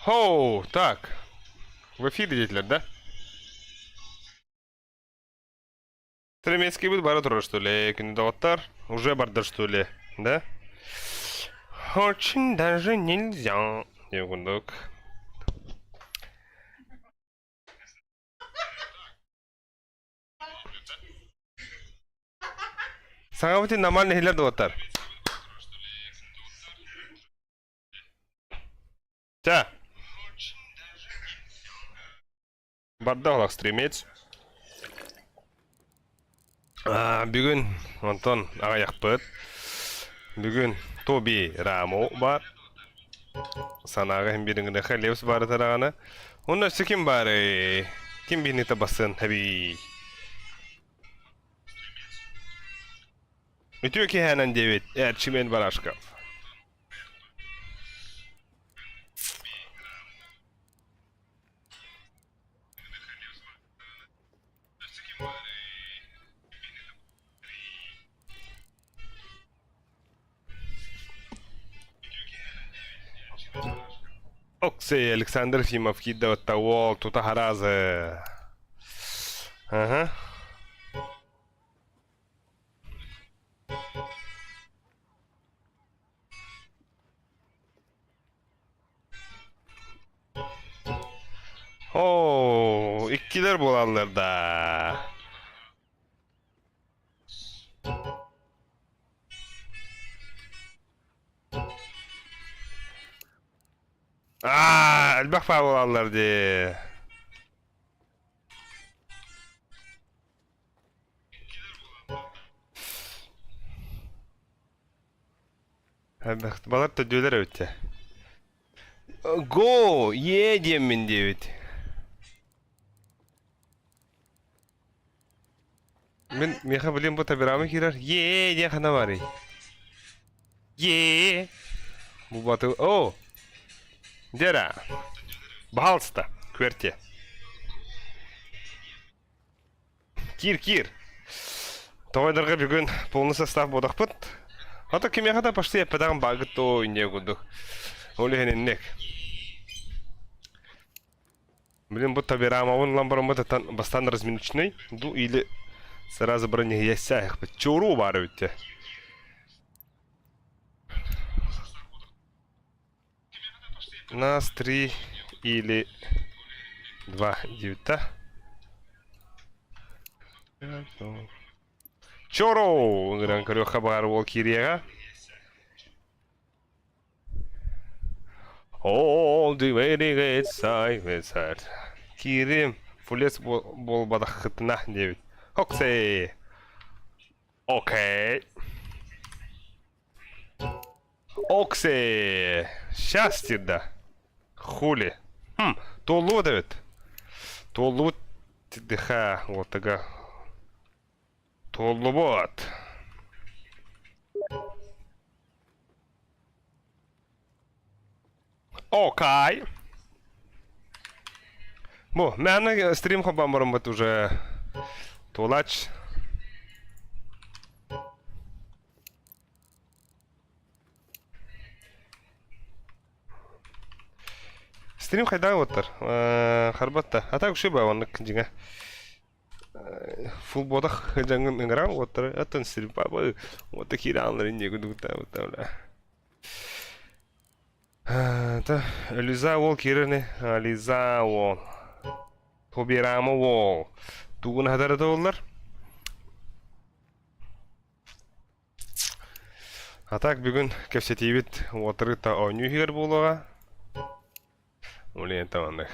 Хоу, так. В эфире диэтилэр да? Стремецкийбит бара турар, что ли, күнү доҕоттор? Уже бардар, что ли, да? Очень даже нельзя. Диэн курдук. Саҥабытын нормально иһиллэр доҕоттор. Чэ. Барда олох стремец. Бүгүн онтон аҕыйахпыт. Бүгүн Тоби Рамо бар. Санааҕа иһин бириҥирэхэ Левс баары тараҕана. Онно өссө ким баарый? Ким биһинита бассын хэбий? Үтүө киһээнэн диэбит Эрчимен Барашков. Оксей Александр Ефимов киирдэ уол тута харазы. Ага. Оо, иккилэр буолаллар да. Аа, элбэх баа буолаллар дии. Балар төдүөлэр эбит дьэ. Го, е диэммин диэбит. Мин миэхэ билим бу табирама киирэр. Е диэн хана барый? Е. Бу баты О! Дера. Баһалста. Күөрте. Киир, киир. Тоҕойдорго бүгүн полный состав буолахпыт. Ото кимиэхэ да почти эппэтэҕим баагыт то инньэ курдук. Ол иһин инник. Блин, будто Верамовын ылан бараммыт бастаан разминочный, ду или сразу бронеясяхпыт. Чуру баар эбит те. Нас три или два девята. Чору! Ыҥыран көрүөххэ баар уол киириэҕэ. All the way to side Киирим, фулес буолбатаххытына диэбит. Оксей! Окей. Оксей! Счастье да. Хули. Хм, туоллубут эбит. Туоллубут дыха уотага. Туоллубут. Окей. Бу, мээнэ стрим хоббан бараммыт уже туолач. Стрим хайдах уоттар? Харбатта. А так үчүгэй баа оннук дьиҥэ. Футболах дьаҥын ыҥыран уоттары аттан стрим папа уотта киирэ аалларын диэки дугуттаабыттар. Та Лиза уол киирэр Лиза уол. Тобирама уол. Тугун хатара туоллар? А так бүгүн кэпсэтиибит уотарыта оонньуу иһигэр буолуоҕа. Улиен таманнык.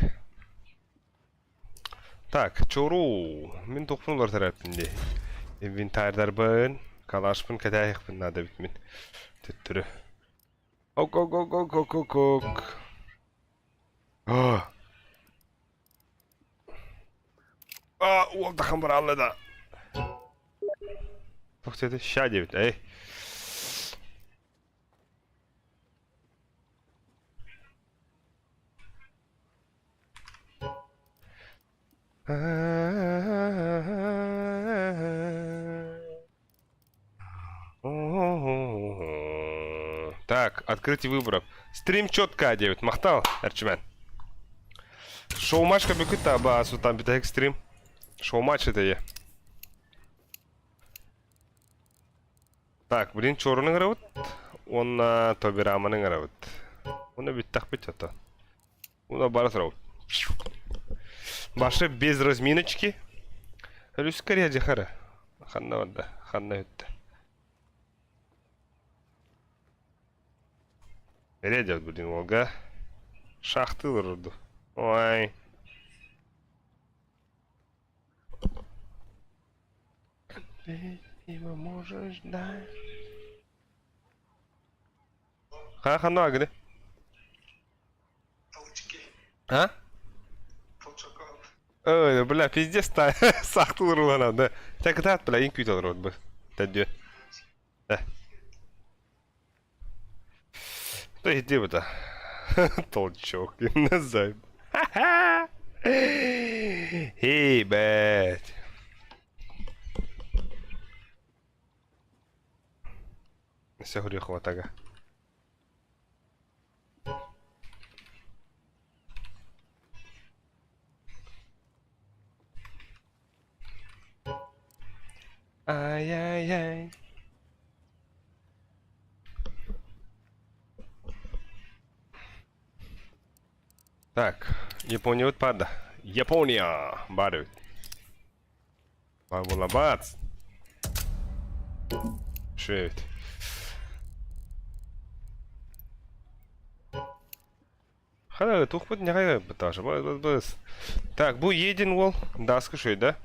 Так, чоруу. Мин тохпун улар тэрээппин дии. Инвентарьдарбын, калашпын кэтээһихпин наада эбит мин. Төттөрү. Ок ок ок ок ок ок ок. А. А, уол дахан бараалла да. Туох диэтэ? Ща диэбит. Эй. Так, открытие выборов. Стрим четко диэбит. Махтал, Эрчимэн. Шоу-матчка бүкүт таба сутан бүтэһик стрим. Шоу-матч это я. Так, блин, чорун ыҥырабыт уонна Тобираманы ыҥырабыт. Уонна бүттэхпит ото. Уонна бара турабыт. Башы без разминочки. Рүскәрия жахара. Ханна барда? Ханна өттө? Эре блин, Волга. Шахты олорорду. Ой. Ты его можешь дать. Ха, ханна агри? Толчки. А? Толчоков. Ой, бля, пиздец, та сахтылар улана, да. Так кытаат, бля, иң күйт олорор бу. Тәддү. Да. То иди бу да. Толчок, не Эй, бэт. Все хватага. Ай-яй-яй. Так, Япония отпада. Япония! Бары. Бабулабац. Шөйт. Хара, тухпыт не быташы. Быз. Так, бу един ол. Даскы шөй, да?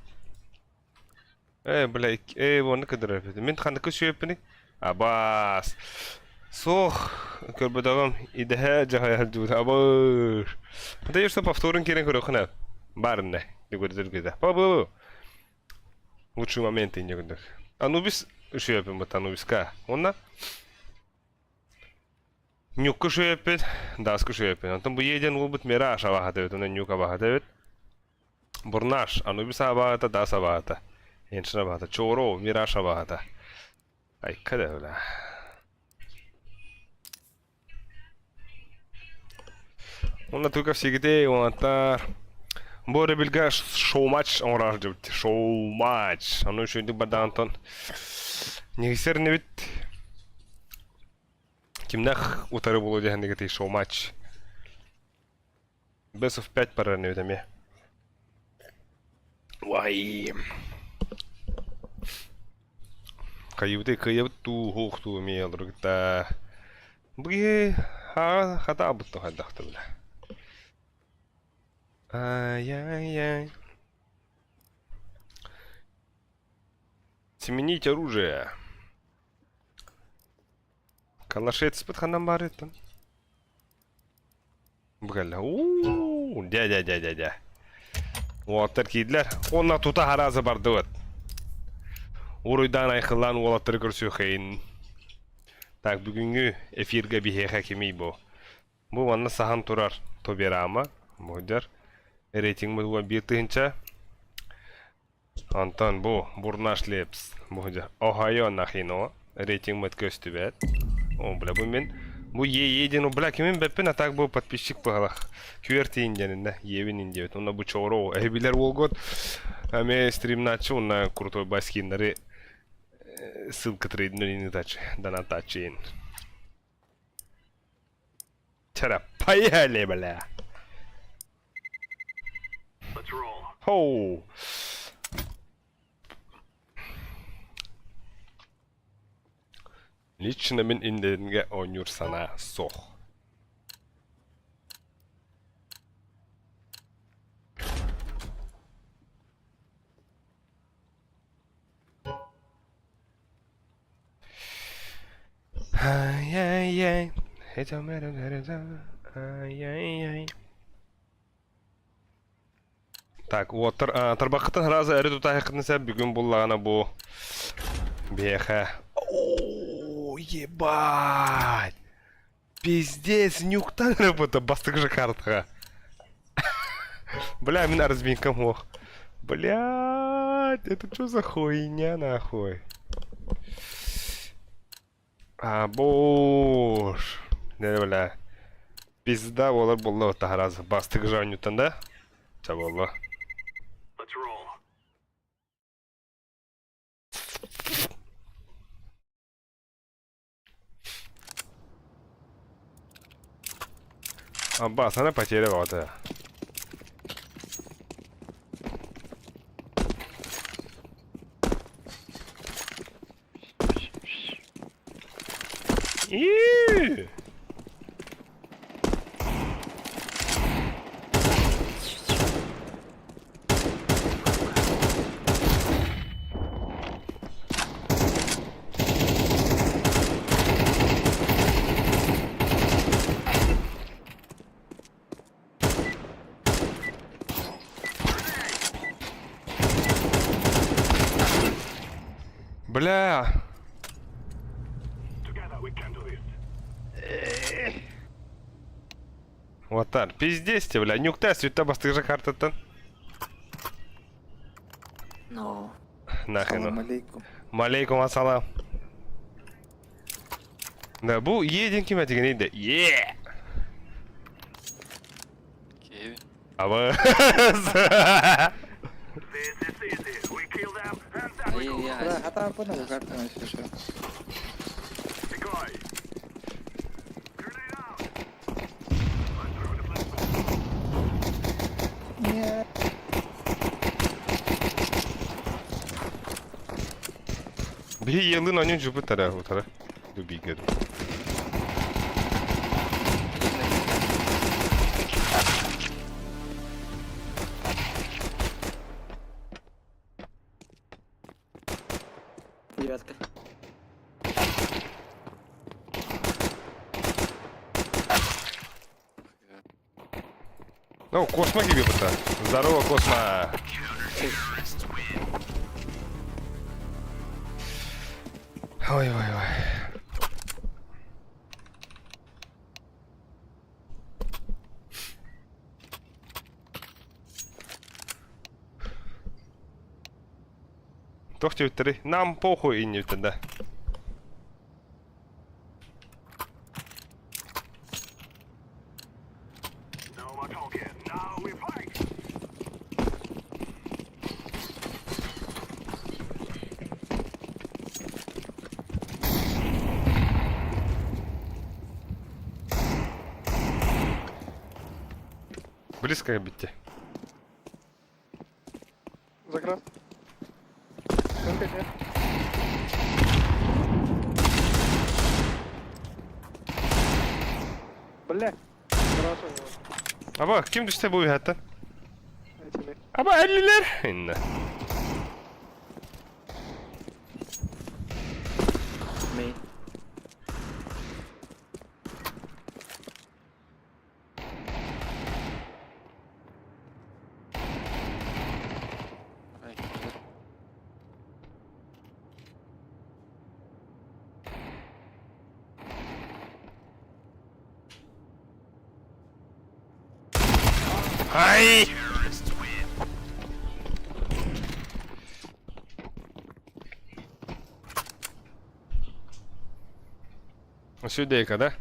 Э, бля, э, оны кыдырар. Мен ханыкы шөйпіні. Абас. Сох, көрбөдөгөм идэһэ дьаһайар дьуут абыр. Да что повторын керен көрөхүнэ. Барынна. Дегөрдөргүдэ. Бабы. Лучший момент иннегүндүк. Анубис шөйөпүн бут Анубиска. Онна Нюкку шөйөппүт, Даскы шөйөппүт. Онтон бу еден улбут Мираж абаһата эбит, онон Нюк абаһата эбит. Бурнаш, Анубис абаһата, Дас абаһата. Эншин абаһата, Чоро, Мираж абаһата. Айка да бля. Онна только всегда уонаттар. Бу өрөбүлгэ шоу-матч оҥорор дьыбыт. Шоу-матч. Ону үчүгэйдик бардаҕантан Нигисер инибит Кимнээх утары буолуо диэхэннигитий шоу-матч. Best of 5 барар инибит эмиэ. Уай. Хайыбыты кыайабыт дуу, хуох дуу эмиэ олоругта. Бу киһи хаҕа хатаабыт да хайдахта бile. Ай-яй-яй. Сменить оружие. Калашецпит ханан баарыттан. Бу Уу, дя дя дя дя дя. Уолаттар киирдилэр. Уонна тута харааза бардыбыт. Уруйдаан айхыллаан уолаттары көрсүөххэйин. Так, бүгүҥҥү эфиргэ биһиэхэ кимий бу? Бу манна саһан турар Тоберама, Мойдер. Рейтингмит уон биир тыһыынча. Онтон бу Бурнаш Лепс, бу Ohio Нахино, рейтингмит көстүбэт. О, бля, бу мин бу е диэн, бля, кимин бэппин, а так бу подписчик быһалах. Күөртиин диэниннэ, иэбин диэбит. Онно бу чоро, эһи билэр уолгут. Аме стримначы, онна крутой баскиннары ссылка трейдин тачы, донатачын. Чара, поехали, бля. Хоу. Лично мин иннингэ оонньуур санаа суох. Ай-яй-яй. Ай-яй-яй. Так, уоттар тарбаххытын сразу эрэ тутаһыаххытын сөп бүгүн буллаҕына бу биһиэхэ. О, ебать! Пиздец, нюктан работа бастакы же картаҕа. Бля, мин разминкам ох. Блядь, это что за хуйня нахуй? А, боже. Не, бля. Пизда буолар буолла таһараас бастакы же оонньууттан да? Ча буолла. Абба, сана потеря баҕата. Иу! Бля! Уоттар, пиздец тебе, бля, нюкта сүттэ бастыгыжа картаттан. No. Нахрен. Салам алейкум. Малейкум ассалам. Да, бу е диэн ким этигиний да? Е! Кевин. Абы. Бля, хата по нову карту еще. Нет. Биһи елын оньон жупут тара утара. Дубигер. Девятка. Ну, Космо киби бута. Здорово, Космо. Ой-ой-ой. Туох диэбиттэрий? Нам похуй иннибиттэн да. Близко битте. Заграв. Только нет. Бля. Хорошо. Аба, ким түстэ бу үһэттэн? Этили. Аба, эллилер! Инна. Main. Ай, киһи. Ай! Сюдейка, да?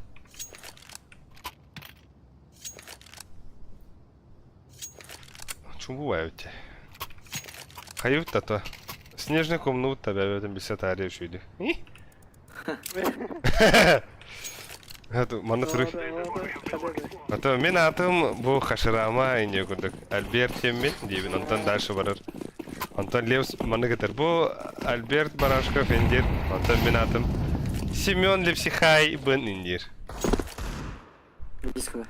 Чумбу эбит. Хайыбыт да то. Снежный комнут да бэбэтин билсэ таарыйа үчүйдү. Манна туруй. А мин аатым бу Хаширама инье курдук. Альберт диэммин диибин, онтон дальше барар. Онтон Левс маннык этэр. Бу Альберт Барашков индир. Онтон мин аатым Семен Лепсихай бын индир. Близко.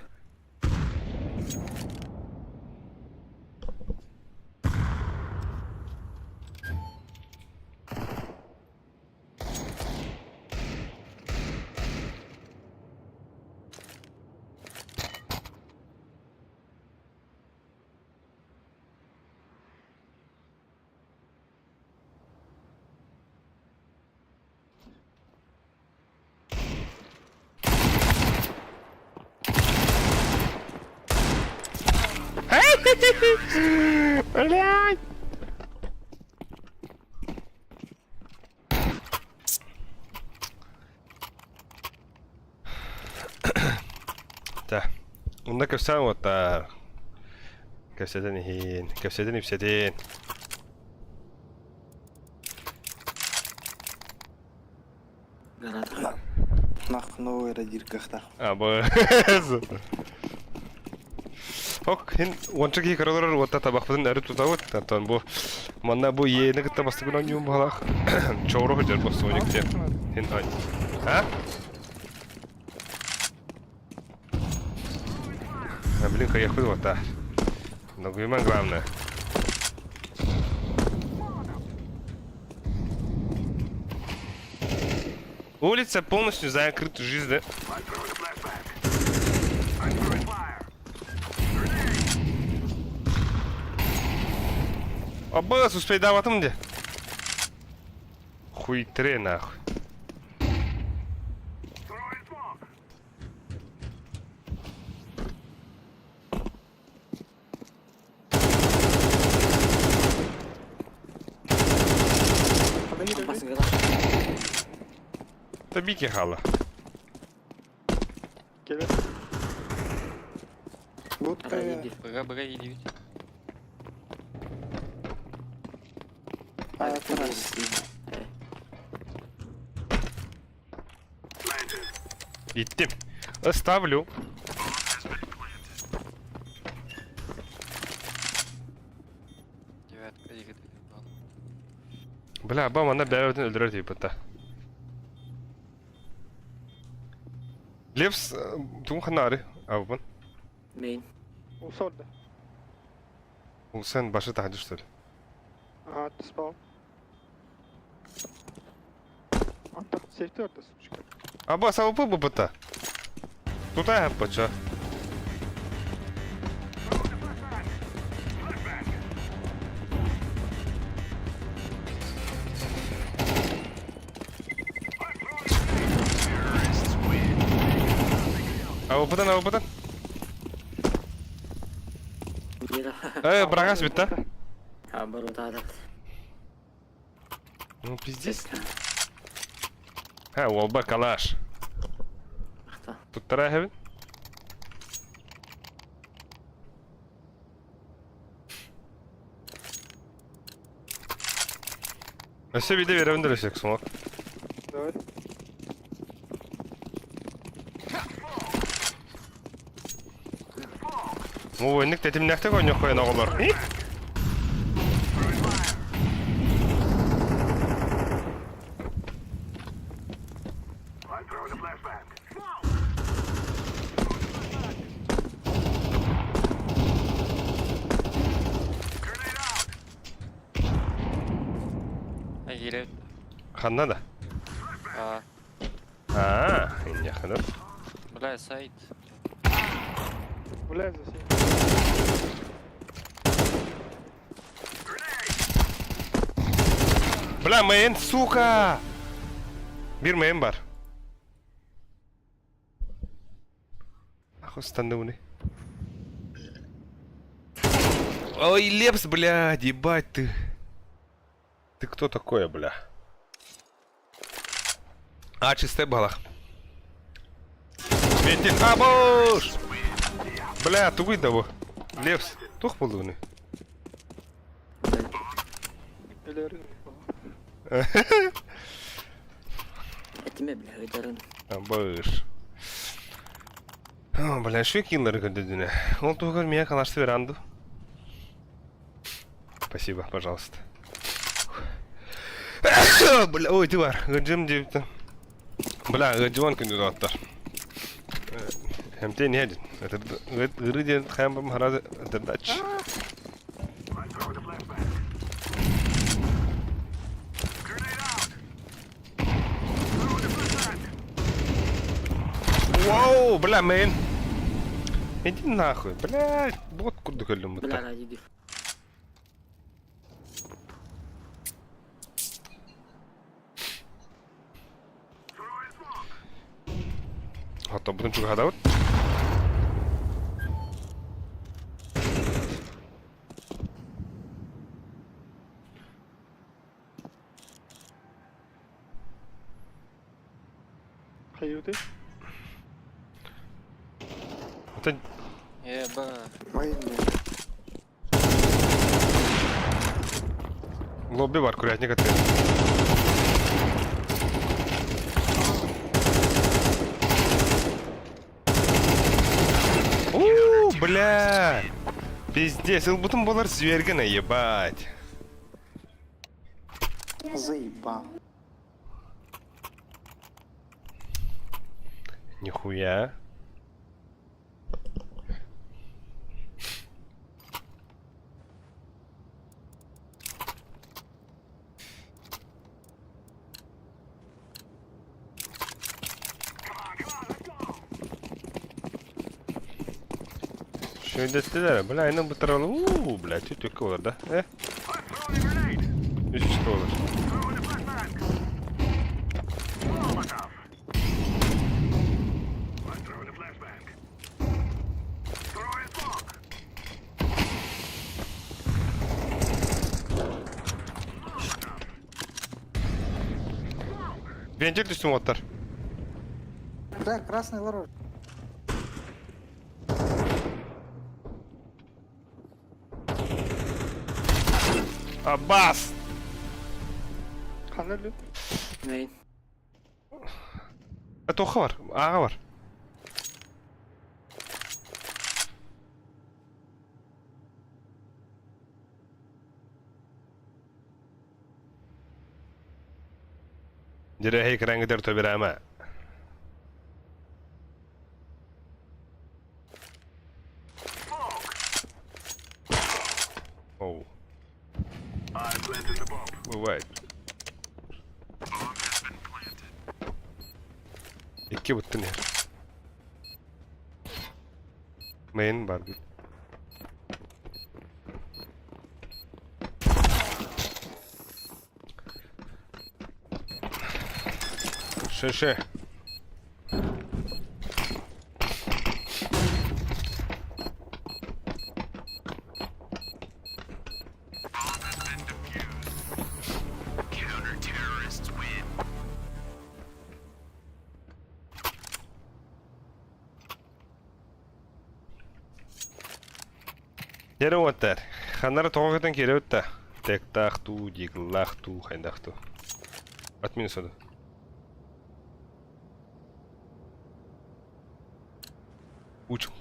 Блядь! Та, онно кэпсээн уоттаар. Кэпсэтэн иһин, кэпсэтин ипсэтин. Гараж. Нах новый радиркахтах. Абы. Ок, хин уонча киһи көрөлөр уотта табахпытын өрүт тутабыт. Оттон бу манна бу иэни кытта бастакы оонньуум баһалаах. Чоуру сылдьар бу Соник диэн. Хин А? А, блин, кайяхпыт уотта. Ногуйман главное. Улица полностью закрыта жизнь, да? Аббас, успейдаватым де. Хуй тре нахуй. Бас гараж. Tabii ki hala. Келе. Будка я. Б, Б, иди. А, раз. Gittim. Ставлю. Девятка, игры. Бля, ба манна бэйэбитин өлөрөр тиийбит. Левс тугун ханнаары абын. Мейн. Усолда. Улсан башы таһырдьа что ли? Ага, ты спал. Антах сейфти орда сучка. Аба сабы бу быта. Тута хаппача. Абыпытан, абыпытан. Э, брагас бит, да? А, барутада. Ну, пиздец. Ха, уолба калаш. Ахта. Туттара хэбин. Өссө биде беребин дөрөсөк сумок. Давай. Бу инник тэтимнээхтик оонньуох оҕолор. Агилет. Ханна да? А, Аа, инньэхэнэр. бля, сайт. Бля, за синь. Бля, мейн, сука! Биир мейн баар. Нахуй станды Ой, Лепс, блядь, ебать ты. Ты кто такой, бля? А, чистая балах. Ветер, абуш! Бля, тугуй того. Лепс, тух болдугуну. Этиме бля, ыдарын. Абыш. О, бля, шве киллер көдөдүнэ. Ол тугар меня калашты веранду. Спасибо, пожалуйста. Бля, ой, ты бар. Гыджым депті. Бля, гыджуан күндү аттар. Хемтен не Гыры ден хам харазы дырдач. Вау, бля, мейн. Иди нахуй, бля, бот курдук өлдүм Бля, ради Hatta bunun çok hadavat. Хайуты. Это Еба. Мейн. Лобби бар, курятник открыт. У, бля! Пиздец, ылбытым болар свергена, ебать. Заебал. Нихуя. Шөйдөттүлэр, бля, айна бытарал, уу, бля, түтүккэ олар да, э? Үс үстэ олар. Вентиль түстүм оттар. Да, красный лорор. Аббас! Ханна өллүн? Мейн. Тоха бар, аға бар. Дьэ, экрангытар төбүрама. Оу. Бывает. Икки буттун иһэр. Мейн бар бит. Шеше. Дьэ уоттар, ханнара тоҕо көтөн киирэбит да? Тектаах дуу, диглаах дуу, хайдах дуу. От минуса дуу. Учим.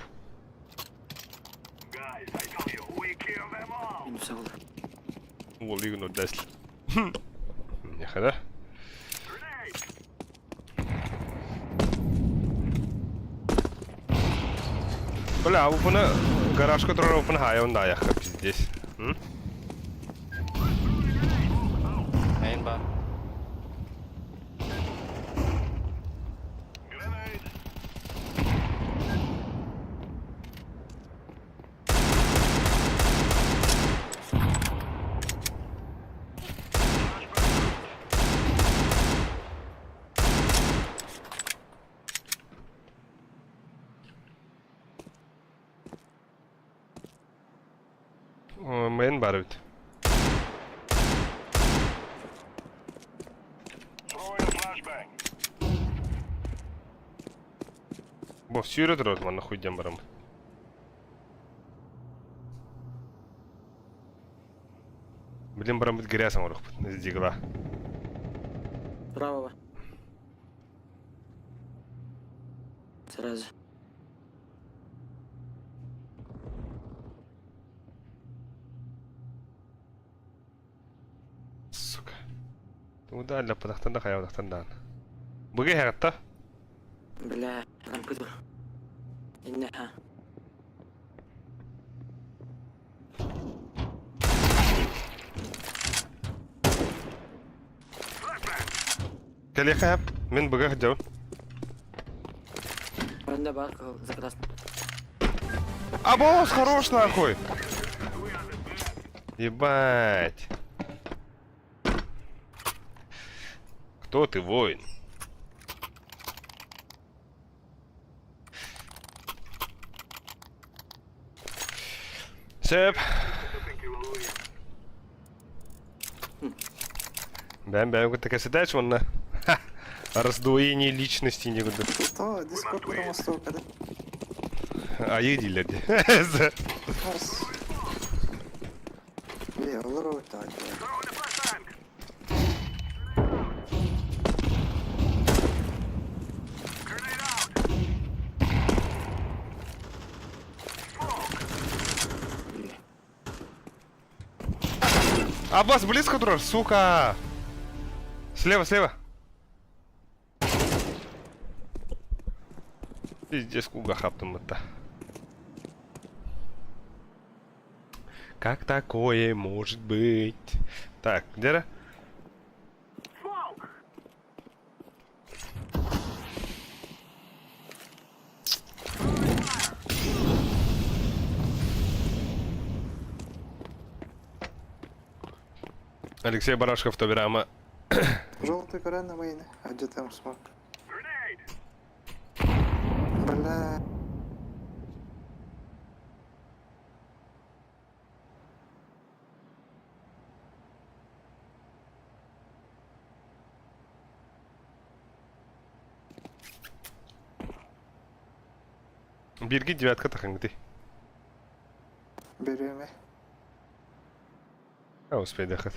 Минуса буолар. Уол игн үрдээсл. Нехада. Бля, упына гаражка турар упына хайа онда аяққа пиздец. М? Мейн бар. Мейн бар эбит. Бо сүүрэ турар манна хуйдьан бараммыт. Билин бараммыт грязь оҥоруохпут. Сдигла. Правого. Сразу. Сука. Туда лаппатахтан да хайабатахтан даҕаны. Быга иһэҕит да? Бля, компьютер. Иннэха. Кэлиэхэ сөп. Мин быга сылдьабын. Онно баар за красный. А босс хорош нахуй! Ебать. Кто ты, воин? Сөп. Бэм бэм кытта кэпсэтээч уонна раздвоение личности не курдук. То, Дискорд мостовка, да? Айыы дииллэр дии. Бля, олору так. Аббас близко турар, сука! Слева, слева. Пиздец, куга хаптым Как такое может быть? Так, где? Алексей Барашков, Тобирама. Желтый экран на мейне. А где там смог? Бля. Биирги девятка тахыҥгытый. Береме. А успей доход.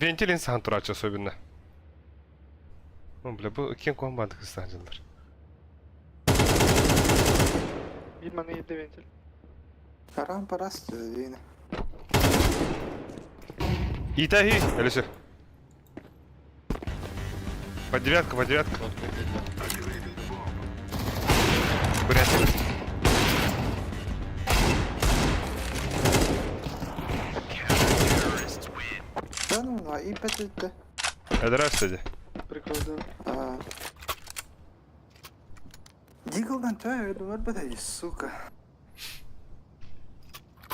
Вентилин сахан турааччы особенно. О, бля, бу киэҥ куһаҕан баардык ыстаадьыллар. Биир маны иирдэ вентиль. Рампа раз дейін. Итаги, Алиса. По девятку, по девятку. Курятник. Да ну, а и пять Здравствуйте. Прикол, да. Диглдан төе өлүмөр бөтөй, сука.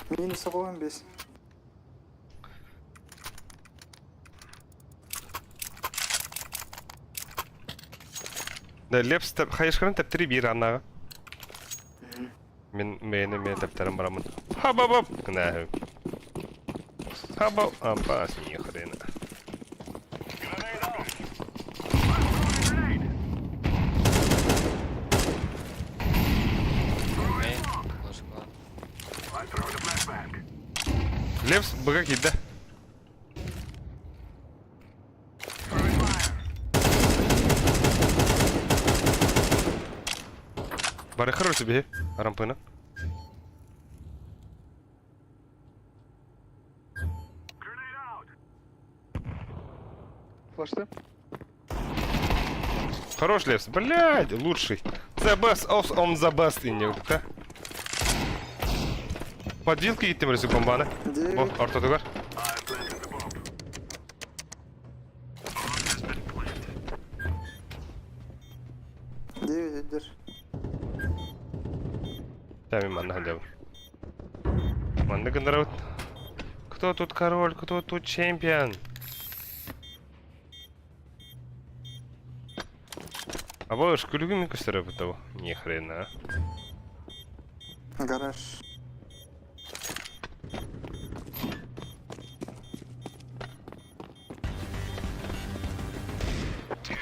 Минус 15. Да, Лепс хайышкарын тэптери биир аннаҕа. Мин мэйини мэ тэптэрин барамын. Ха-ба-ба! Гына. Хаба, ампас ни хрена. Лепс быга киирдэ. Барыхар себе рампына. Флашты. Хорош, Лепс. Блядь, лучший. The best of on the best in да? Подвилка иттим рesi бомбаны. Бу ортотугар. 9 өйдөр. Тәмин манна хадябын. Манна гындарабыт. Кто тут король, кто тут чемпион? А больш күлүгү мен көстөрөбүт того. Ни хрена. Гараж.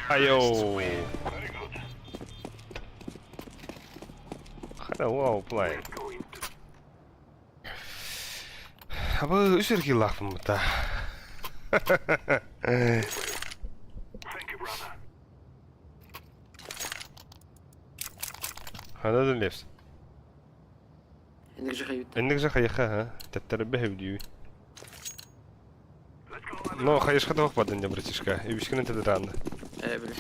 Айоу. Хара вау плайн. Абы үс эрки лахпын бута. Ханадын лепс. Энергия хайют. Энник же хайха, ха. Тэттэр бэһэбдүү. Но хайышка тоқ бадын я, братишка. Үбүскүнэн тэдэ Э, бля.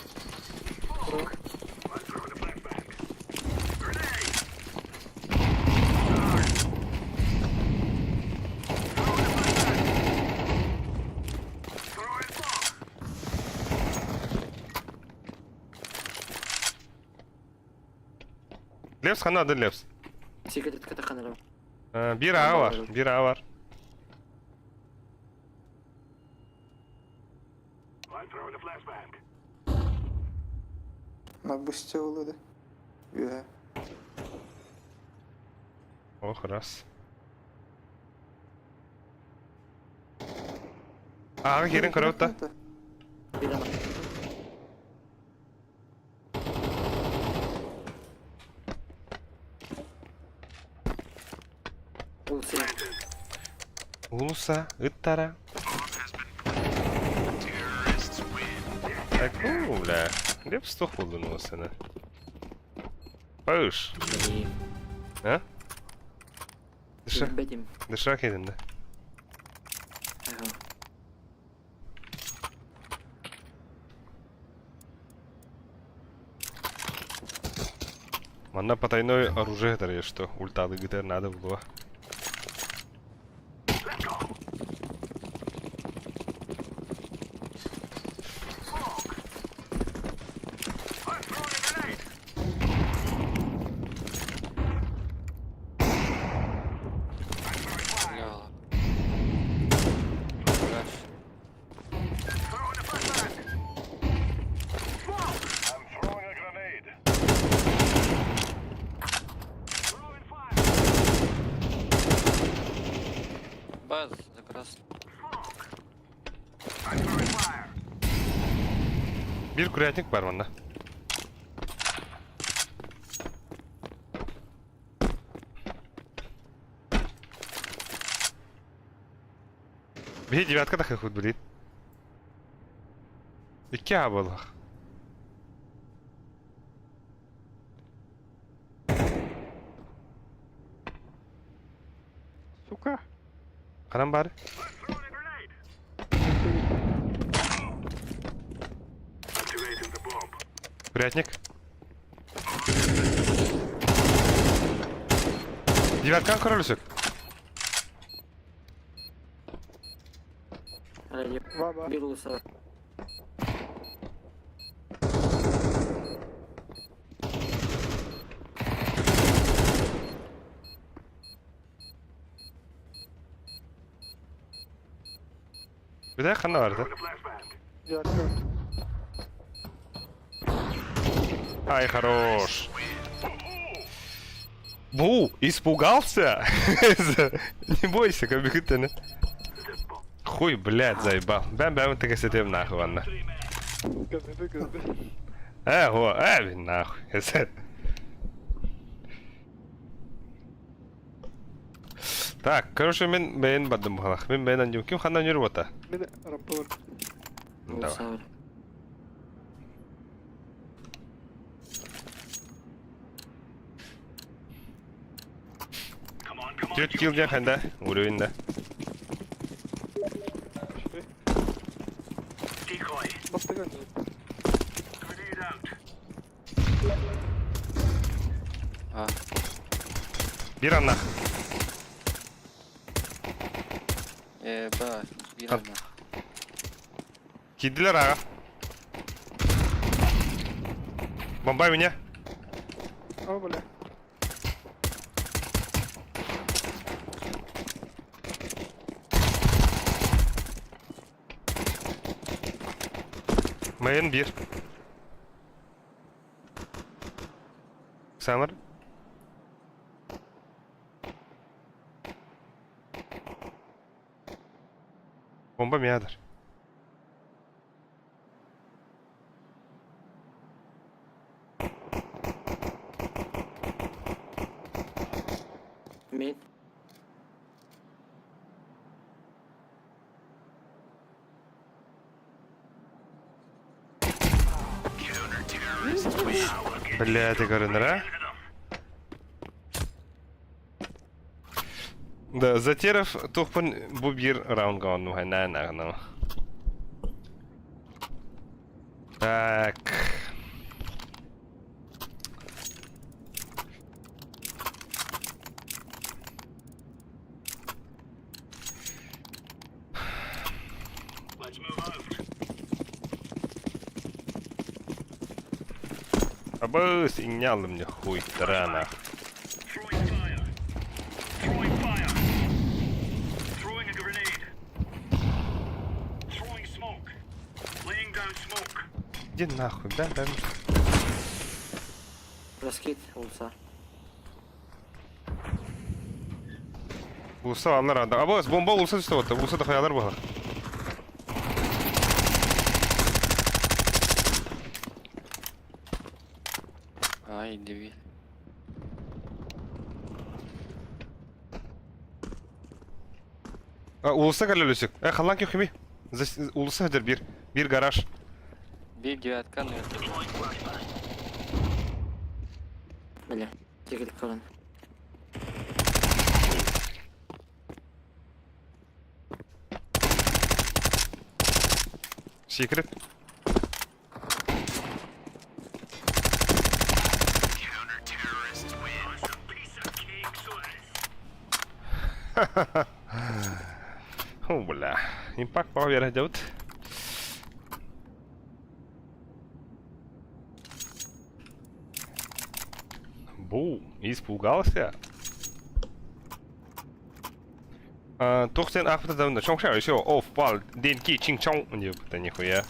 Лепс ханадын лепс. Секрет катаханара. Бир А бар, бир А бар. На бусте улыды. Үө. Ох, раз. Ага, кирин көрөт да. Улуса. Улуса, ыттара. Так, ну, бля. Лепс тух булдун улусаны. Пыш. А? Дыша. Билбэтим. Дыша кэлин да. Манна потайное оружие это что ульталы гытар надо было. Баз, как раз. Биир курятник бар манна. Биһи девятка тахыхпыт билит. Икки аа буоллах. Сука. Ханан баар? Курятник. Девяткан королюсек. Баба. Бирлуса. Бүтэй ханна барда? Девятка. Ай, хорош. Бу, испугался? Не бойся, как бы Хуй, блядь, заебал. Бэм-бэм, ты кассетем нахуй, ладно. Газды, газды. Э, во, э, нахуй. Так, короче, мин бэйэн бардым быһалах. Мин бэйэн андьым. Ким ханна ньүр бота? Мин рампалар. Давай. Түөрт килл диэн ханда, уровень да. Бастыган. А. Биир анна. Э, ба, биир анна. Киирдилэр аҕа. Бомба меня. О, бля. Мэн биир. Самар. Бомба миадыр. Мин. Блядь, я говорю, нра. Да, Затеров тухпун бу биир раундга оннуһай наа наа Так. Абыс, иҥнэ мне хуй, тарана. Иди нахуй, да, да. Раскид улса. Улса алар анда. Абыс, бомба улса түстэ вот. Улса да хаялар буолар. Ай, дебил. Улуса кэлэ Э, халлан ким хими? Улуса хадыр бир. Бир гараж. Биир девятка, ну Бля, тигил калан. Секрет. О, бля. Импакт поверх идет. Бу, испугался. Туох сен аахпыта да чоҥша еще оф пал денки чин чоң диэбитэ нихуя.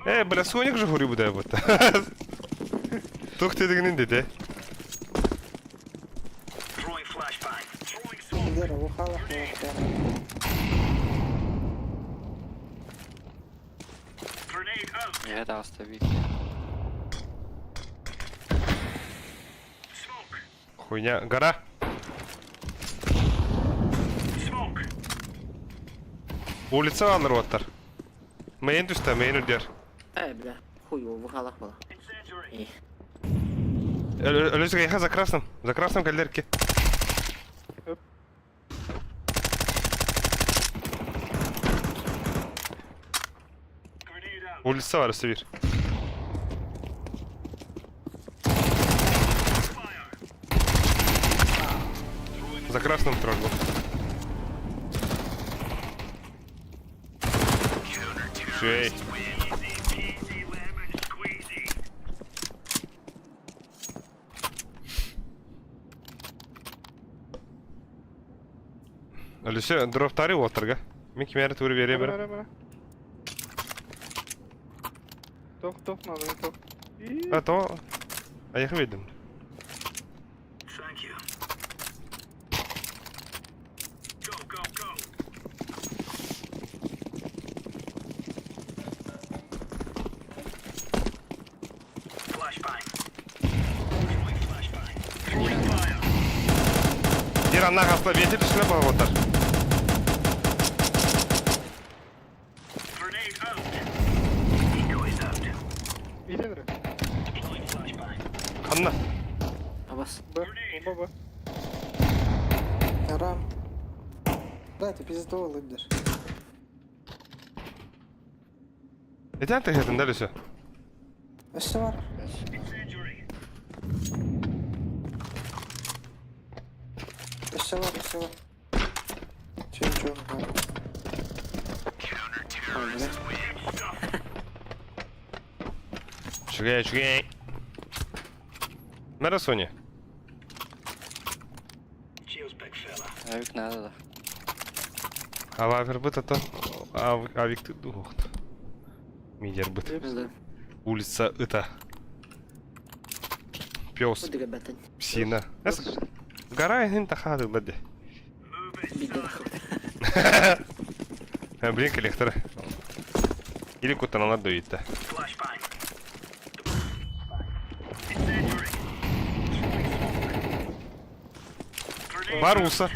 Э, бля, Соник же говорю буда будто. Туох дедигинин дede. Дера, ухала, Эһэ таҕыста биир. Хуйня. Гора. Улица алыр оттар. Мейін түсті, мейін үрдер. Э, бля, хуй его, выхалах была. Э, Өлөсіге яха за красным. За красным кэллерки. Улица бар өссө биир. За красным трогал. Шей. Өлүсө дроптары уоттарга. Мин кимээри тууру биэриэ бара. Бара, бара. Тох, тох, надо, тох. И... А то... А я видим. Дир анна хасла ветер түшүнө баготар. Иди, бля. Ханна. Абас. Б, оба Б. Арам. Да, ты пиздовал, Иддер. Этен тэхэтин дәл өсө. Өссө бар. Өссө бар, өссө бар. Чөн чөн бар. Ой, бля. Үчүгэй, үчүгэй. Мэра Соня. Авик надо да. Ававер быт ата авик дуохт. Мидер быт. Да. Улица ыта. Пес. Удыга бэтэн. Псина. Гора иһин тахаады лади. Бидер. Блин, коллектор. Или кутаналар дөйүтті. Бар улса.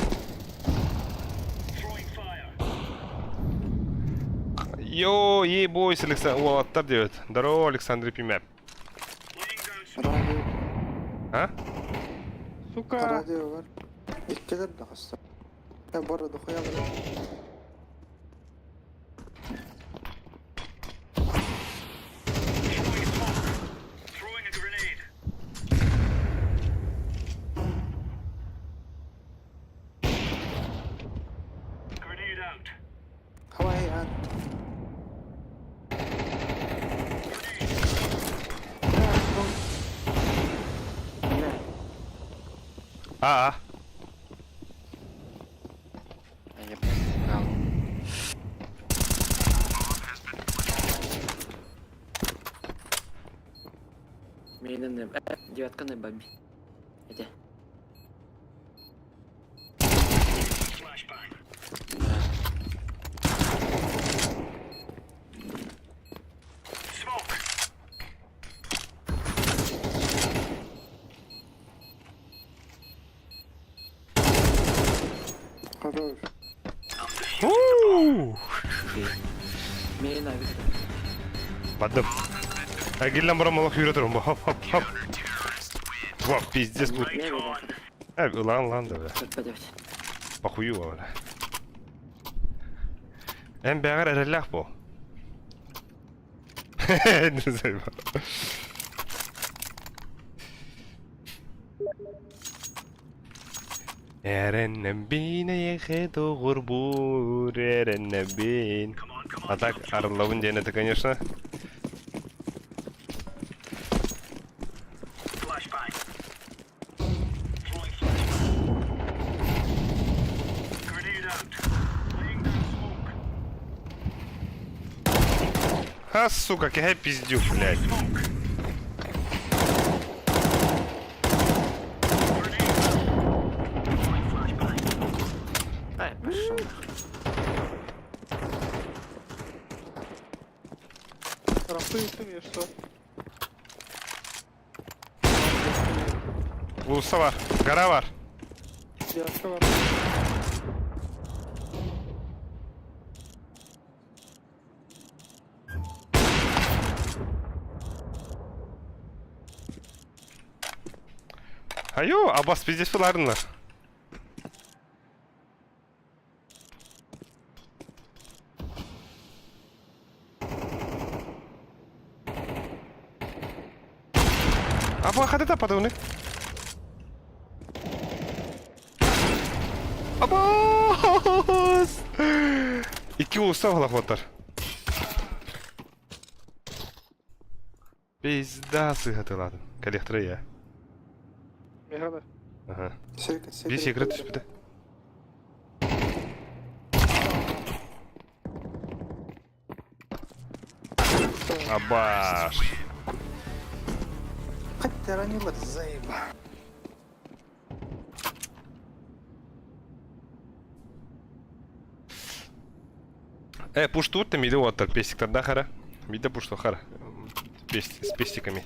Йо, ей бойся, Александр. Уолаттар девет. Здорово, Александр Пимяп. Радио. А? Сука! Радио бар. Иккилер да хаста. Я бара дохуя бар. Хавай, ан. Бля. А, а. Я ебал. Мейнен девятка на баби. Эти. Хорош. Уу! Мейн авик. Бадым. Агиллан барам олох yürü турум. Хоп, хоп, хоп. Во, пиздец будет. Мейн авик. Э, ылан, ылан да, бля. 5 Похую, бля. Эн бәгәр эреллэх бу. Эрэннэбин эйэхэ доҕорбур, эрэннэбин. А так арыллабын диэн это, конечно. А, сука, кэһэй пиздюк, блядь. Ай, пошел. Рампы ты мне что? Уулусса бар, гора бар. Девушка бар. Айо, абас пиздец буларыннар. Аба хата таппатыбыный? Абаас! Икки уулусса балахуоттар. Пизда сыһатылаатым. Кэлиэхтэрэ я. Меха да. Аха. Секрет, Биир секрет. секрет түспүтэ. Абаш. Хоть ранила, заеба. Э, пуштуут да миди уоттар пестиктарда хара. Миди пушту хара. Пест, с пестиками.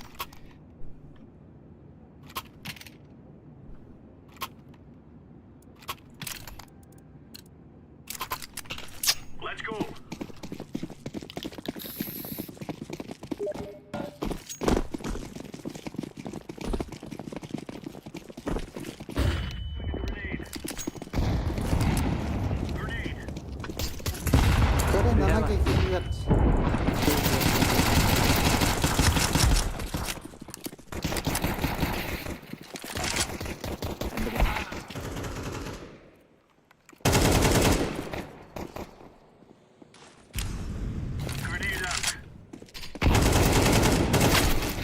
Коре на ноги кият.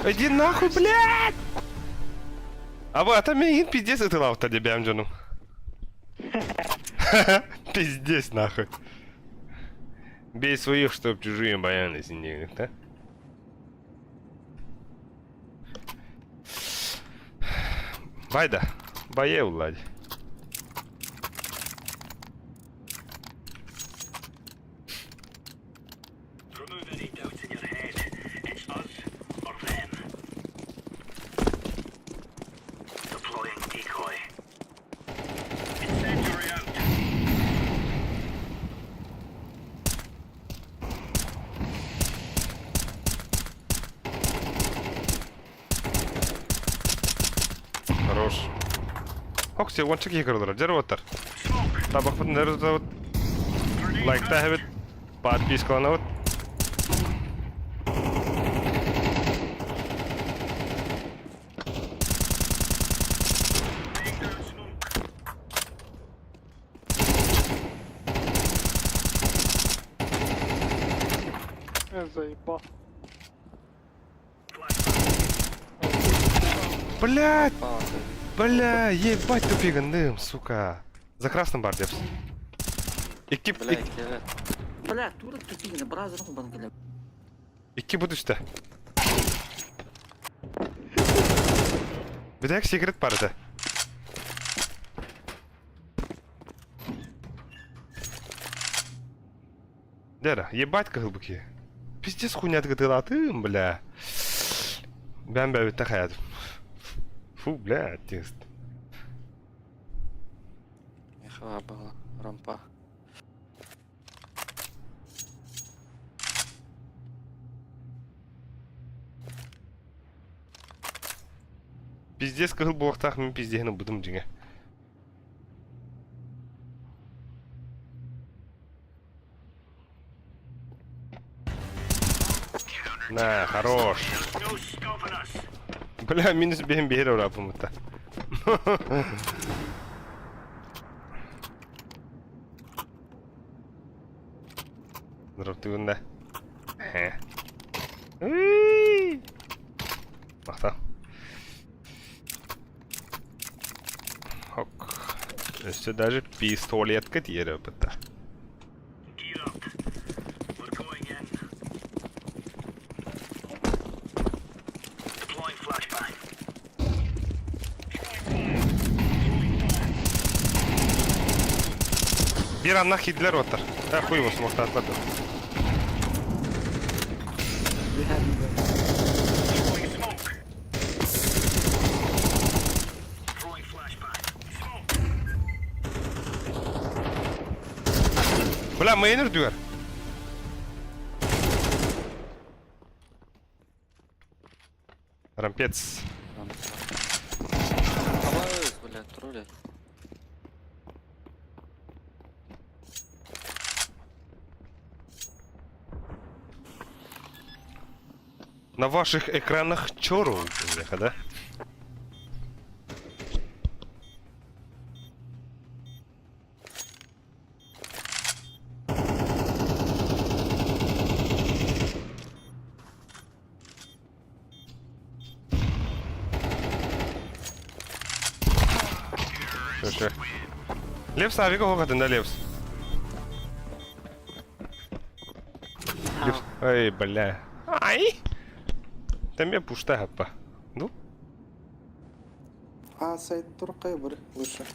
Иди нахуй, блядь! Аба, ата миигин пиздец ытылаабыттар дии бэйэм дьонум. Пиздец нахуй. Бей своих, чтоб чужие боялись, да? Байда. Бае Влади. Хорош. Ок, уонча киһи көрөллөр. Дьэ уоттар. Табахпытын өрө тутабыт. Лайктаһабыт. Подпискаланабыт. Э, заебал. Блядь! Бля, ебать тупиган сука. За красным бар депс. Икки, Бля, кэлэ. Бля, тура тупигина, бразер хубан кэлэ. Икки бу түстэ. Бүтэк секрет бар этэ. Дера, ебать кыһыл бу киһи. Пиздец хуйня тыгытылатым, бля. Бэм бэбитте хаятым. Фу, бля, текст. Меха была. Рампа. Пиздец кыһыл буолуохтаах мин пиздеһин ылбытым дьиҥэ. На, хорош. Бля, минус биһин биһир урапымыта. Дроптугун да. Хе. Махтал. Хок. Өссө даже пистолетка тиэрэ бытта. Биир аннах киирдилэр уоттар. Э, хуй его смохтаатылар да. Бля, мейн үрдүгэр. Рампец. Абыз, бля, тролли. На ваших экранах чору, бляха, да? Все, Лепс авига хоқатын да Лепс. Лепс. Ай, бля. Ай! Там я пушта хаппа. Ну? А, сайт туркай бар лучше.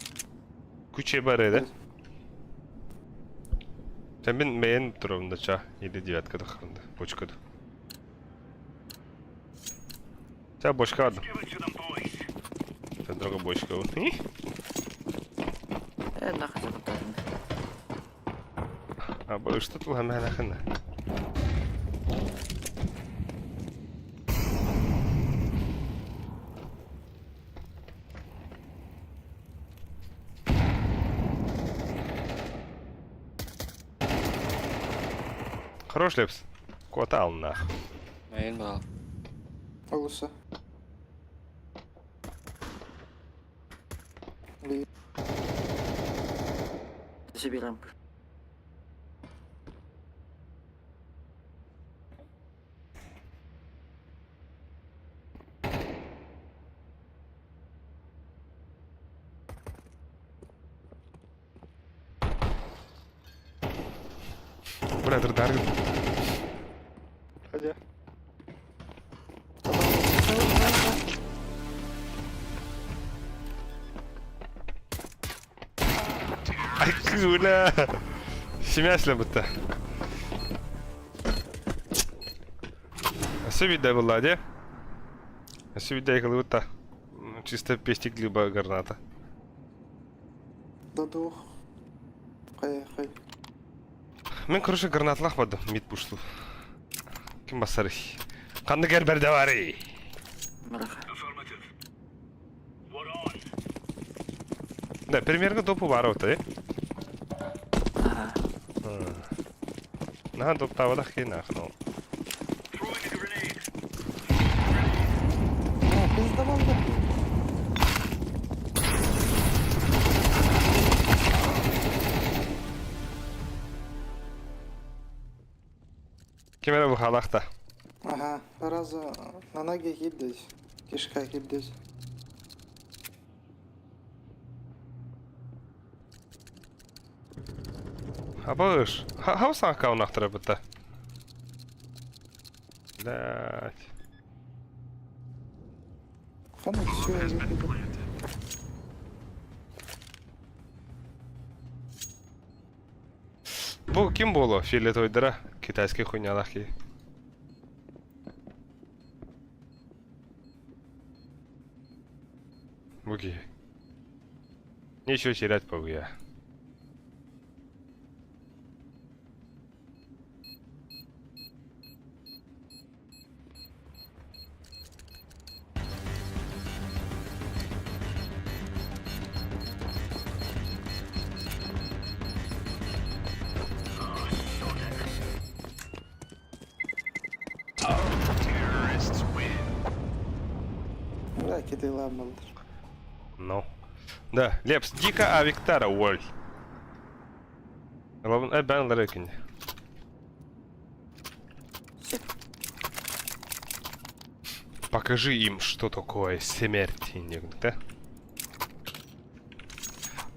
Күче бар еді. Sen мен турабында ча. Или девятка да ханда. Бочка да. Ча бочка ады. Sen друга бочка. Э, нахуй запутал. А бу что тут ламана хана? Хорош Лепс. Кота ал нах. Мейн бал. Лучше. Ли. Себе рамп. Бля, дрдаргын. Ходи. Ай, бля. Семясле бутта. Сөбидә была, де? Сөбидә кылыбыта. Чисто пестик либо граната. До двух. Хай, хай. Мен, короче, гранатлах бады, мид пушлу. Ким басары? Канды герберде бар ey. Мараха. Да, примерно допу бар ота, э? Ага. Наха доп тавадах ки нахно. А, пиздавал да. Кемере бу халахта. Ага, раза на ноги кидать. Кишка кидать. Абыш. Хаусан каунахтыра бутта. Блять. Фана все, я выходил. Бу ким болу? Фиолетовый Китайский хуйнялах ки. Буги. Нечего терять, погуя. Китилаан баллар. Ну. Да, Лепс, дико Авиктара, Уоль. Ылабын, э, бэн ылар экинде. Покажи им, что такое смерть, да?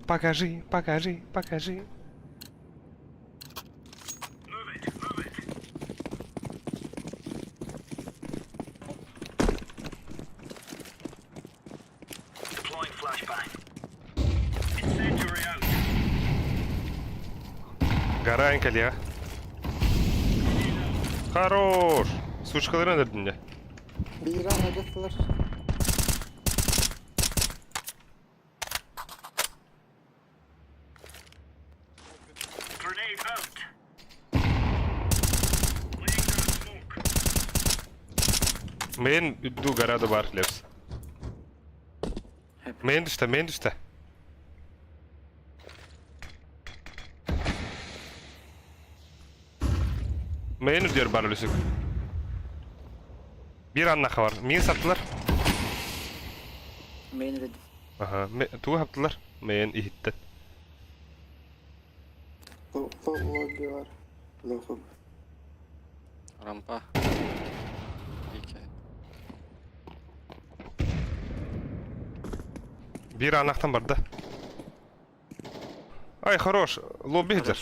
Покажи, покажи, покажи. Гора кэлиэҕэ. Хорош! Сучкаларын өлөрдүн дьэ. Биир аана дьахталар. Мин үрдүү гарада бар Лепс. Мин түстэ, мин түстэ. Мин үрдүгэр бар өлүсүк. Биир аннаха бар. Мин саптылар. Мин dedim. Аха, тугу хаптылар? Мин иһиттэн. Лобби бар. Лоху. Рампа. Ики. Биир анахтан барда. Ай, хорош. Лобби иһитэр.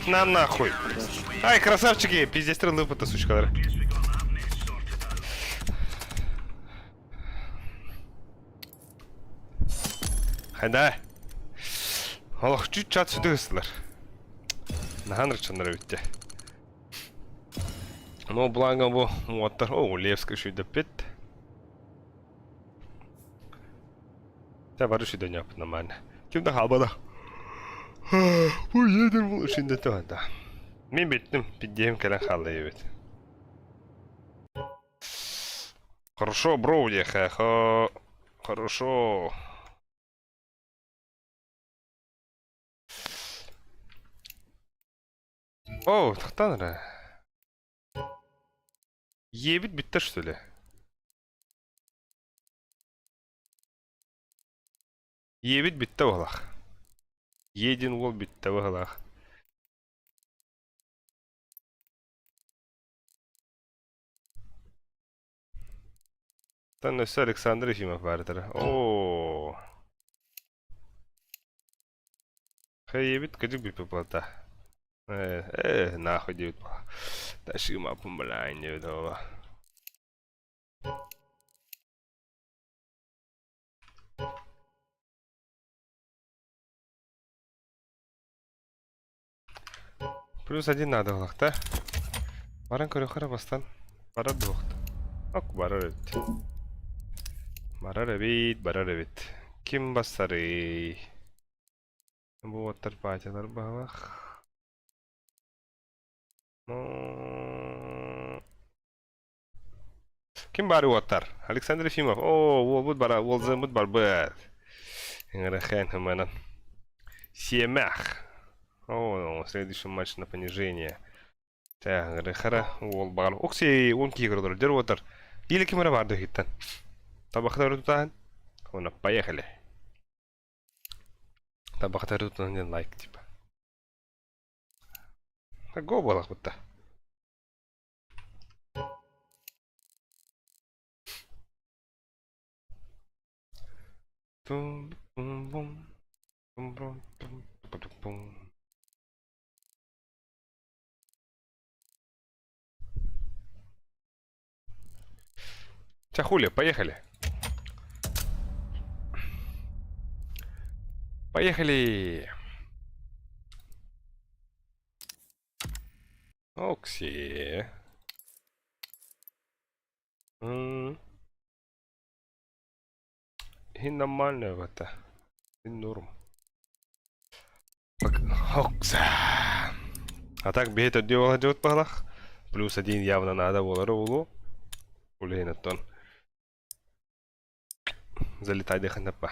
На нахуй. Ай, красавчики, пиздец лыпыта, сучкалар. Хайда. Олох чуть чат сүдү ыстылар. Наһан ырчаннар эбитте. Ну, благо бу уоттар. О, Левская шүйдэппит. Дьэ бары шүйдөнүөхпүт нормально. Ким да хаалбата. Бу едер бу шүйдөтө да. Мин бүттүм, пиддиэм кэлэн хаалла эбит. Хорошо, бро, диэхэ. Хорошо. О, тохтоон эрэ. Иэбит бүттэ что ли? Иэбит бүттэ быһылаах. Иэ диэн уол бүттэ быһылаах. Оттон өссө Александр Ефимов баар этэрэ. Оо. Хайыбыт кыдьык бүппүт буолта. Э, э, нахуй диэбит буолла. Ташыма пумбалаан диэбит буолла. Плюс один надо булахта. Баран көрөхөрө бастан. Барар дуохта. Ок, барар эбит. Барар эбит, барар эбит. Ким бассарый? Бу уоттар паатялар баһылах. Ким бары уоттар? Александр Ефимов. О, уолбут бара, уолзыммыт барбыт. Ыҥырахен хыманан. Сиэмэх. О, следующий матч на понижение. Так, ыҥырахара уол баҕар. Окси, он киһи олорор. Дер уоттар. Или ким эрэ баар дыһыттан. Табахтары тутаһын. Уонна поехали. Табахтары тутаһын диэн лайк типа. Го буолахпыт да. Ча хули, поехали. Поехали. Окси. И нормально это. И норм. Окса. А так бэйэ төрдүө буола баһылах. Плюс один явно надо буолара буолуо. Улейн оттон. Залетай дыханаппа.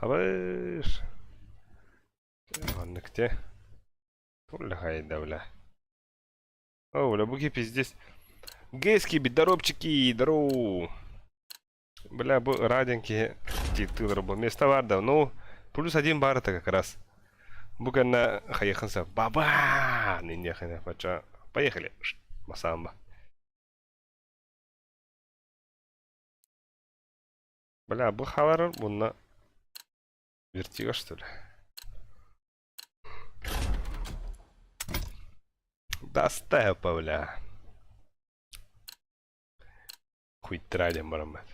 Абыш. Оннук те. Турлахайда, бля. О, бля, буки пиздец. Гэски, здоровчики, здорово. Бля, бу раденький титулар бу. Место бар да. Ну, плюс один бар это как раз. Бу кэннэ хайыхынса баба ниньяхына пача. Поехали. Масамба. Бля, бу халар bunна вертиго что ли? Да степа, бля. Хуйтралем диэн бараммат.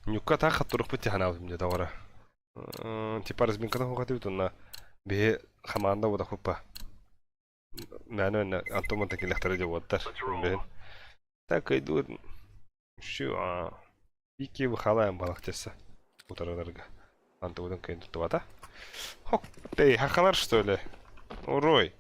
Ньукка таах хатторукпут тиһанаабытым дьэ тоҕо эрэ. Типа разминката хуохатыбыт уонна биһи хамаанда буотахпыппа. Мээнэ уонна Антон мантан кэлиэхтэрэ диэн уоттар. Билин. Так идут. Şu Ики выхалаем балахтеса. Утарыларга. Антыбытын кыйын туттубата. Хок, эй, хахалар что ли? Урой.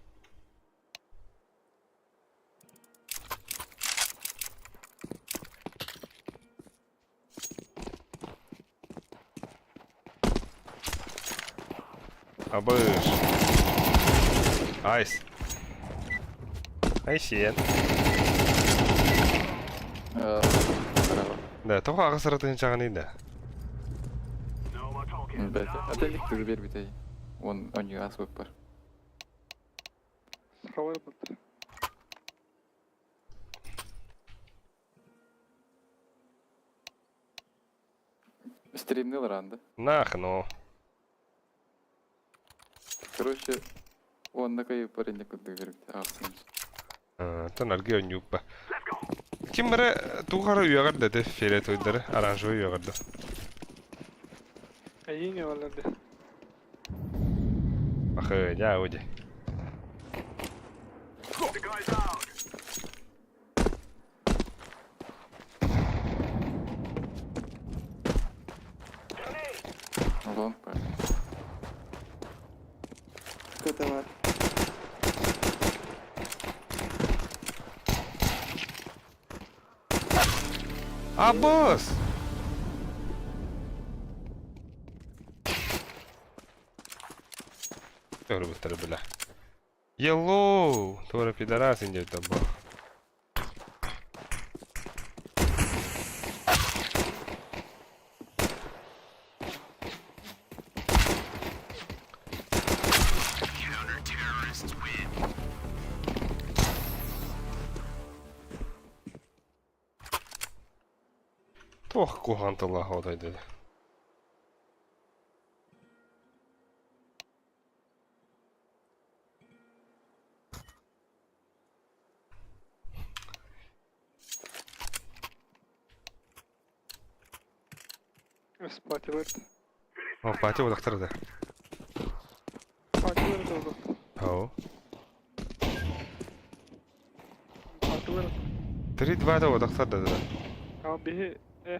Абыш. Айс. Айсиэн. Да, тоҕо аҕыс ырытыһын чаҕаный да. Бэт. Ата илик түгү биэрбитэй. Уон онньу ааспыппар. Сахалар бат. Стримни ылараан да. Нах, ну. Короче, уонна кыайыппар инник курдук биэрбит аахсым. Оттон аргы онньууппа. Ким эрэ туох эрэ үөҕэр да ити фиолетовыйдары оранжевый үөҕэр да. Эйиҥ эҕэлэрдэ. Ахы, дьаа дьэ. Лонг бар. КТ бар. Абыс! Көрбүттэр бile. Yellow! Туора пидорас индиэбитэ бу. Туох куһаҕан тыллаах отой дии. Спати вырт. О, пати удахтар да. Пати вырт oldu. Ау. Пати вырт. 3-2 да удахтар да да. А биһи э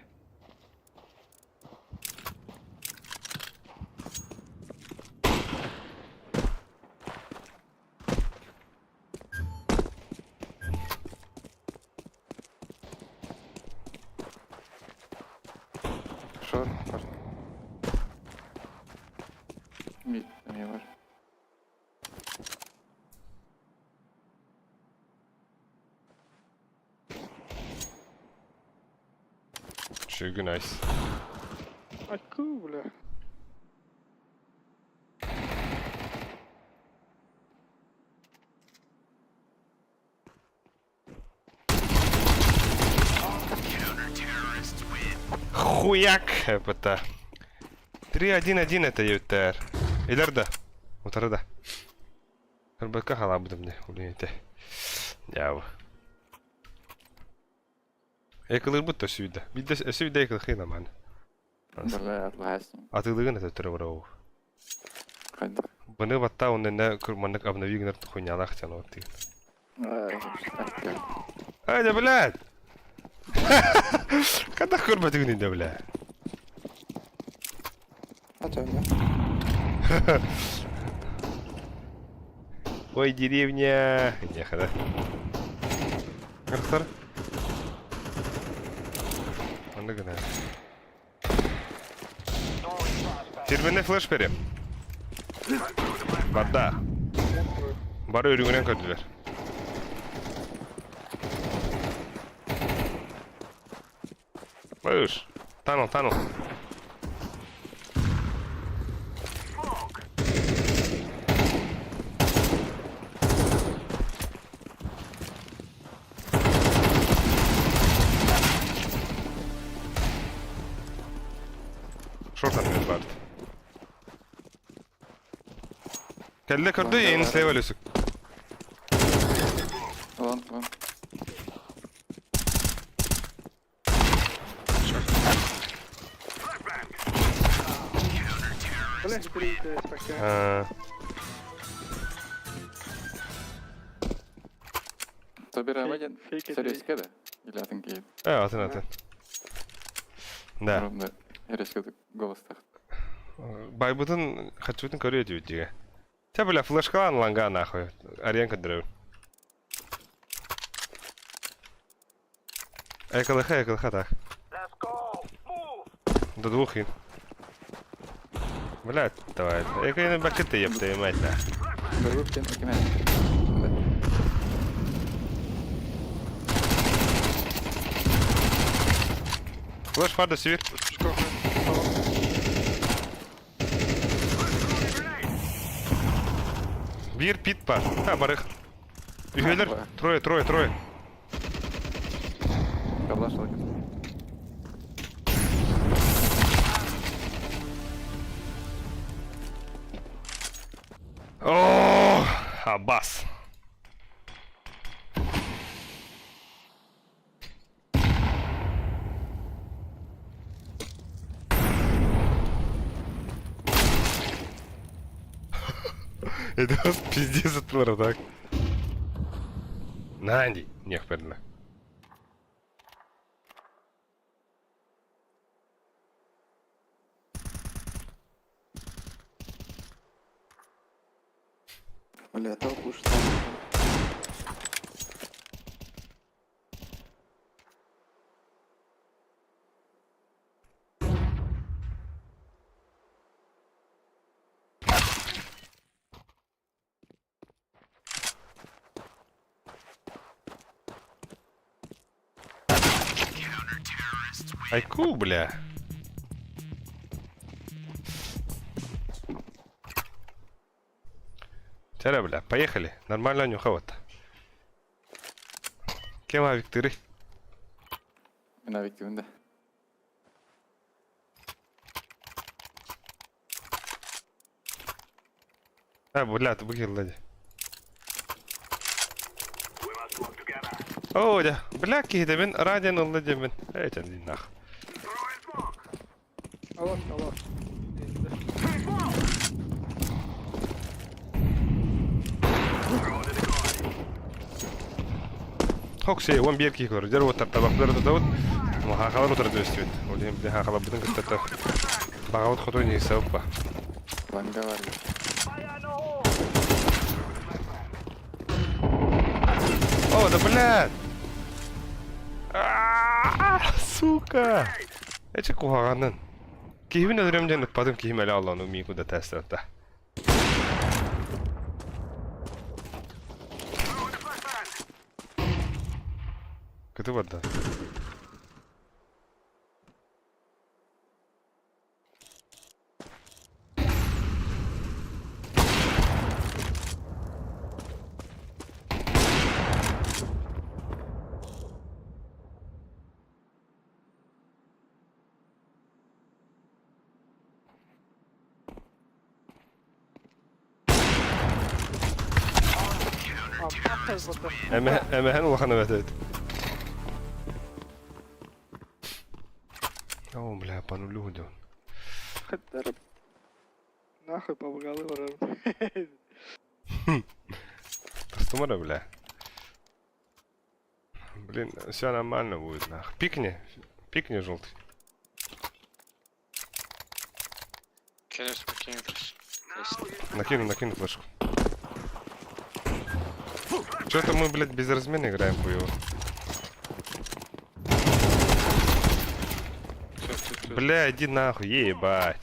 Шор бар. Мид эмиэ бар. Үчүгэй nice. Айкуу бля. Хуяк! Это. 3-1-1 это ЮТР. Илэр да. Утары да. Көрбөккө халаабытым дии, улините. Дьаабы. Экылырбыт да сүйдэ. Бидде сүйдэ экылхыына маны. Бля, атлаһаасың. Атыылыгын это төре барау. Хайдах. Быны батта онненне маннык обнови гынар хуйнялаах тян вот тигин. Ай, да, блядь! Когда көрбөтүгүн инде, бля? Атыылы. Ой, деревня. Нехада. Харахтар. Онно гына. Фирменный флеш берем. Барда. Бары өрүҥүнэн көрдүлэр. Слышь, tunnel, tunnel. Шорт атыыр баарт. Кэллэ көрдө эйин слева Люсик. Вон, вон. Тобирама диэн сэрээскэ да или атын киһи? Э, атын атын. Да. Ровно резко голостах. Байбытын хаччыбытын көрүө этибит дигэ. Чэ, бля, флешкалаан лангаа нахуй. Арыйан көрдөрөбүн. Экалыха, экалыха так. До двух ин. Блядь, давай. Экайны бакыты еп твою мать, да. Көрбүт диэн экиме. Флеш фарда север. Биир пит бар. Ха, барых. Үһүөлэр. Трое, трое, трое. О, Аббас. Это пиздец оттуда так. Нанди, нехперно. Бля, толку что. Айку, бля. Чара, бля, поехали. Нормально нюхават. Кем авиктыры? Мин авиктыбын да. А, бля, ты бухил, Оо, дьэ, бля, киһитэбин, радион ылла диэммин. Эй, чэн нах. Алар, алар. Хоксей, он биир киһи көрөр. Дьэр уоттар табахтар тутабыт. Хахалар утары түстүбүт. Ол иһин били хахаларбытын кытта баҕабыт хоту ньыйсабыт ба. Ванга бар. О, да блядь! А, сука! Эчи куһаҕанын. Киһибин өлөрөм диэн ыппатым киһим эле аллану миин куда тестата. Кыты барда. Эмэһэн улахан эбэт О, бля, по нулю идет. Нахуй помогалы барарым. Тастымара, бля. Блин, все нормально будет, нах. Пикни. Пикни, желтый. Накину, накину флешку. Что-то мы, блядь, без размена играем, хуево. Бля, иди нахуй, ебать.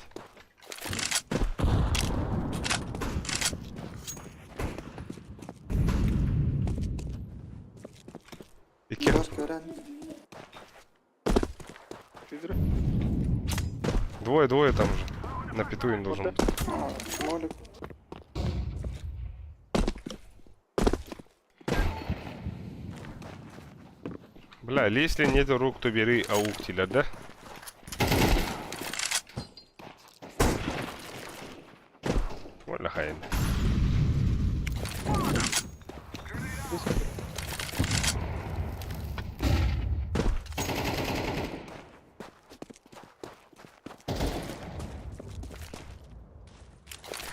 Икки. Бар көрөн. Тизре. Двое, двое там уже. На пету им должен быть. А, молик. Бля, если нет рук, то бери аук тебя, да? Валя хайн.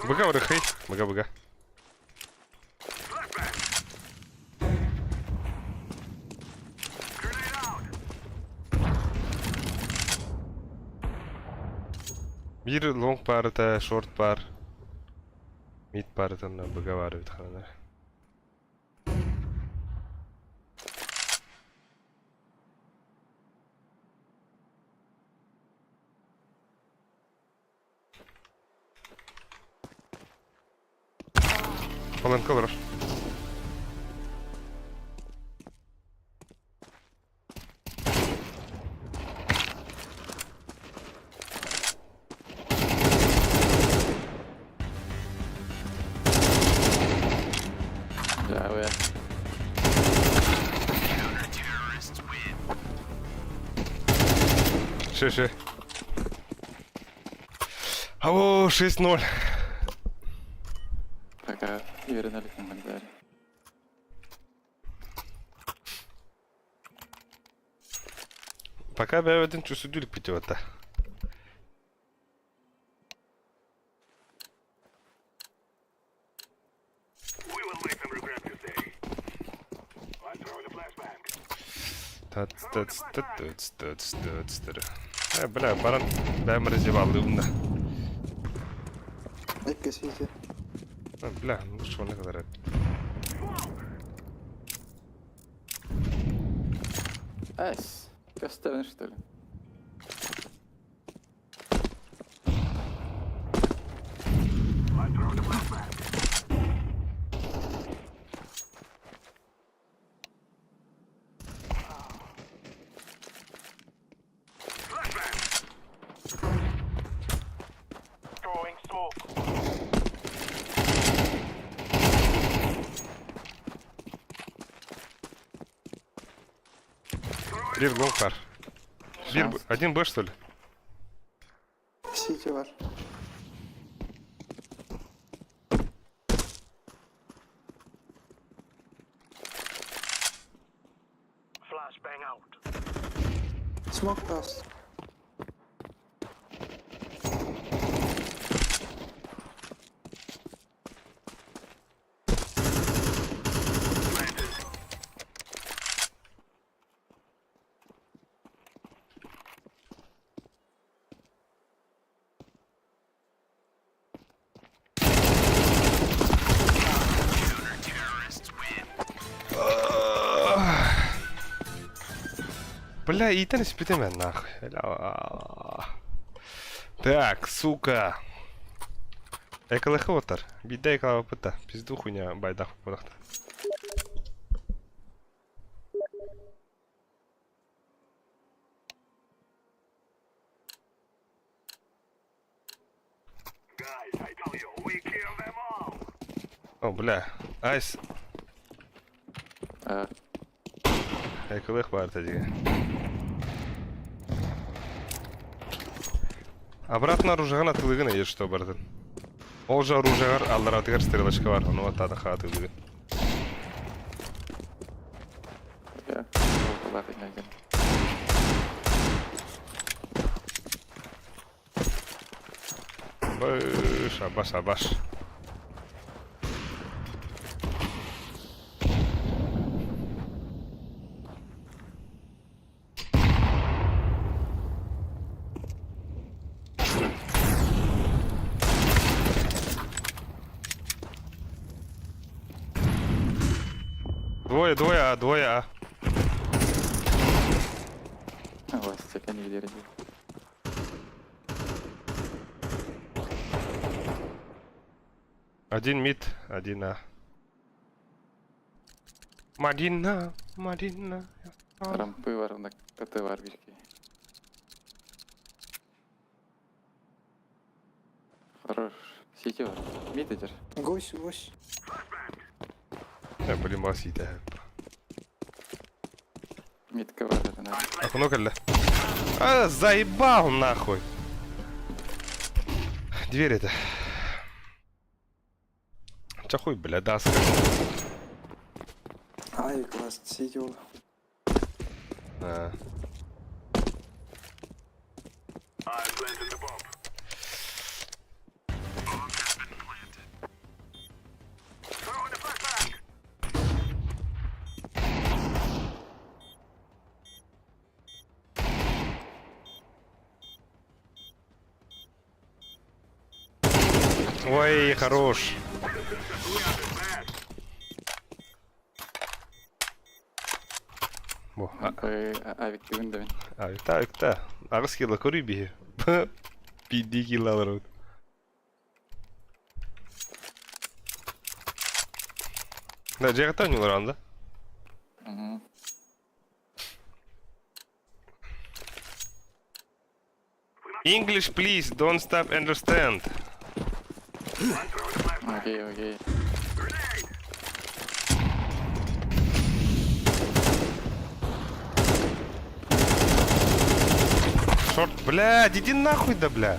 Быга врыхай, быга быга. Биир long баар этэ, short баар. Mid баар этэ, онно быга баар эбит харанар. Паланка олорор. Да, вы. Ше, ше. Ау, 6-0. Пока вернули командир. Пока бэйбэтин чусудүл питиота. Тац тац тац тац тац тац. Э, бля, баран бэм разевалды да. Икки сити. А, бля, ну что он kadar Эс, костыльный, что ли? Биир long баар. Биир, Шанс. один Б, что ли? Сити бар. Smoke dust. Бля, иитэн испитим эн нахуй. Бля, Так, сука. Эколэхэ отар. Биирдэ эколаабыппыт да. Пизду хуйня байдах буолахта. О, бля. Айс. А, Эколэх баар дии. Обратно оружиеҕын атыылыгын эйир что бардын. Ол же оружиеҕар алларатыгар стрелочка баар, ону баттаатахха атыылыгын. бля, ладно, не Быш, абаш, абаш. Двое, двое А, двое А. Вас, тебя не видели. Один мид, один А. Мадина, Мадина. Рампы бар, онно КТ бар биир киһи. Хорош. Сити бар. Мид этер. Гусь, гусь. Э, блин, бас иитэ. Мидка бар это надо. Окно кэллэ. А, заебал нахуй. Дверь это. Ча хуй, бля, даска. Ай, класс, сидел. А. Ой, хорош. Бу, Авиктыбын да мин. Авикта, авикта. Аҕыс кило көрүй биһи. Пиди кило алар. Да, дьиэҕиттэн оонньуулар анда. English, please, don't stop understand. Окей, окей. Шорт, блядь, иди нахуй да, бля.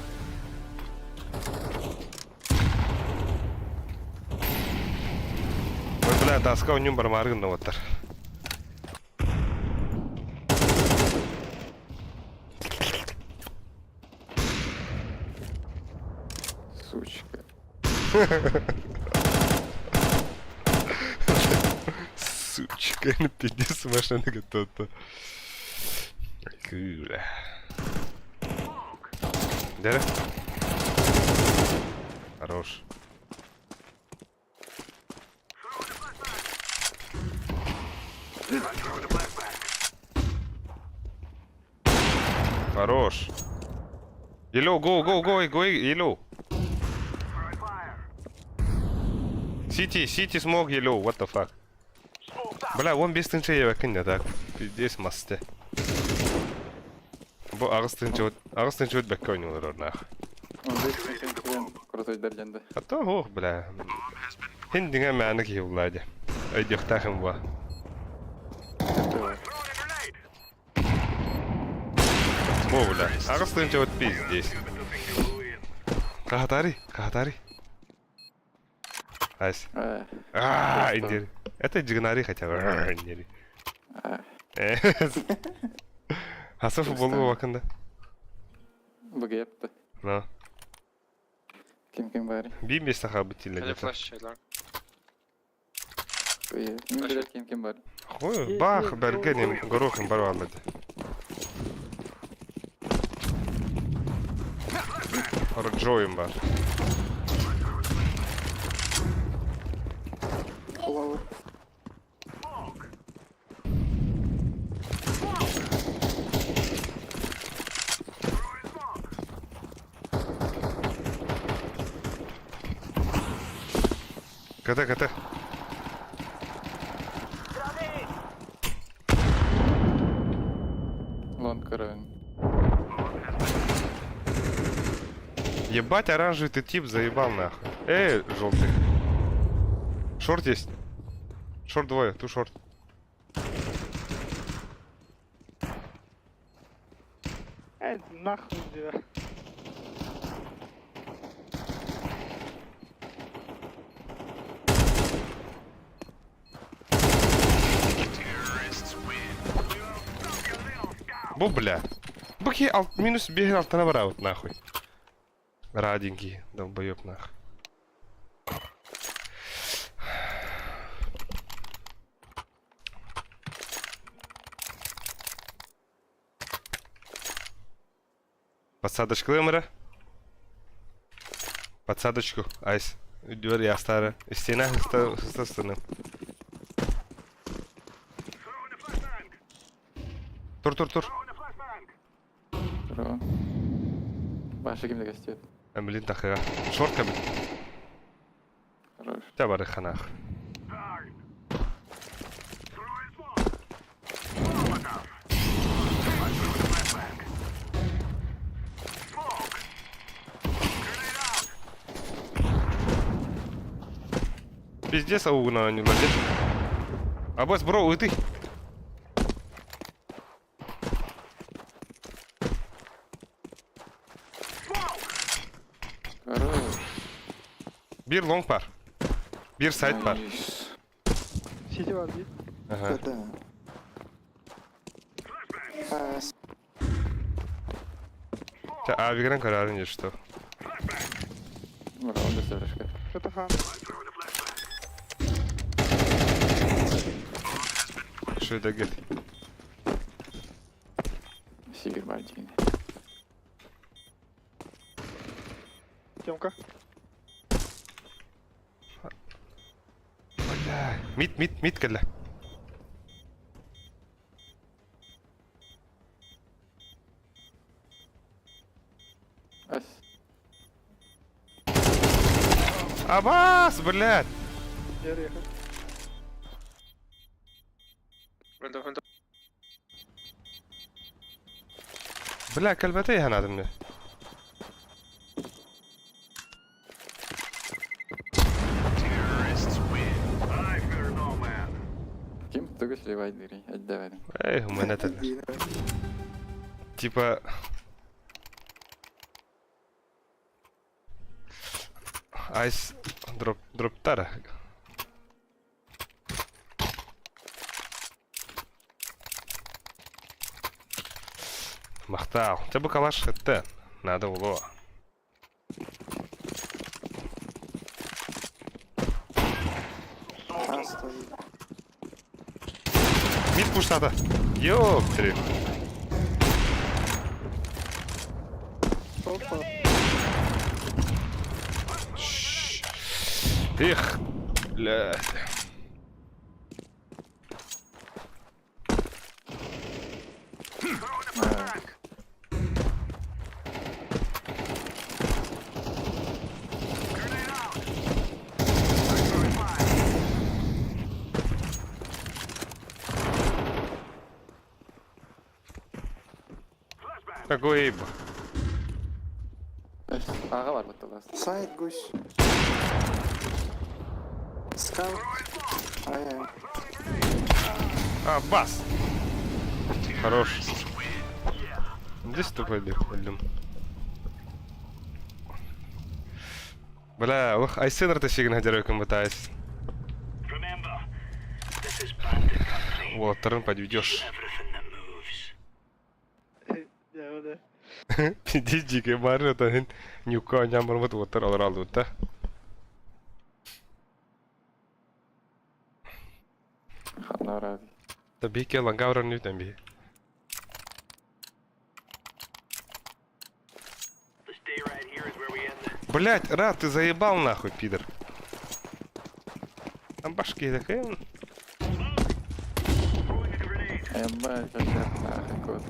Ой, бля, доска у нем бармаргын оттар. Сучка. Сучка, ну пиздец, машина готова. Бля. Дядя? Хорош. Хорош. Yellow, go, go, go, go, yellow. City, city smoke yellow, what the fuck. Бля, он бес тынча ебекин да так. Пиздец масты. Бу аҕыс тыһыынча аҕыс тыһыынча от бэккэ оонньуулар орнаах. Он бес тыһыынча крутой дэрденде. А то ох, бля. Хин диҥэ мээнэ киһи буллаа дии. Өйдүөхтээх буа. О, бля. Аҕыс тыһыынча от пиздец. Кахатари, кахатари. Ась. А, индери. Это дигнари хотя бы. Индери. Хаса футболу бакында. Бгепті. На. Ким ким бари. Бим бес саха бутиле Или где-то. флеш чайлар. Мин билер ким ким бари. Хуй, бах, бергеним, горохом барвалады. Роджоем бар. Лавр. КТ, КТ. Лонг көрөбүн. Ебать, оранжевый ты тип заебал нахуй. Эй, желтый. Шорт есть. Шорт двое, ту шорт. Эй, нахуй тебя. Бу, бля. Бу киһи ал, минус биэһин алтана барабыт нахуй. Раденький, долбоеб нахуй. Подсадочку ымыра. Подсадочку, айс. Дверь я старая. Стена, стороны. Тур, тур, тур. Браво. Баша ким да кестиет. А, блин, тахыга. Шорт кабин. Хорош. Чэ барыхханаах. Пиздец аугна оонньуулар дьэ. Абас бро ытый. Хорош. Биир лонг бар. Биир сайт бар. Найс. Сити бар дии. Ага. Да. А, Чэ, авигынан көрөөрүн дьэ что. Браво, да Это хан. Что это говорит? Сигир бар дигин. Тёмка. Бля. Мид, мид, мид кэллэ. Ас. Абас, блядь! Ярыха. Бля, кэлбэтэ иһэн мне. Ким тугу сливайдырый, отдавай. Эй, у меня это. Типа... Айс дроп дроптара. Махтал. Тебя бы калаш это. Надо было. А, стоит. Мид пуштата. Ёптри. Опа. Эх, блядь. Какой ибо? Аҕа бар батталаас. Сайт гусь. Скаут. Ай-ай. А, бас! Хорош. Здесь тупой блин. Бля, ох, айсенер тащигин хадереком пытаюсь. Вот, вторым подведешь. Дьэ, Пиздец, дикий бар, это нюка, нямар, вот вот ал да. Ханна Да бике лангавра нүтэн би. Блять, Рад, ты заебал нахуй, пидор. Там башки такая. Ебать, вообще нахуй кот.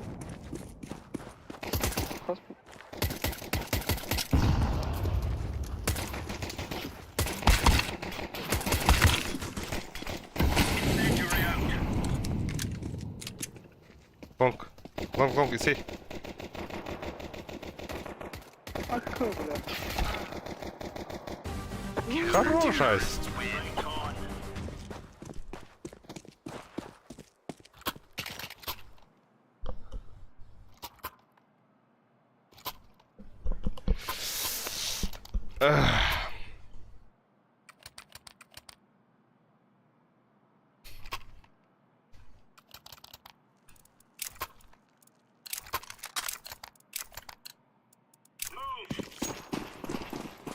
Лонг. Лонг, лонг, исей. Акка, бля. Хорош, айс.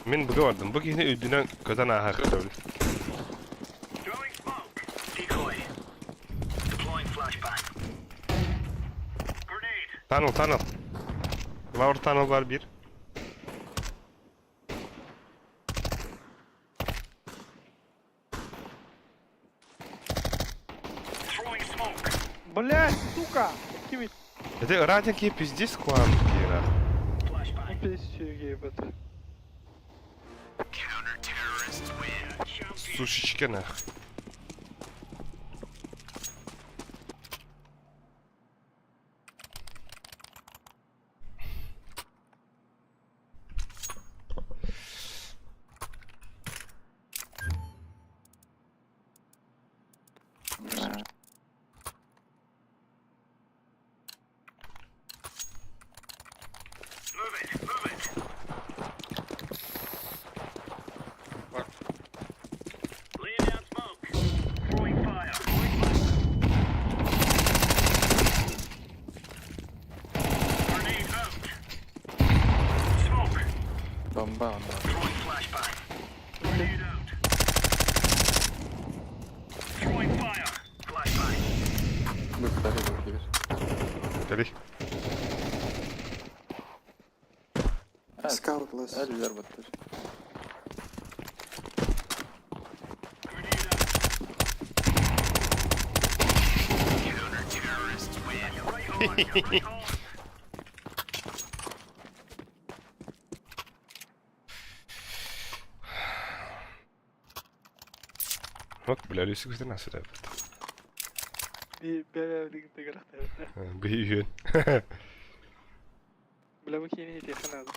Мин быга бардым. Бу киһини үрдүнэн көтөн ааһа кытабын. Tunnel, tunnel. Lower tunnel бар bir. Блять, сука! Какими Это радики пиздец куан кира. песчуги, ебать. Сушечка нах. Бомба онно. Быктары быктыгыр. Кали. Скаут лес. Әлилер баттыр. Вот, бля, Люсик күтен асыра. Би бэбэ билигин Бүйүн. Бля бу киини итиэхэ наада.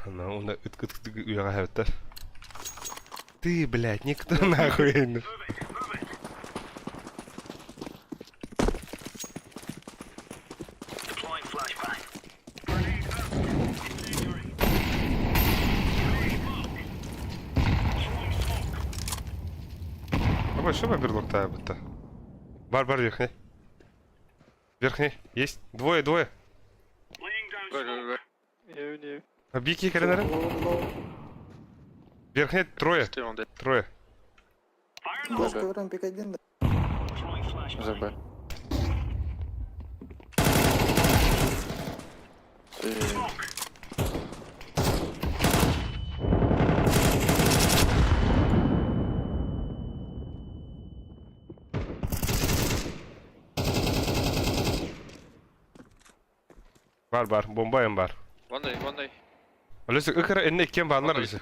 Ана, уна ыт ыт уяга хэвтер. Ты, блядь, никто нахуй. Абай, что берлог та Бар, бар, верхний. Верхний, есть. Двое, двое. Эвни. А бики календарь? Верхний трое. Трое. Флешка в рампик один, да? ЖБ. Бар, бар, бомбайым бар. One day, one day. Ölüsü ıkıra enine ikken banlar ölüsü.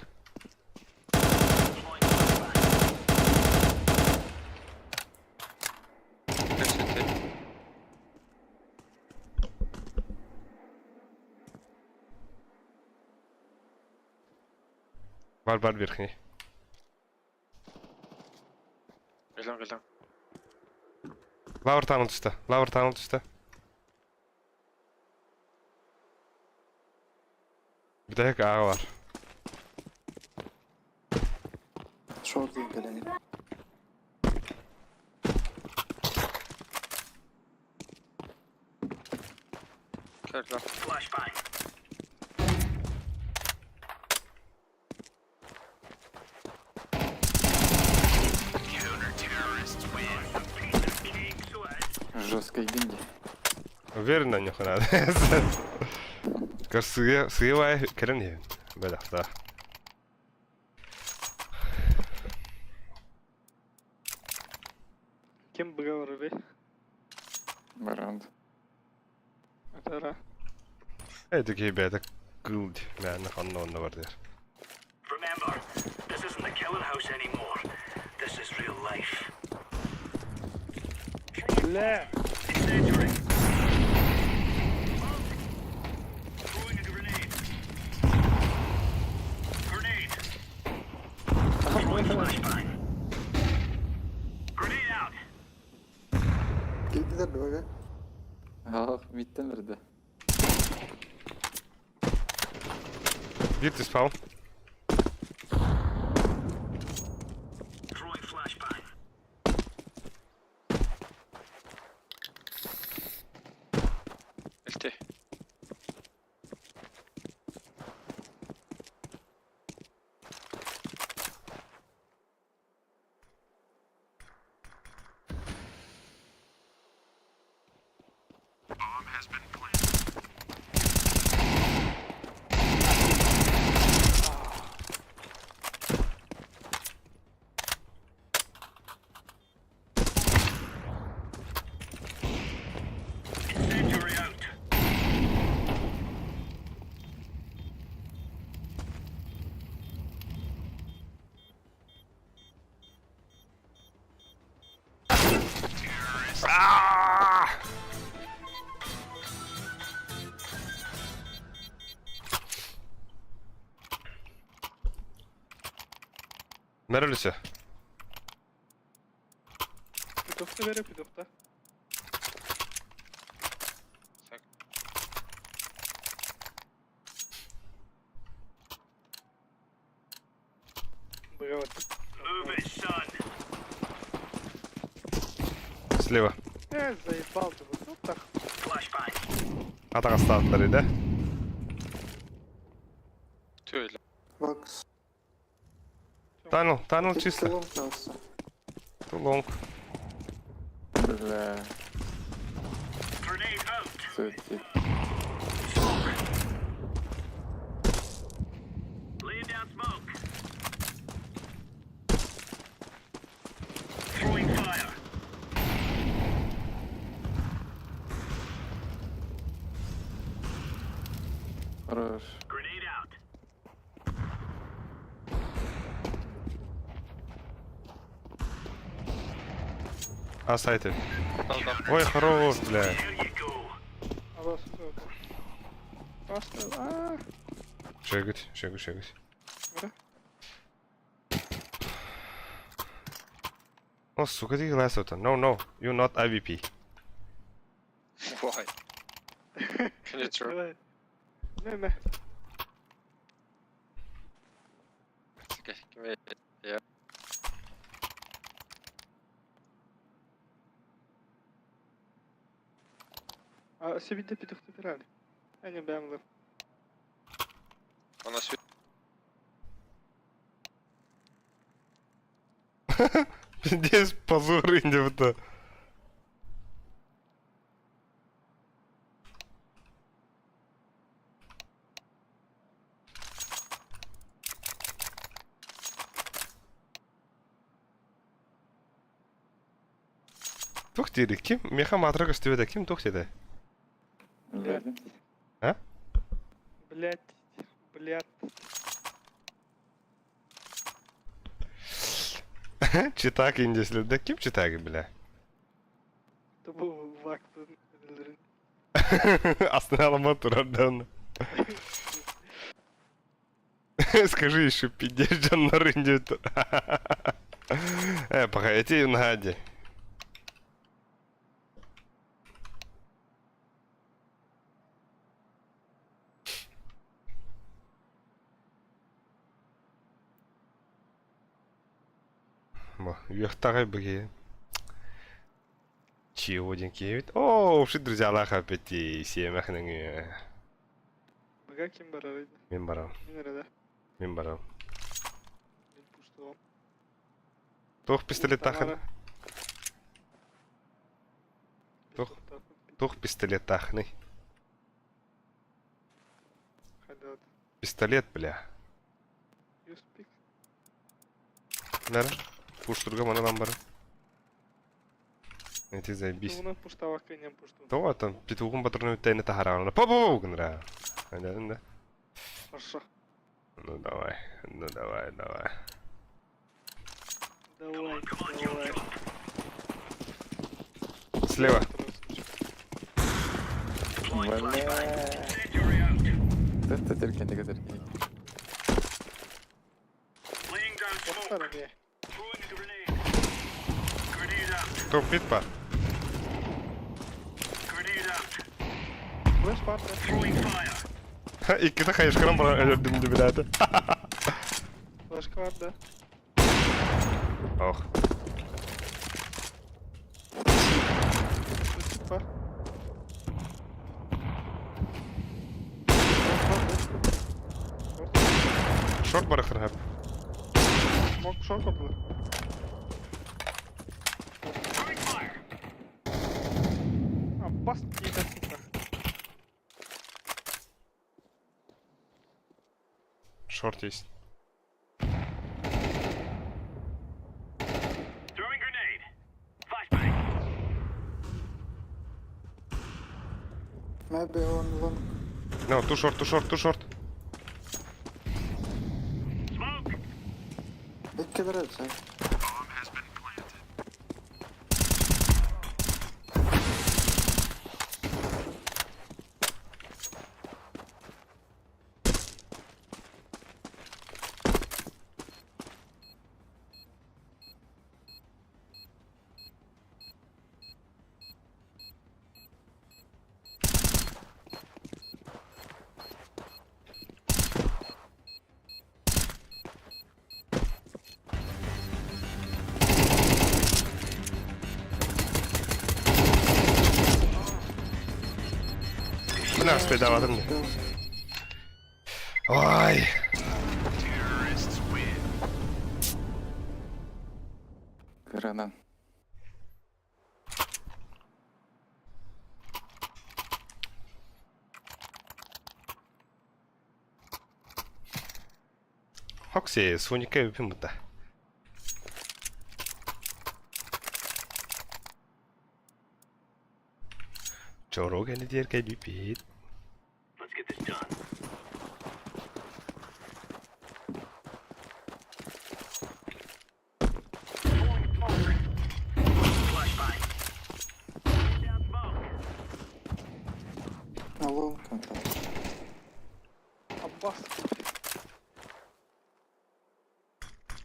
City. Бар, бар, верхний. Gel gel. Лавр таныл түсті. Лавр таныл түсті. Bir dakika ağa var. Шорт дейін кәләне. Gel lan. Жесткой гинди. Уверен, на них надо. Көр сыгы кәрін ебін. Бәдақта. Ким быга барар Баранд. Атара. Әйді кей бәді кылд. Мәні ханна онна бар дер. Remember, this isn't the killing house anymore. This is real life. Бля! Incendiary. Throwing a grenade. Grenade. Throwing flashbang. Grenade out. Килдилер бага. Ах, миттен берді. Bir түс паун. Throwing flashbang. LT. Incendiary out. Бер өлүсө. Петухта бери петухта. Быгават. Move it, son. Слева. Э, заебал ты, вот так. Flashbang. Атаҕастаатылар да. Түөлэ. Бакс. Tunnel, tunnel чисто. Long kalsa. Too long. Бля. Grenade out. Сути. Smoke. Laying down smoke. Throwing fire. Хорош. Grenade out. А сайты. Алда. Ой, хорош, бля. Here you go. Алас, Просто, а, Шегать, шегать, шегать. Бра. О, сука, ты глаз это. No, no, you're not IVP. Why? Can you throw? давай. Не, не. Okay, give me. Yeah. А себе петухта пирали. Я не бэмлы. У нас Пиздец, позор индивта. Тух дири, ким? Меха матрак өстүбэдэ, ким тух диди? Бля. А? Блять, блять. Читак индеслер, ким читак, бля? Это был вак. Астына алама турардан. Скажи еще пиздец, Джан индивта. Э, пока эти нади. Бо, үөхтаҕай быгы. Чего один киевит? О, уши друзья опять сиэмэхнэҥ. Быга ким барар Мин барам, Мин эрэ мин барам. Мин пуштуом. Туох пистолеттаахын? Туох? Туох пистолеттаахыный? Хайдат. Пистолет, бля. You speak. Нара? Пуштурга манан бар. Эти заебись. Тугунан пуштавакка инен пуштун. То там петугун патроны тайны тахарана. По-по-по гнра. Да, да. Хорошо. Ну давай, ну давай, давай. Давай, давай. Слева. Бля. Incendiary out. Это теркин, это теркин. Laying down smoke. Бастар эмиэ. Throwing a grenade. Grenade out. Топ мид па. Grenade out. Флеш парта. Throwing fire. Икките хайышкаран бара өлөрдүм деп билээти. Флешка бар да. Ох. Флешка бар. Шорт бар хап. Мог шорт был. Throwing fire. А бас тиит сука. Шорт есть. Throwing grenade. Flashbang. Maybe on long. No, too short, too short, too short. Smoke. Икки берет. Бля, успейдаабатым дии. Ой. Кыранан. Хокси, Соника эбиппин бутта. Чоро кэннитигэр кэлбиппит. Let's get this done. Throwing smoke. Flashbang. Down smoke. Алло, контакт. Аббас.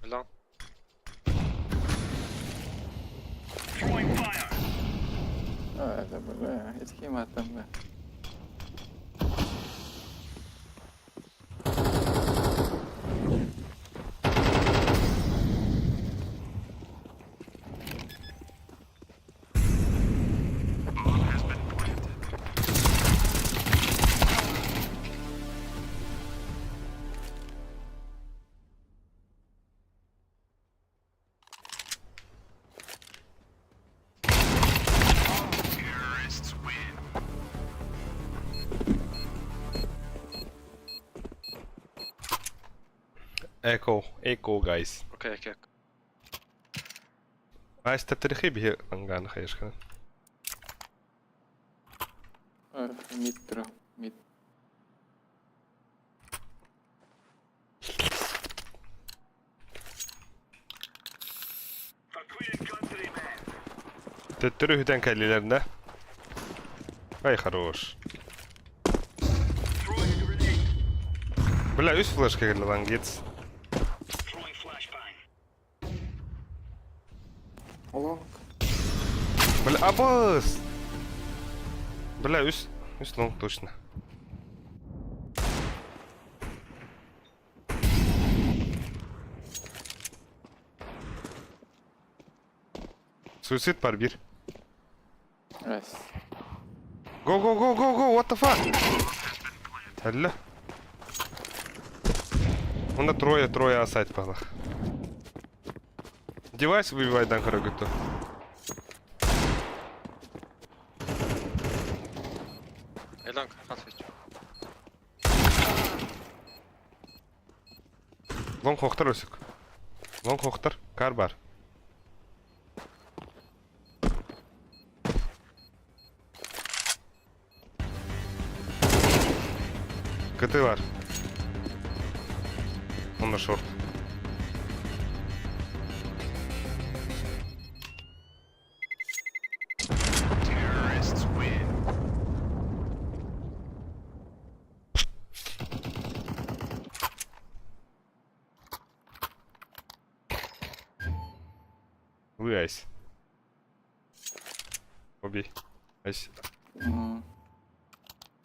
Long. Throwing fire. А, это бля, схема там, бля. Echo, echo guys. Okay. Айс тэптэрхи биһи анганы хайышкана. Мид мид. For Queen and country, men. Төттөрү үтэн кэллилэринэ. Ай, хорош. Throwing a grenade. Бля, үс флешка кэллэ лангец. Throwing flashbang. Лонг. Бля, абыс! Бля, үс, үс лонг точно. Суицид бар бир. Раз. Go, go, go, go, go, what the fuck? Әллә. Онда трое, трое асайт балах. Девайс выбивай дан көрөгөтө. A long, half switch. Лонг хохтар өсөк. Лонг хохтар, кар бар. КТ бар. Он на шорт. Вы айс. Убей. Айс.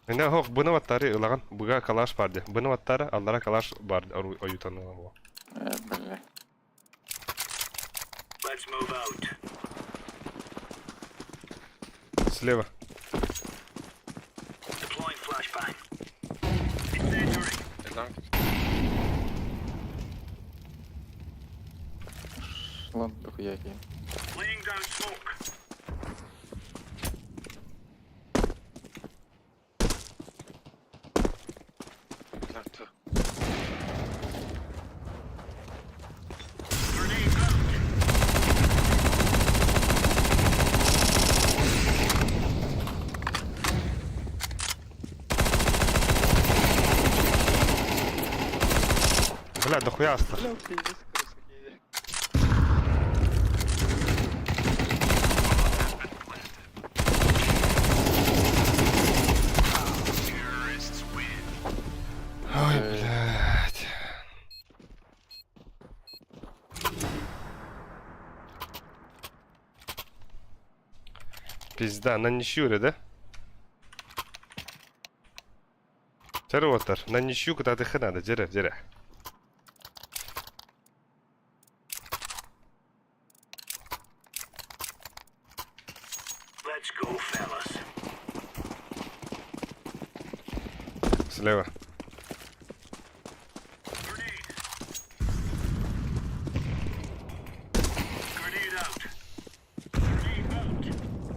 Менә хох быны ваттары ылаган быга калаш барды. Быны ваттары аллара калаш бар оютан Бля. Let's move out. Слева. Deploying flashbang. Incendiary. A long. Лонг дохуя кем. Laying down smoke. Long two. Grenade out. Бля, дохуя астар. Бля, пиздец, крысы. Ой, блядь. Пизда, на ничью, да? Чары на ничью куда ты надо, дере, дере. Let's go, fellas. Слева.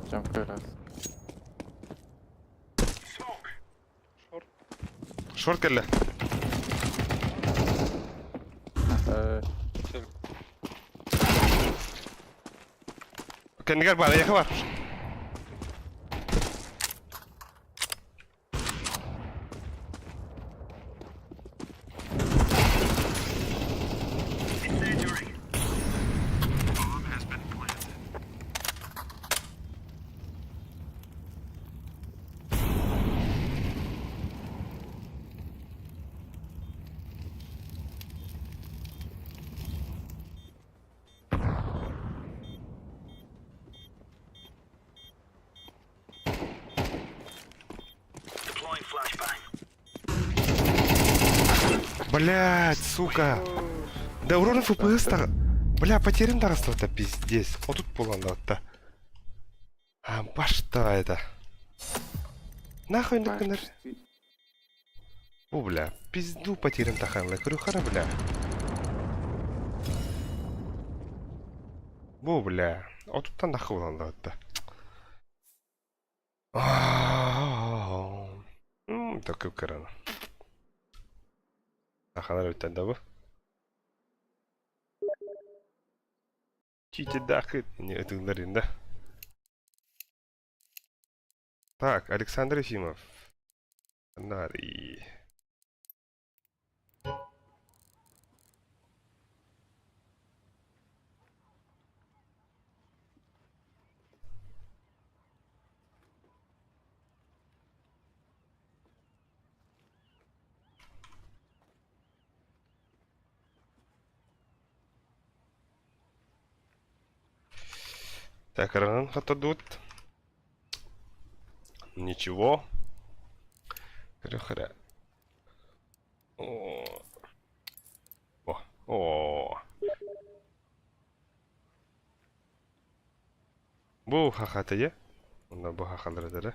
Jump раз. Шорт. Шорт кэллэ. Кэннигэр баар, эйиэхэ баар. Блять, сука. Да урон FPS та. Бля, потерян таҕыста пиздец. Отут буолан да. А, башта это. Нахуй гынар. Бу бля, пизду потерян таханла. Көрү бля. Бу бля, отуттан нахуй буолан да. Такып кыраны. Ахалар өттен да бу. Чити не ытыгларында. Так, Александр Ефимов. Нари. Так, ран хатадут. Ничего. Хря. О. О. О. Бу хахатые. Онда бу хахалары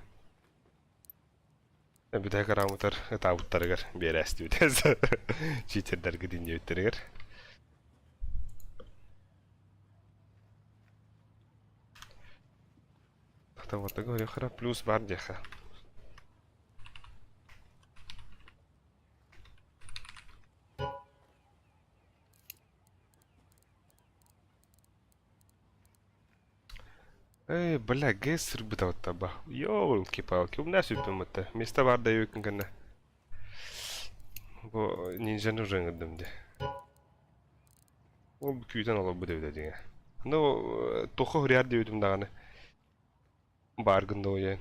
Бүтэ карамутар ытаабыттарыгар биэрээстибит. Читердерге диннебиттеригер. Тахта вот хара плюс бар диэхэ. Эй, бля, гэс бытаватта ба. Ёлки-палки, у меня сүппүм Место бар да юкын гына. Бу нинжаны уже ыңырдым де. Ол күйден алып бу деп деңе. Ну, тохо хуряр деп өтүм даганы. Бар гында оян.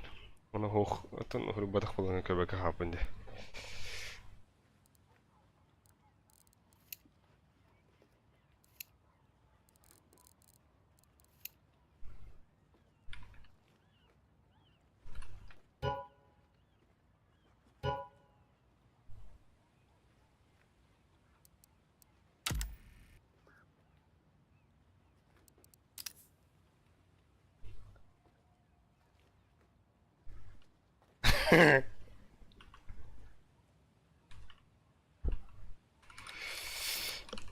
Оны хох, атын хурбатах болған көбөкө хапын де.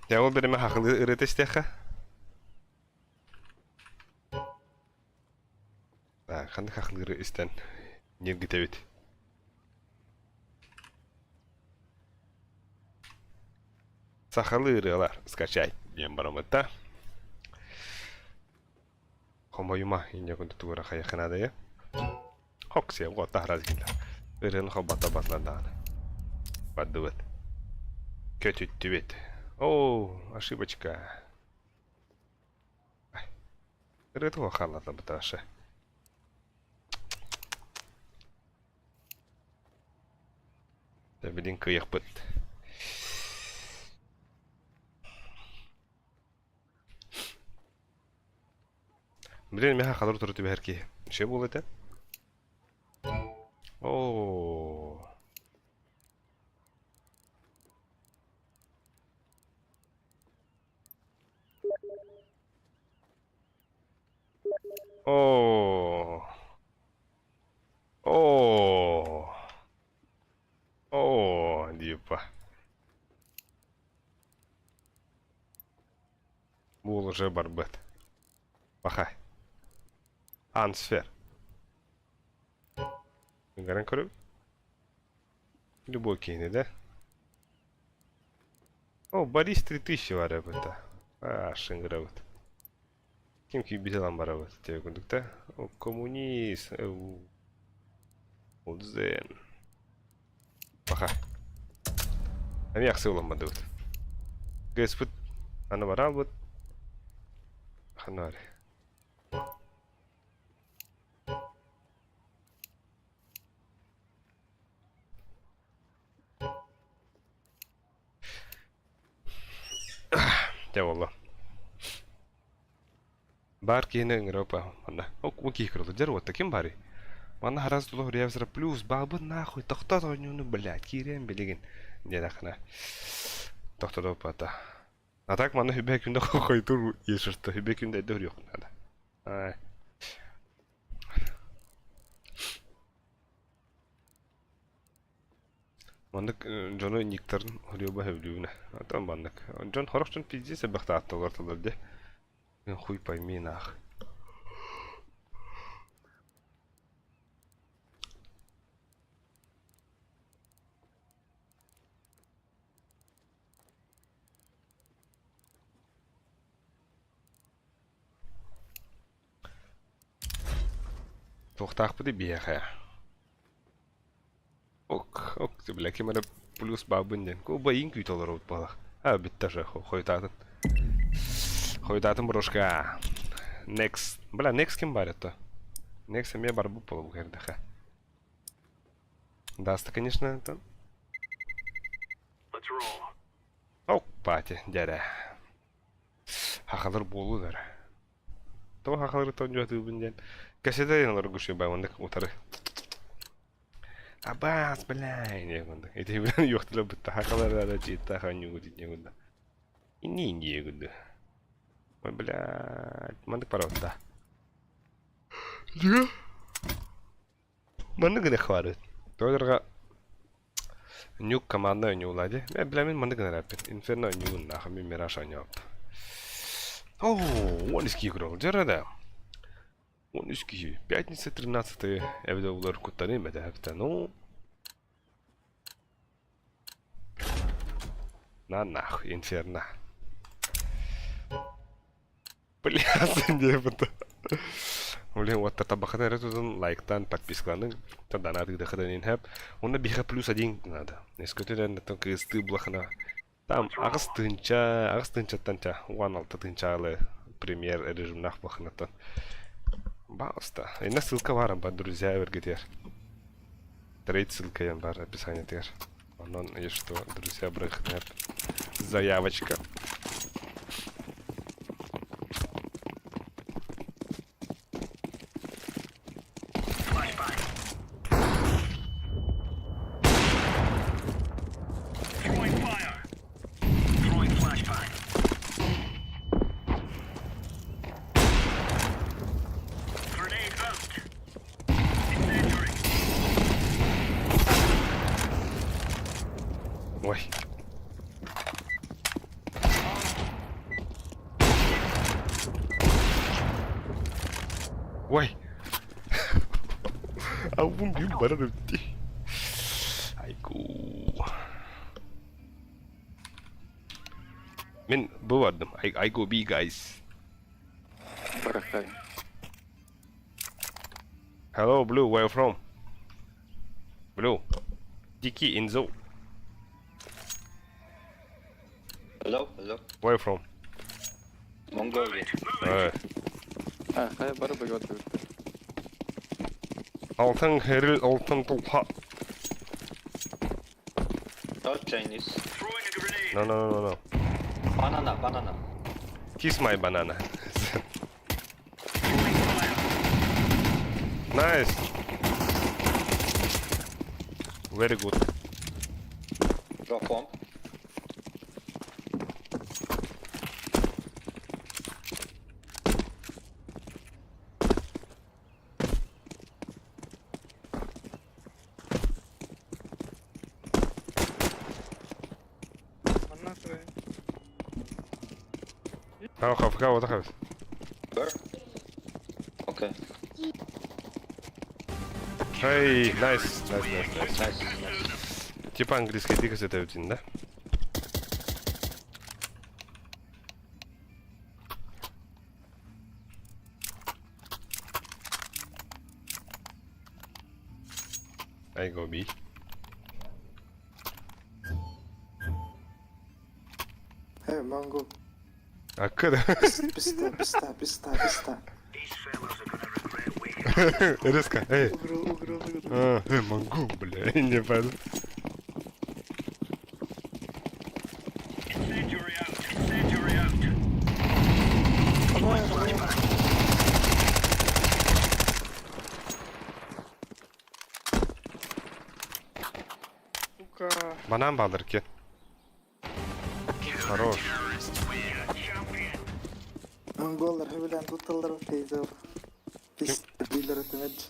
Я ол береме хақылы ырытыстеха. Так, қандай хақылы истен нергитебит. Сахалы ырылар скачай диэн барамытта. Хомойума инне күнді тугура хаяхынадая. Хоксия вот тахразгинда. Ырын хобата батландаганы. Баддыбыт. Көтүттүбет. О, ошибочка. Ырытыга халата быташы. Билин кыяқпыт. Блин, меха халыр туру түбәрки. Ше бол это? О. О. О. О. уже барбыт. Баха. Ансфер. Ыҥыран көрөбүт. Любой киһини да. О, Борис 3000 бар эбит. А, шыҥырабыт. Ким киирбит ылан барабыт диэбит курдук да. О, коммунист. Удзен. Баха. Эмиэ ахсы ылан бардыбыт. Кыыспыт аны бараалбыт. Ханна Дьэ буолла. Баар киһини ыҥырап манна. О, киһи кырылы дьэр уотта ким баарый? Манна харас тулу хуруйабысыра плюс баабын нахуй тохтот оонньууну блядь киириэм билигин диэтэххинэ тохтотуоппата. А так манна хүбэ күндэ хойдур ешырты хүбэ күндэ эрдэ хуруйуох надо. Ай. Маннык дьону никтарын хоруйба сөбүлүүбүн. Атын маннык. Дьон хорох дьон пиздец элбэх таатталар тылар де. Хуй пойми нах. Туохтаахпытый биһиэхэ? Ок, ок, бля, ким эрэ плюс баабын диэн. Кубайын күүтэ олоробут буолах. А, бүттэ уже, хойутаатын. Хойутаатын брошка. Next. Бля, next ким бар это? Next эмиэ барбыт буолуо кэрдэхэ. Даста, конечно, это. Ок, пати, дярэ. Хахалар буолуу эрэ. Тоҕо хахалары тоонньуотуубун диэн кэсэтэ олорго үчүгэй маннык утары Абаас, бля, диэн курдук. Ити билэн юохтара бытта хахалар эрэ чииттаах оонньуугут диэн курдук. Инни инди курдук. Ой, блядь, маннык барабытта. Маннык гына хварыт. Тоҕо Нюк команда оонньуулаа дии. Э, бля, мин маннык гына эрэппин. Инферно оонньуубун нахуй, мин Мираж оонньообут. Оо, 13 киһи көрө сылдьар да. 13 киһи. Пятница 13 эбитэ улар куттаныым этэ эбитэ. Ну, на нахуй, Инферно. Бля, диэбит. Блин, вот табахата эрэ тутун лайктаан, подпискаланыҥ, донат ыытахытын иһэп. Уонна биһиэхэ плюс один надо. Өскөтүнэн кыыстыы булахына там аҕыс тыһыынча, аҕыс тыһыынчаттан ча 16 тыһыынчаалы премьер режимнаах булахынаттан. Пожалуйста. Инна ссылка баар бар, друзья эвергетер. Трейд ссылка ян бар описаниетигэр. Онон, если что, друзья, брыхнет. Заявочка. Ой. Ой. Албын бүүн барар эбит дии. Айгу. Мин бу бардым. I, I go B guys. Барахтай. Hello Blue, where you from? Blue. Дикий Инзу. Hello, hello. Where you from? Mongolia. Э, А, хайа бары бөгөт эбиттэр. Алтын хэрил алтын тулха. Not Chinese. No, no, no, no, no. Banana, banana. Kiss my banana. Nice. Very good. Drop bomb. Манна турай. Хавка вот хавс. Where? Okay. Hey, nice, nice, nice, nice. Nice, nice. Типа английский дикость это один, да? I go B. Э, монгол. А когда? Писта, писта, писта, писта. These fellas are gonna regret waking Резко, эй. Угроза, угроза. А, могу, бля, не пойду. Incendiary out. Incendiary out. Сука. Банан балырки. Хорош. Монголлар хөбүлээн тутталлар фейзер. Писта дииллэр этимэдж.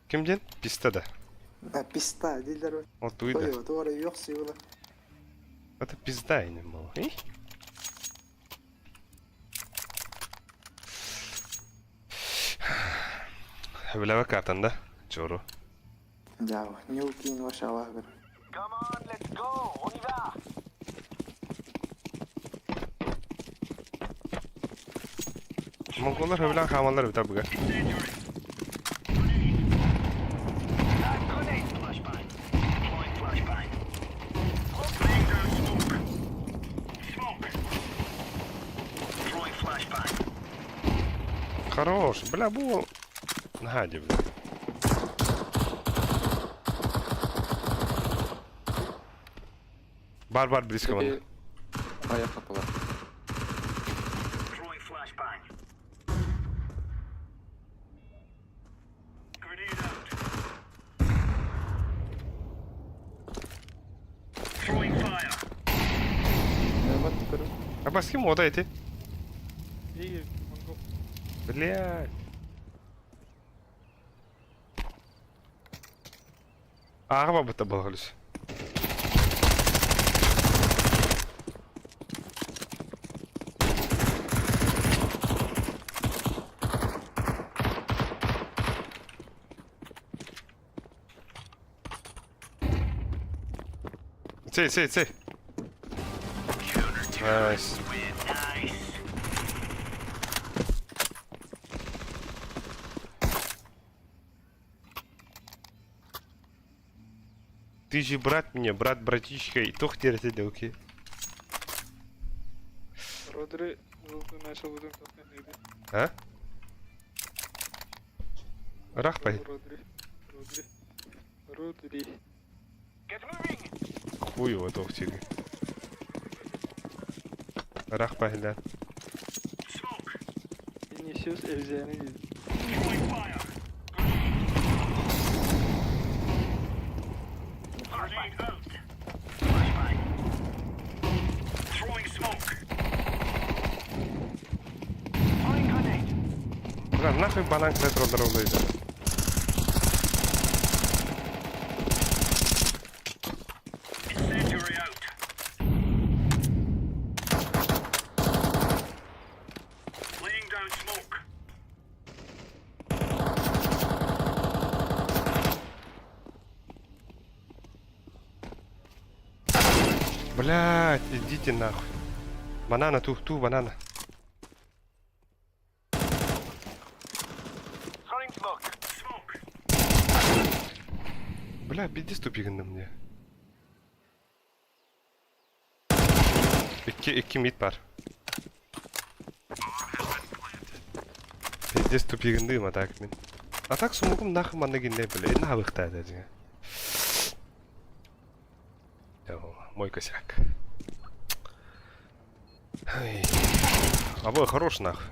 Ким диэн? Писта да. А, писта дииллэр. Вот туйда. Ой, туора юхси була. Это пизда и не мало. Бля, картан, да? Чору. Дява, нюкин ваша лахбер. Come on, let's go. On y va. Монголлар хөбүлээн хаамаллар эбит абыга. Incendiary. Grenade. Grenade. Flashbang. Deploying flashbang. Laying down smoke. Smoke. Throwing flashbang. Хорош. Бля, бу... Нагади, бля. Бар-бар близко вон. Аяқ қапалар. Throwing flashbang. Grenade out. Throwing fire. Нормат көру. А бас ким ода эти? И монгол. Блядь. Ааҕа бабыта балгалыс. Цей, цей, цей. Nice. Nice. Ты же брат мне, брат братишка, и тох терете окей. Родри золотой начал будем топ А? Рахпай. Родри. Родри. Родри. Get moving. Хуй его тох тебе. Рахпай, да. Smoke. Vinicius Evzeni değil. Throwing fire. Grenade out. Flashbang. Throwing smoke. Throwing grenade. Бля, нахуй банан ретро дровлейда. Incendiary out. Laying down smoke. Блядь, идите нахуй. Банана, ту, ту, банана. Throwing smoke. Smoke. Бля, беди ступиган на мне. Икки, икки мид бар. Пиздец тупигандым, а так мин. А так сумукум нахуй манна гинне, бля, и нахуй это. Мой косяк. Ай. Або хорош нах.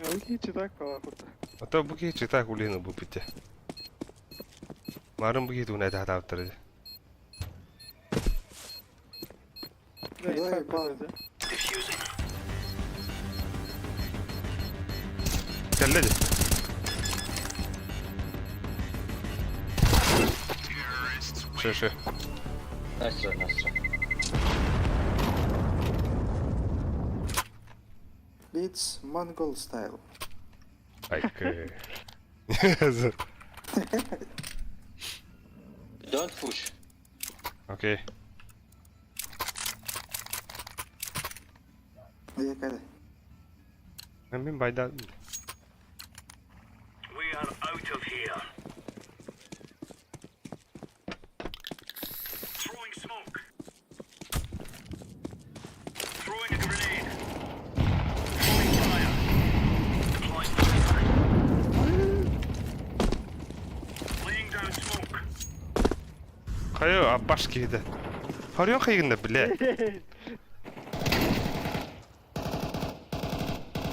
А вы читак палапута. А то буки читак улину бупите. Марын буки туна та таптыр. Да, и Давай, так пал. да. Diffusing. Келледи. Ше ше. Nice try, nice try. It's Mongol style. Айкы. Don't push. Окей. Якada. Мин байда. We are out of here. Throwing smoke. Throwing a grenade. Throwing fire. Deploying flashbang. Laying down smoke. Хайа абаш киһитэ. Хорьон хайгында бля.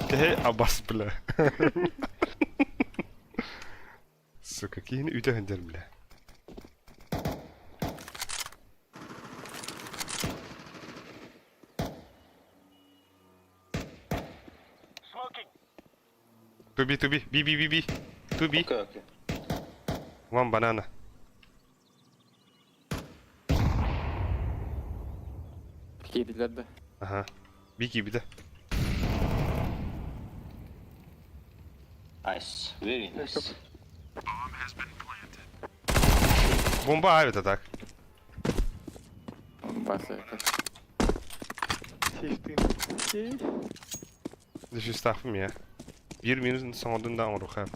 Киһи абас бля. Сука, киһини үтэ хындер бля. Smoking. Туби, туби, би, би, би, би. Туби. Okay, okay. One banana. Киирдилэр да. Ага. Би киирбитэ. Nice. Very nice. Бомба авито так. Баса. Сейфтин. Окей. Дешистахпым я. Бир минут соңодун да оңруха.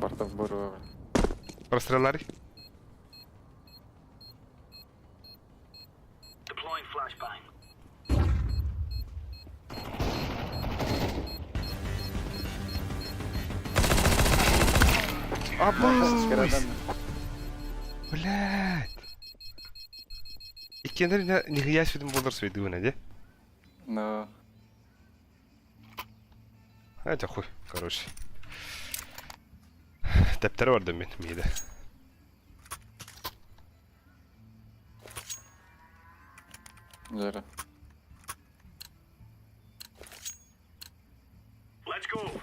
Бартов буруга. Простреллари. Deploying flashbang. Абас! Блядь. Иккиэннэр нихуя сүдүн буолар суйдугуна де. Но Это хуй, короче. Тэптэр бардым мин мииде. Жара. Let's go.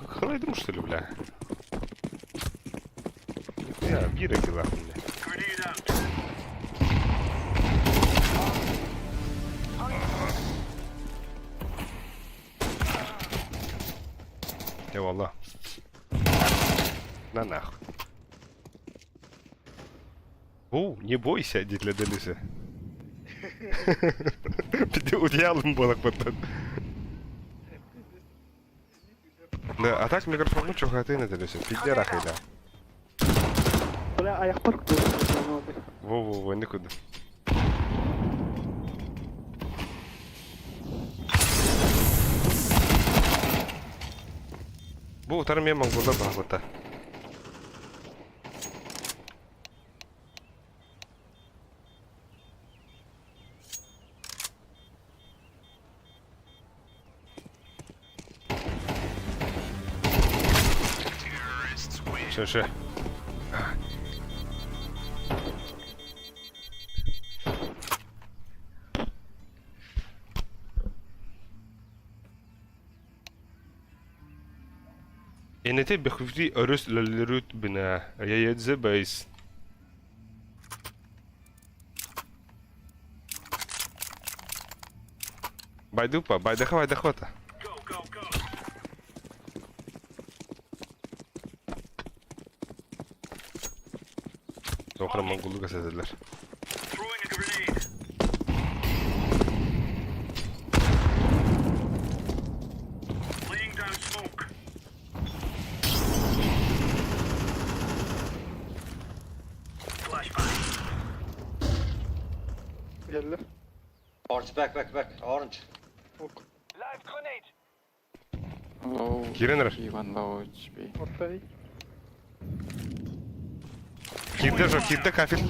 Халайдым что ли, бля? Нихуя, бира килах бля. Grenade out. Eyvallah. На нахуй. О, не бойся, для Делюся. Пиди одеялом было потом. Да, а так микрофон чухаты на Делюся. Пиди рахайда. Бля, аяқпар күтіп. Во-во-во, никуда. Бу утар мен монголдар баҕабыта. Все, все. Энете бэхври өрөс лөллөрүт бина яйдзе бейс. Байдупа, байдаха, байдахвата. Go, go, go. Тоқра монголу касатылар. Throwing a grenade. Laying down smoke. Flashbang. Geldi. Orange, back, back, back. Orange. Ok. Live grenade. Low. Киренер. Иван low HP. Ortay. Кирде жо, кирде кафель.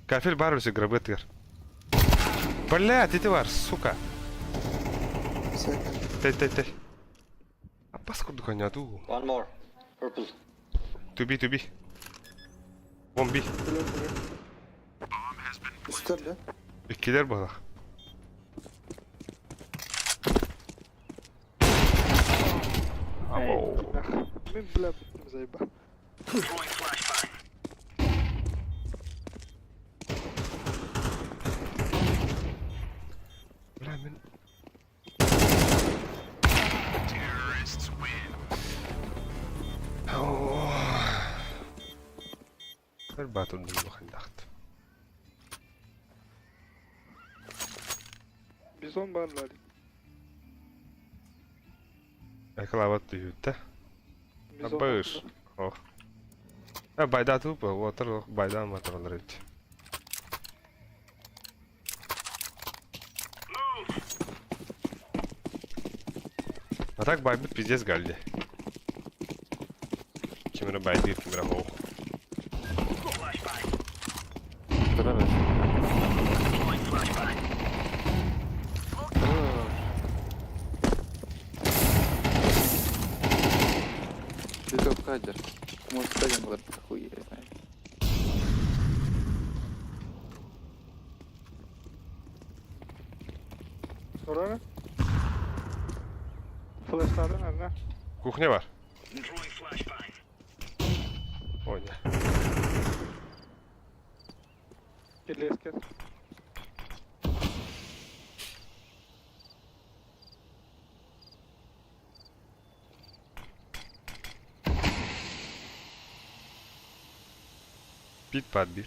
Кафель бар өсе грабетгер. Бля, дети бар, сука. Second. Тэй тэй тэй. Апас курдук ойноту. One more. Purple. Туби туби. Бомби. Үстер да? Иккилер балах. Або. Мен бля біттім зайба. Throwing flashbang. Баатырдым хайдахт. Bizon barlar. Экалаабат түһүүттэ. Bizon Абыш. Ох. Э, байда тупо, отыр байдан батыралар эбит. А так байбыт пиздец галди. Кимре байдыр, кимре хоох. Здорово. Ты топ хадер. Может, стадион был хуй, я знаю. Sonra Flashlardan nerede? Кухня бар. Ой, не. Кирлеске. Пит подбир.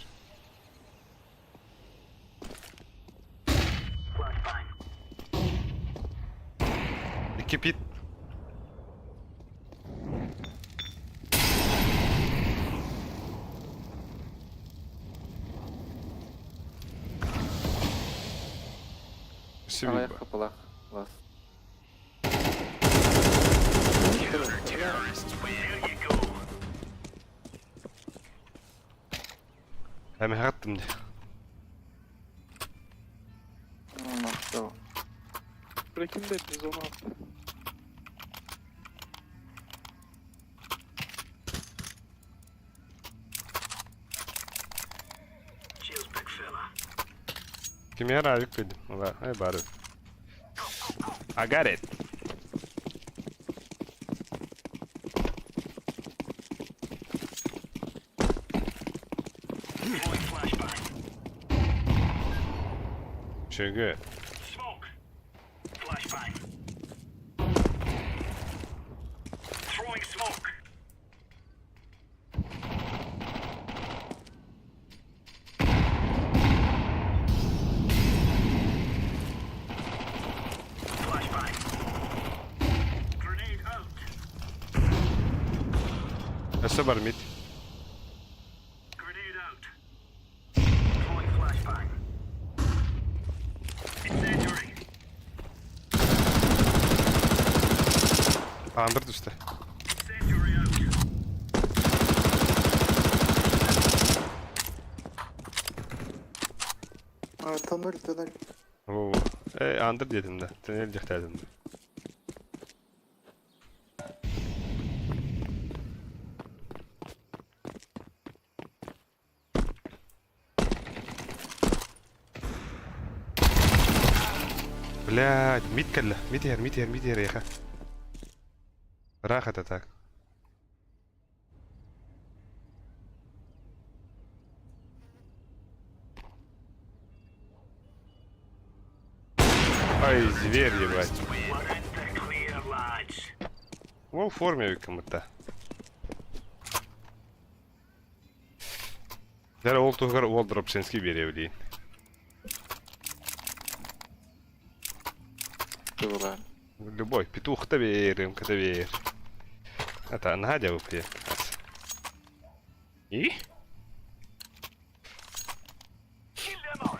Икки пит. Ага, я Сибирь. хапалах. Вас. Эми хаттым де. Ну, все. Bırakayım da bizonu attı. Cheers, big fella. Кимер авик дедим. Ла, ай бары. I got it. Throwing flashbang. Çünkü Smoke. Flashbang. Throwing smoke. Flashbang. Grenade out. Өссө бар mid. Grenade out. Throwing flashbang. Incendiary. Андыр түсті. Incendiary out. А, тоннель, тоннель. О, э, андыр дедим да. Туннель дехтедим да. Блядь, mid кэллэ. Mid иһэр, mid иһэр, mid иһэр эйиэхэ. Рахат так. Ай, зверь, ебать. We're in the clear, lads. Ол форме кому-то. Дәрі ол туғар ол дропшинский бере білейін. Была. Любой, петух та бер, МК та бер. Это Надя выпьет. И? Kill them all.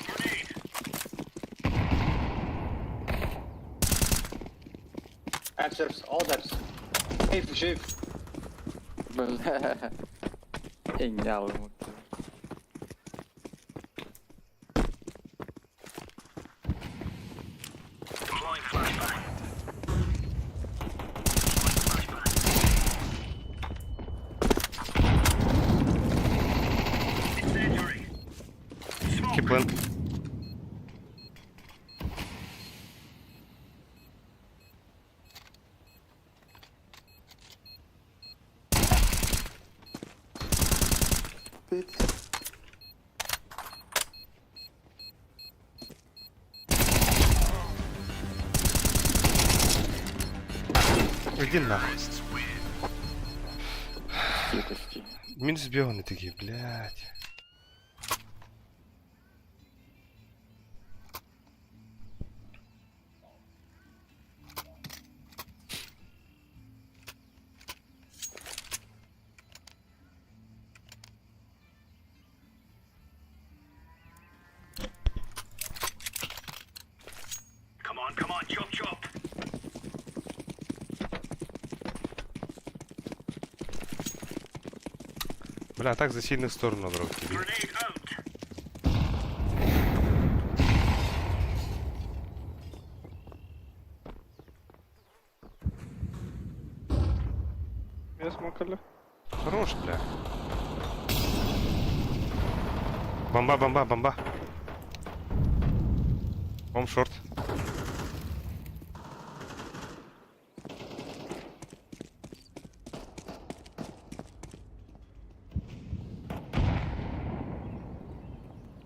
Grenade. Apps, apps, all apps. Even, safe. Бля. Энял ему. Deploying flashbang. Deploying flashbang. Incendiary. Smoke. Киплен. Пит. Иди нахуй. Тихо, сти. Минус бионы такие, блядь. Come on, come on, chop chop. Бля, так за сильных сторону брал тебе. Grenade out. Меня смокали. Хорош, бля. Бомба, бомба, бомба. Бомб шорт.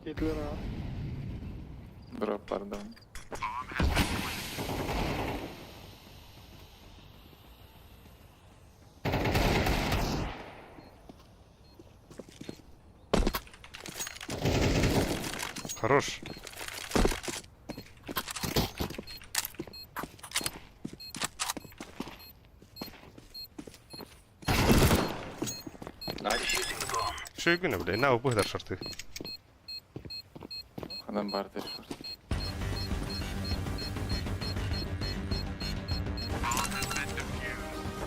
Гитлера. Дроп, пардон. Хорош. Defusing the bomb. Что я говорю, бля, на убыдар шорты. Ханан бартер шорт.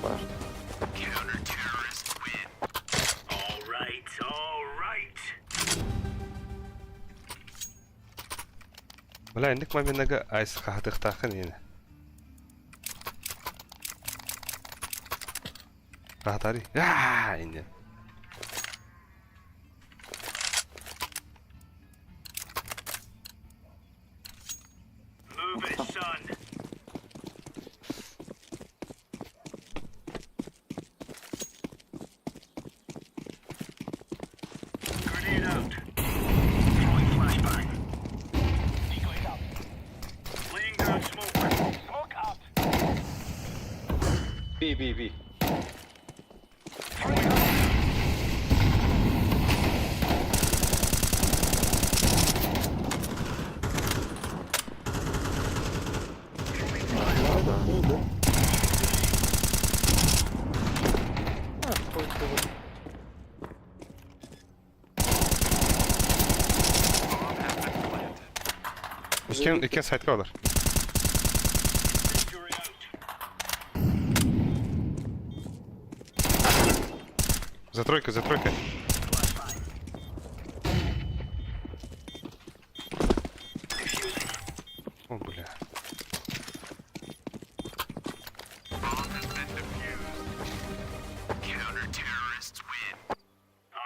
Башня. All right, all right. Бля, индик маминага айс хахатыхтахын ини. Хахатари. Аа, ини. Move it, son. Grenade out. Throwing flashbang. Decoys out. Laying down smoke. Smoke out. B, B, B. Throwing out. А, хуй его. Иккен, иккен сайтка олар. Injury out. За тройкой, за тройкой. Defusing. О, бля.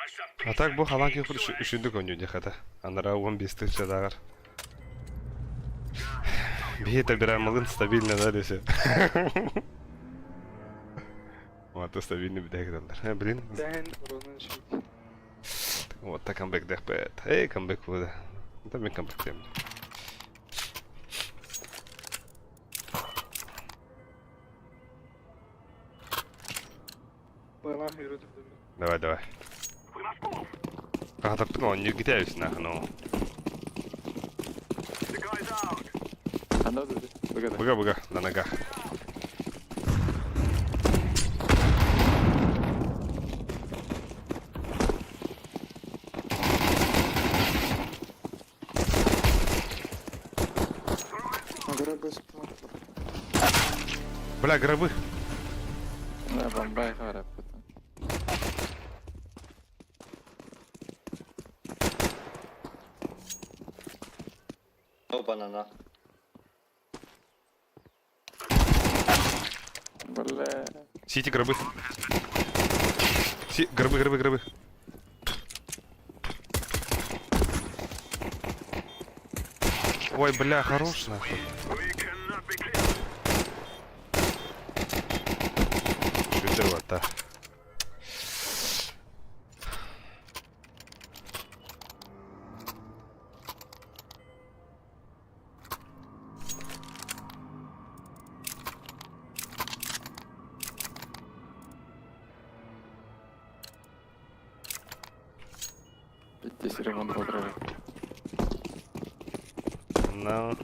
That's a А piece так of бу халанки cake, so үшүндүк өнү хата. Анара 15 тысяча дагар. Бихи табирамылын стабильно да десе. Вот стабильно битек далар. Блин. Дэн, Ронан щит. Вот так камбэк дэхпэт. Эй, камбэк куда? Да мен камбэк тем. Байлах yürüdüm. Давай, давай. We must move. Кахатаптын он нигде нахну. The guy's out. Ана да, бага. Быга, быга, на ногах. Гробы смок. Бля, гробы. Да, бомба харап потом. No banana. Бля. Сити гробы. Си, гробы, гробы, гробы. Ой, бля, хорош нахуй. We cannot be killed. Шүтер вот, да. Пиздец, ремонт подрывает. На.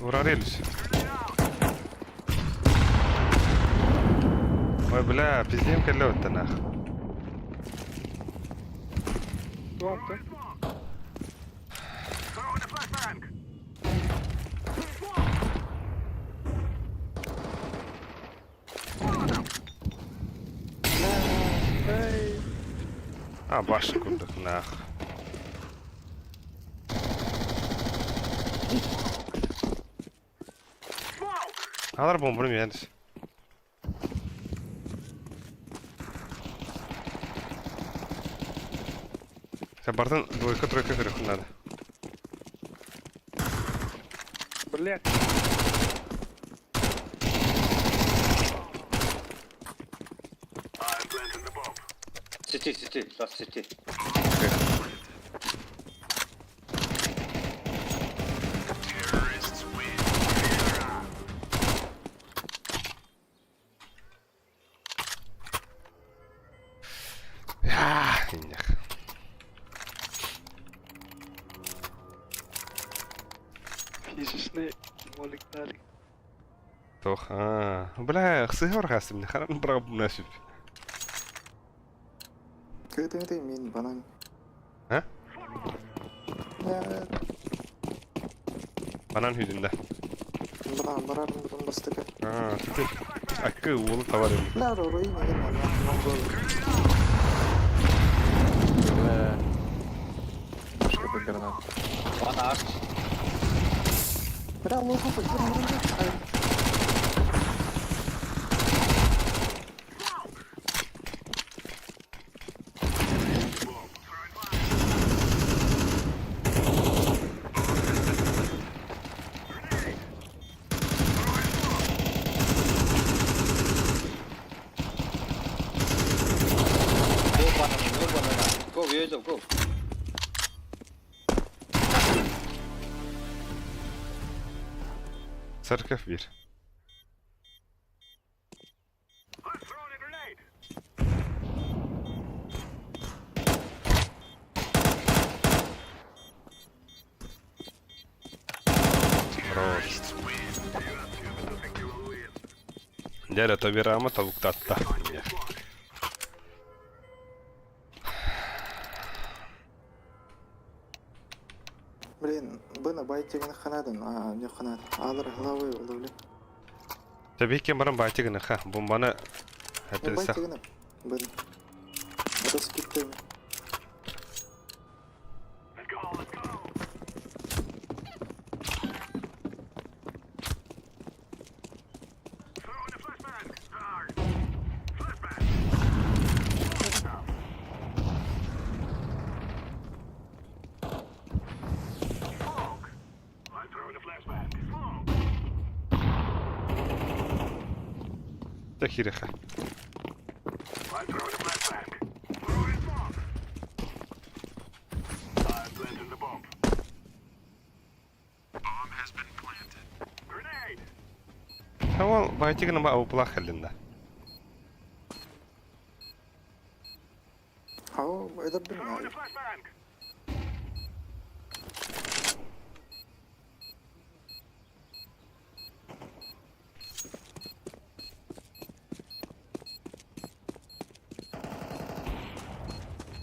Урарились. Ой, бля, пиздим кэллэ нах. Long да? Эй, А, баш курдук нах. Алар бомбаны миэнис. Сэ бартын двойка-тройка көрүөххүн наада. Блядь. CT, CT, last CT. Иннях. Физичный молик дали. Тох, аа. Бля, сыһар хасым, харан бырап насып. Кыты мин банан. А? Я Банан хүдүндэ. Банан барар бутун бастыка. Аа, теперь акы уолу товар. Бля, руины монгол. Бля. Башка как гранат. One arch. Бля, лоху покинул. Go banana, go banana. Go, yellow, go. Церковь бир. Хорош. Дядя Тобирама табуктатта. Блин, бына байтигин ханадан, а не ханад. Алар главы уловли. Табикен баран байтигин ха, бомбаны Не әтелсә. байтигин. Бына. Это скипты. Тахиреха. Ол байтигин ба уплах хәлинда. Ау, это блин.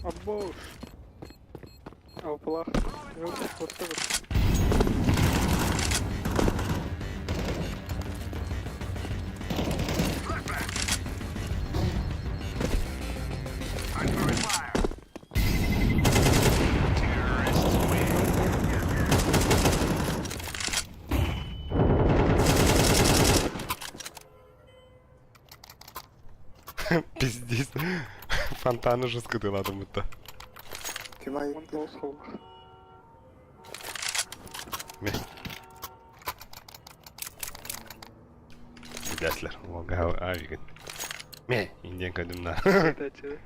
Абош. Ауплах. Вот это вот. Пиздец. Фонтаны жестко ты будто. Кимай. Он толсхол. Ме. Биләсләр. Ога авиген. Ме, индиан кадымна. Кстати.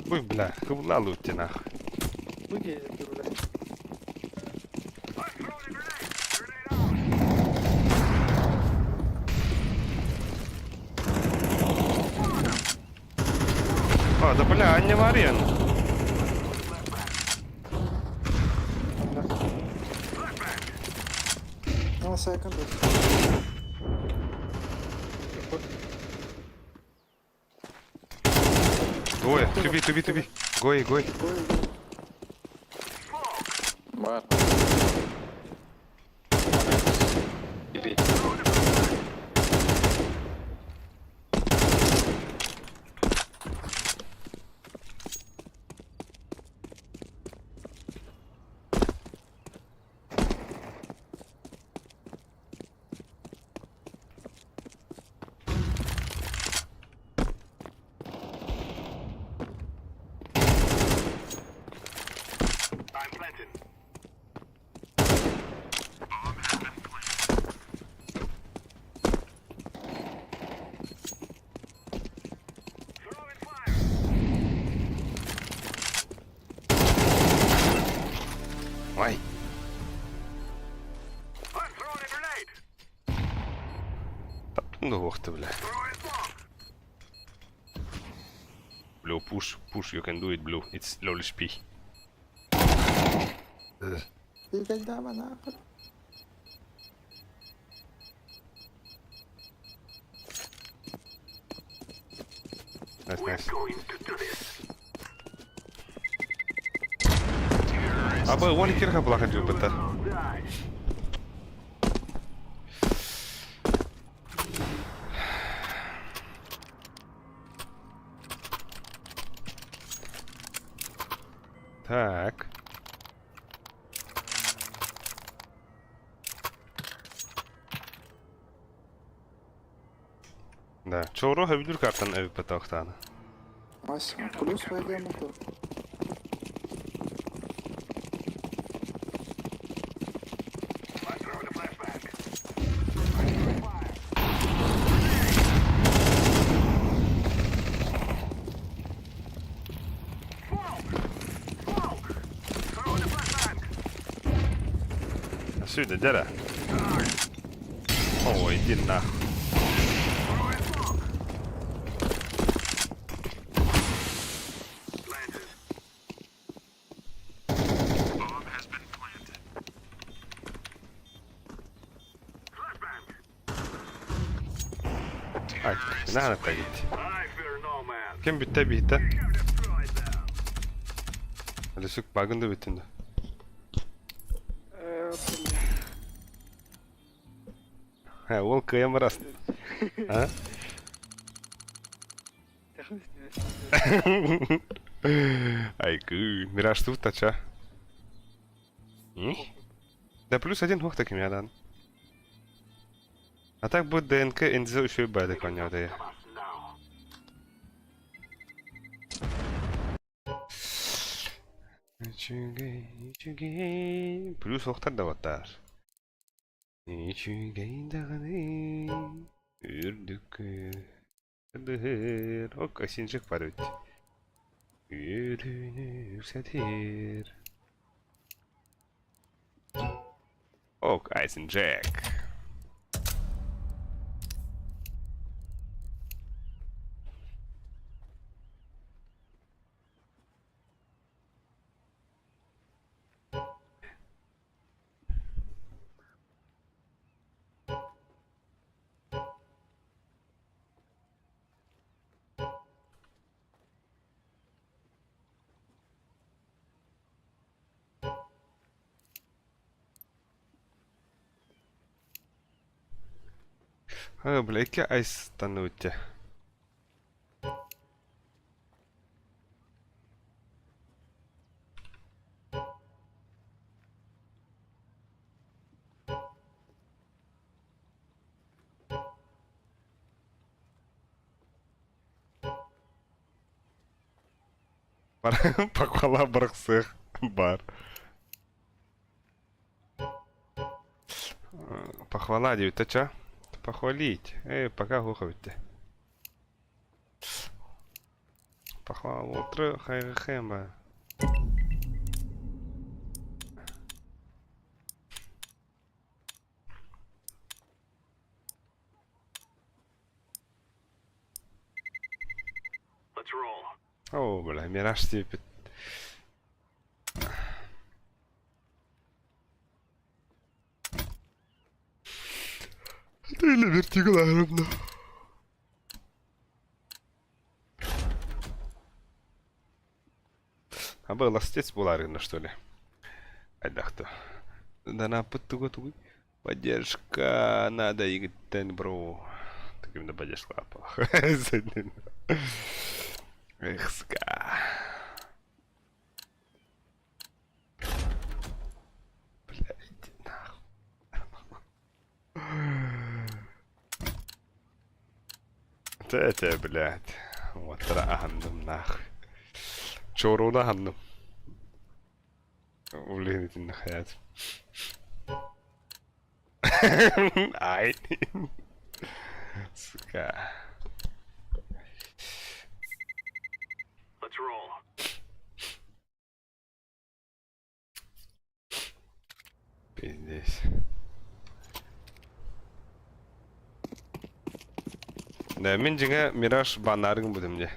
Ой, бля, кыбла лутти нах. Ну, гений, бля. Да бля, Аня Варен. No second. Двое, туби, туби, туби. Гой, гой. Гой, гой. Бар. Би. I'm planting. Throwing fire. Ой. I'm throwing a grenade. Ну, ох ты, бля. Throwing smoke. Blue, push, push, you can do it, blue. It's low HP. Бегать дама нахуй. Nice, nice. Going to do this. Аба, уон кирха плаха джубата. Die. Так. Да, чоро хабилюр картан эви патахтана. Ась, плюс войдем то. I'm throwing a flashbang. Smoke! Smoke! Throwing a flashbang. Сюда, дяда. Ой, иди нахуй. Throwing smoke. Planted. Bomb has been planted. Flashbang. Ай, на тагит. I fear no man. Кем битте битте? You destroyed them. Лесүк багынды битинде. Ха, ол кыям раз. А? Ай, кы, мираж тут тача. Да плюс один хох таким я дан. А так будет ДНК НЗ еще и Б коня да. Us now. Үчүгэй, үчүгэй. Плюс охтар да баттар. Үчүгэй даганы. Үрдүк. Дыр. Ок, осинжик бар өт. Үрүнү сәтер. Ок, Айсенджек. А, бля, икки айс танутте. Похвала бархсых бар. Похвала девять, ча? Похвалить. Эй, пока глухо ведь. Похвала утро хайрхэмба. Let's roll. Оо, бля, мираж диэбит. Это или вертиго наверное. А был ластец буолааргына что ли? Айдахта. Данаппыт тугу тугуй? Поддержка надо игиттен бро. Таким да поддержка аппалах. Эх, ска. Бля, иди нахуй. Тэ, блядь. Уоттара аһынным нахуй. Чоруна аһынным. Блин, итиннэ хайаат. Ай. Сука. Let's roll. Пиздец. Да, мин дьиҥэ Мираж баннаарыгын бутум дьэ.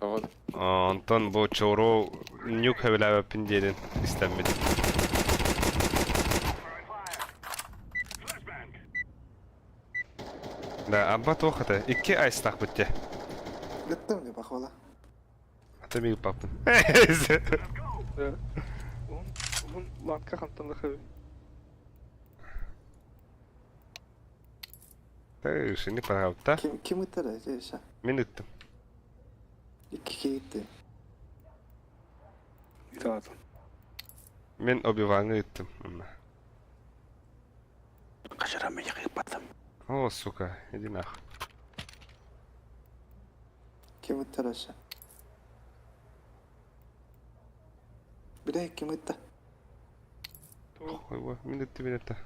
Тоҕо Онтон бу Чоро нюк хэбилээбэппин диэнин истэммит. Да, абба туох этэ? Икки айстаахпыт дьэ. Ыттым дии похвала. Ата миигин паппын. Да. Уһун, уһун ланка хантан да хэби. Ты, не пожалуйста. Ким, ким ыттара эти Мин ыттым. Икки киһи Итаатым. Мин Оби-Ваҥҥа ыттым. О, сука, иди нахуй. Ким ыттар өссө? Бile ким ытта? Ой, мин ыттым, мин ытта.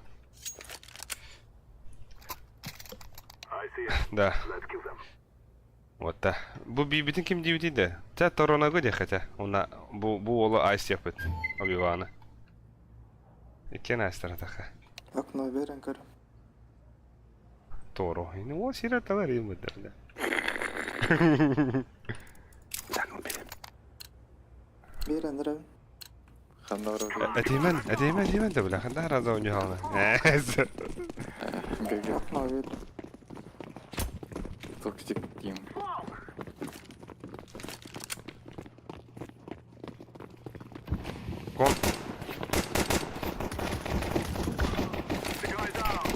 I see it. Да. Let's kill them. Вот да. Бу биибитин ким диэбитий да? Чэ, Торонагы диэххэ чэ. Уонна бу, бу уолу айс диэхпит. Оби-Ваны. Иккиэн айстаратахха. Окно берен көрө. Торо. Ини уол сирэр талар ииммыттар да. Берен ырабын. Ханна барар? Этиимэн, этиимэн, этиимэн да бля, ханна хараза оонньуу ГГ. Окно бер. Toxic team. Кон. The guy's out.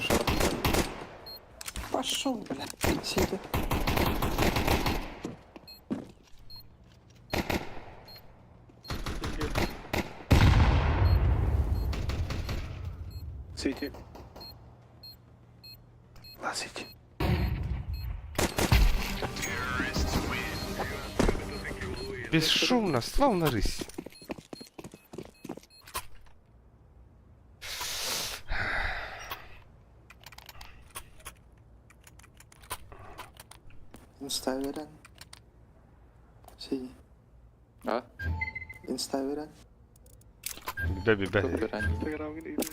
Шорт. Пошел, бля. Сиди. Сити. Бесшумно, словно рысь. Инста берен. Сиди. А? Инста берен. Бе бе. Тут ранее. Инстаграмҥын ыытын.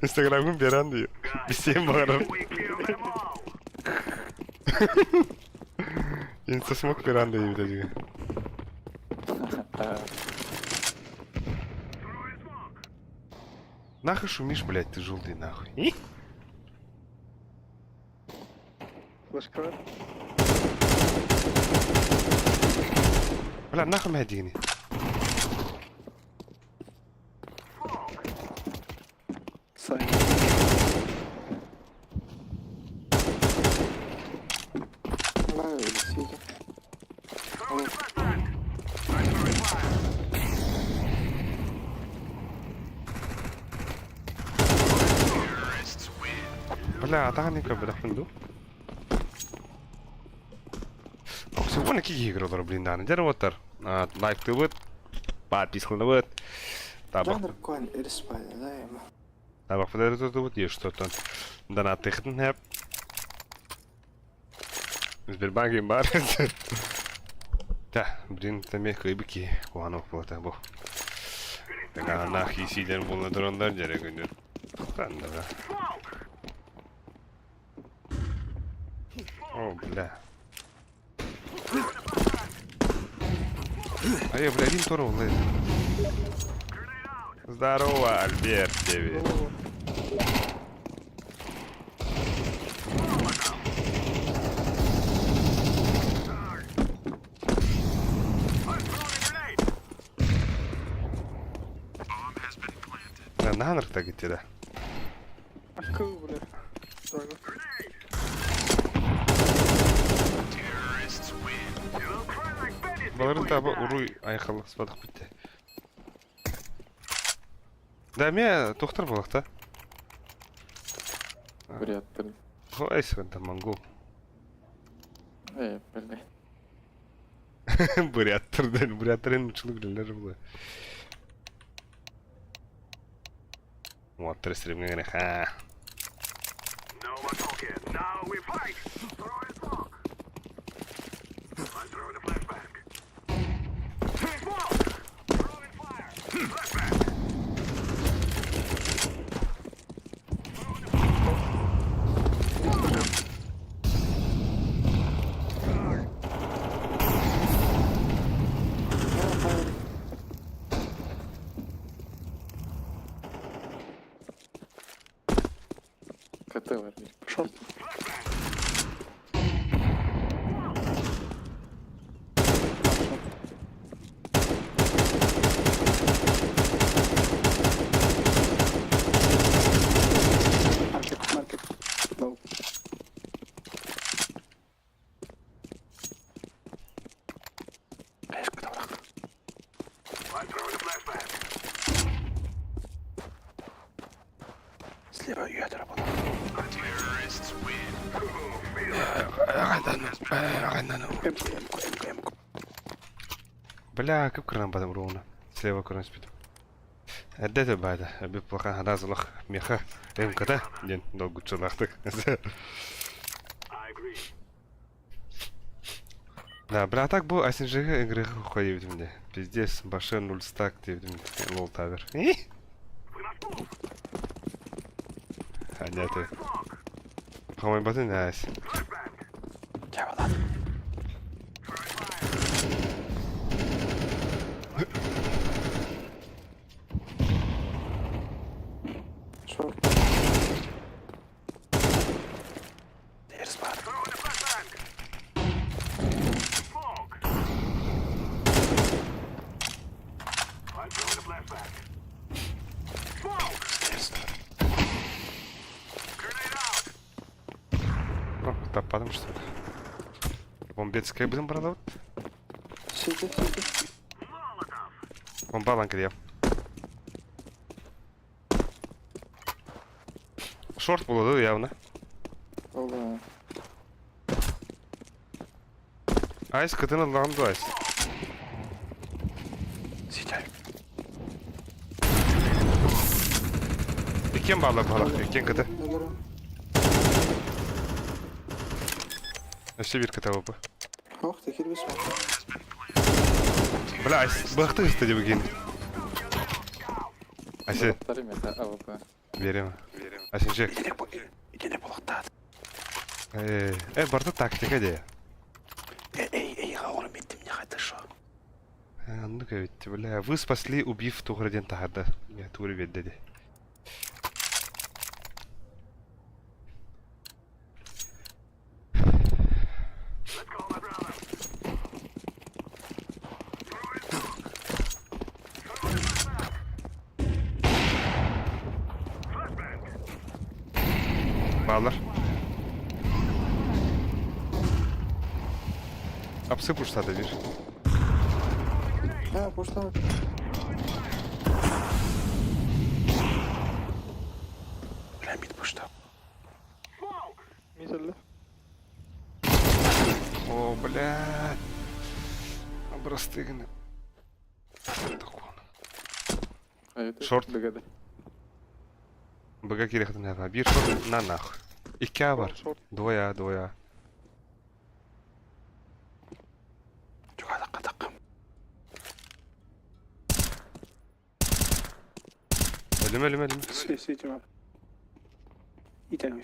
Инстаграмын беран диyor. Бисиэн баҕарар. We kill them all. Инстасмок беран диyor диye. А, Throwing smoke. Нахуй шумишь, блядь, ты желтый нахуй. И? Флешка. Бля, нахуй меня дигни. Сайн. Бай, сиди. Throwing flashbang. I'm throwing fire. Бля, атаҕын көрбөтөхпүн дуу. Оксуона киһи игралар блин дааны. Дьэ уоттар. Лайктыыбыт, подпискаланабыт. Табах Жанр конь респай, да, ема. табахпыт тутубут, и что-то донаттыхтын хэп. Сбербанк бар. Та, блин, там кыйбыки куанок буолта бу. Нахи силер буолла дрондар дьэрэ күндүр. Ханныга. О, бля. А я, бля, один туру влез. Здорово, Альберт тебе. Да, на так идти, да. Акыл, бля. Так. Баларын таба уруй айхал спадық бітті. Да, ме тоқтар болақ та. Буряттар. Ой, сығында монгол. Э, бля. Буряттардан, буряттарын учылы билелер була. Вот, стримге ха. No more talking. Now we fight. Throw in smoke. I'm throwing a flashbang. Smoke. Throwing fire. Flashbang. КТ var. Шорт. Маркет, маркет. Лоу. I'm throwing a flashbang. Слева ядра была. Terrorists win. Эмку, эмку, эмку, эмку. Бля, кып кыран бадым ровно. Слева кыран спит. Әдді байды. Әбіп плахан харазылық меха МКТ. Ден долгучылақтық. I agree. Да, бля, так бу СНЖ игры хуй мне. Пиздец, баше нуль стак деп лол тавер. We must move. А нет. Хамай батын найс. Flashbang. Чавалат. Throwing fire. Шорт. Дерс бар. Throwing a flashbang. Smoke. I'm throwing a flashbang. Smoke. Дерс бар. Grenade out. О, таппадым что ли? Бомбецкая будем продавать? Сити, сити. Molotov. Бомбалан где? Шорт было, да, явно. Ола. Айс, кытын аллағым айс. Сити. Икен бала бала, икен кыты. Өлөрүм. Өсө бир кыта бу. Ох, ты кирбис. Бля, айс, бықты исте деп екен. Айсе, Второй мета АВП. берем. Айсен жек. Итини булактат. Э, э, барда тактика де. Эй, эй, эй, оғырым еттім, не қайта шо. Э, ну-ка ведь, бля, вы спасли, убив Туграден Тахарда. Я Тугри ведь Let's go, my brother. Throwing smoke. Throwing a flashbang. Flashbang. Баллар. Апсы пуштады бир. А, пошла. Бля, мид пошла. Smoke. Мизелли. О, блядь. Обрастыгны. А это Шорт. БГД. БГ керек на бир шорт на нахуй. Икки А бар. Шорт. Двое А, двое А. Чугада катак. Ölüm ölüm ölüm. Си, сити ма. Итэн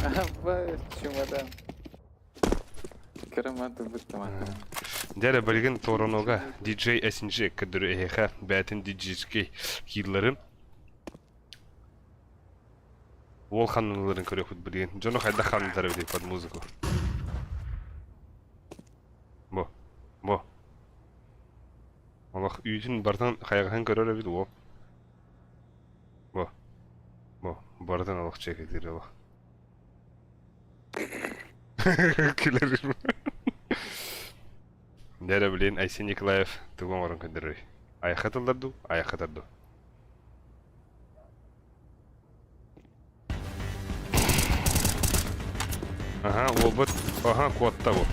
Абба, чемодан. Кыраматы быттаматы. Дьэ билигин Торонога DJ SNG көрдөрүү эһиэхэ бэйэтин диджейский киилларын уол ханныларын көрүөхпүт билигин. Дьону хайдах ханнытар эбитий под музыку. Бу. Бу. Олох үүтүн барытын хайаҕаһын көрөр эбит уол. Бу. Бу. Барытын олох чекетир олох. Күлэрим. Дьэ блин, Айсен Николаев тугу оҥорон көрдөрөрүй? Айахха тыллар дуу, айахха тар дуу? Аха, уолбут, аха, куотта бу.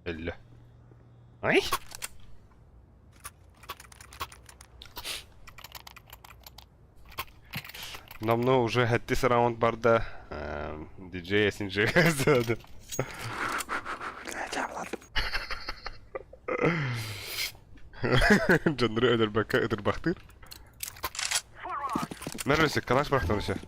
Өллө. Ай! Номнуо уже хэттис раунд барда. DJ SNG сделали. Дьоннору өлөрбөккө ытырбахтыыр. Мэр өссө, калаш бырахтан өссө.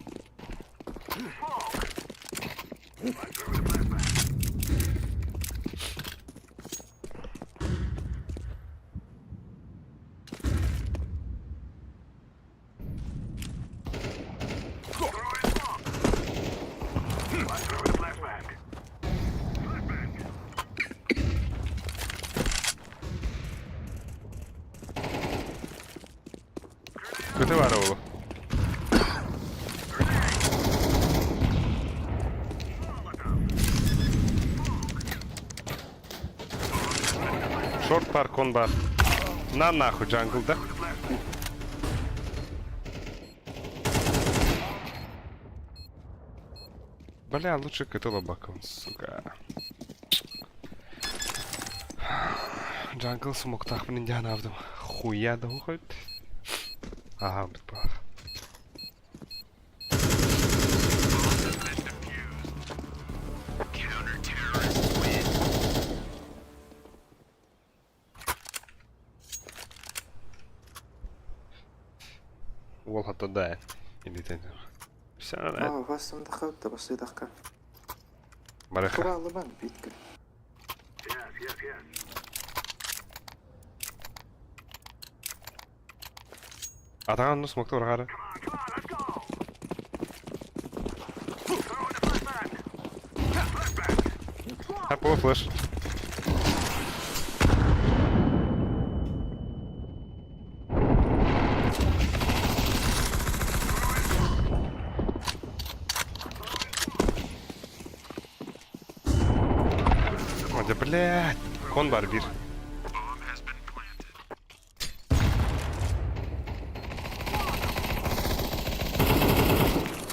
Көтө баара буолуо. Шорт бар, кон бар. На нахуй джанглда. Бля, лучше кытыла баком, сука. Джангл смоктаахпын индиан аабытым. Хуя да хоть. Ага, бит баар. Уол хатта да илитен. Аа, басымдахха басыдахка. Барыха. Куралыбан битке. Атаҕын онно смокта ураҕаары. Апо флеш. О, блядь. Кон бар бир.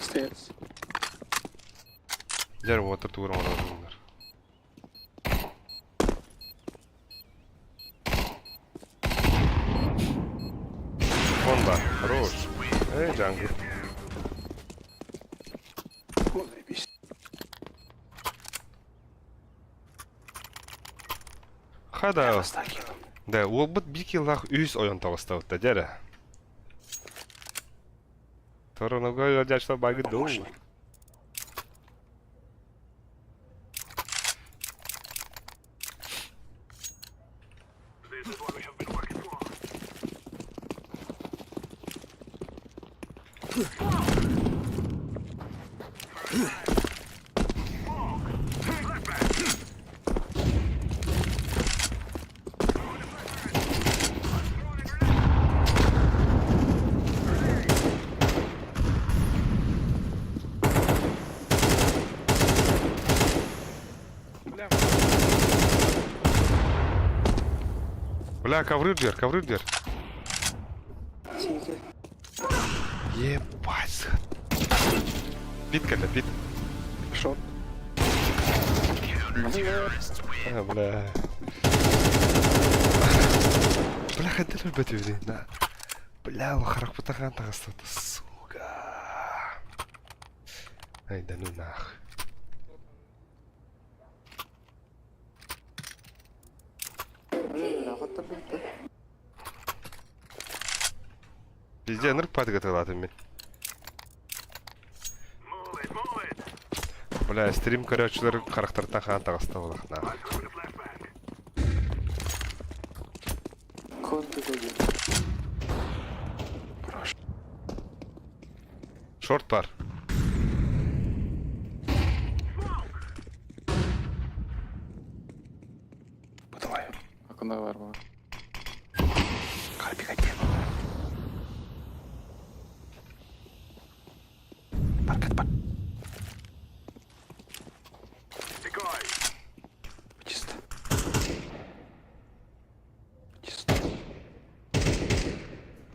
Stairs. Дьэр уотар тугур оҥороллор. Вон бар, хорош. Эй, джангл. О, заебись. Хада. Да, уолбут биир киллаах үс ойон таҕыстабыт дьэрэ. Торонога ыалдьааччылар баагыт дуу. Бля, ковры дверь, ковры дверь. Ебать. Пит кэллэ, пит. Шорт. А, бля. Бля, хайдах өлбөт үһү Бля, харахпыта хаан таҕыста, сука. Ай да ну нах. Везде ынырык патыгатылаатым мин. Бля, стрим көрөөччүлэр харахтартан хаан таҕыста буолахнаах. Шорт бар. Акына бар бар.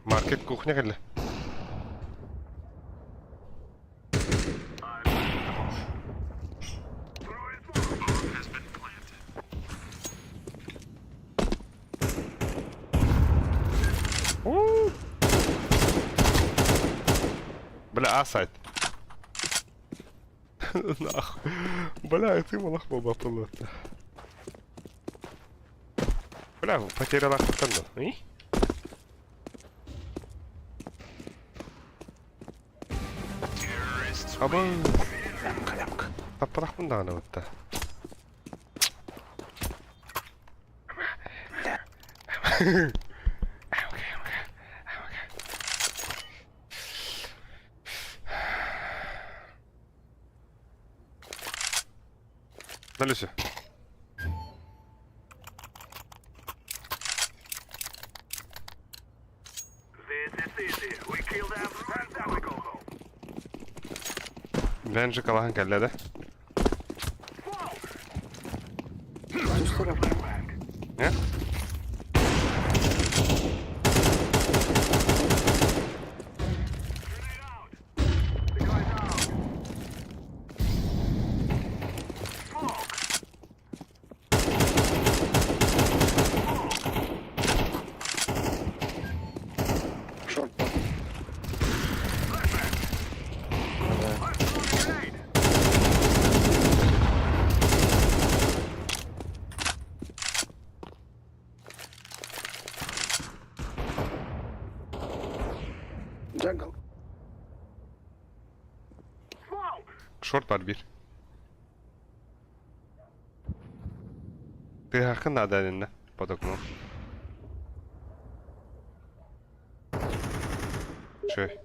Маркет кухня кэллэ. Бля, А сайт. Нахуй. Бля, ты малах баба Бля, потеряла хатанну. И? Аба. Таппарахпын даҕаны бытта. Далее. Бенжи калахан кэллэ да? Э? Шорт. Джангл. Шорт бар биир. Тыаһааххын наада иннэ потокну. Чөй.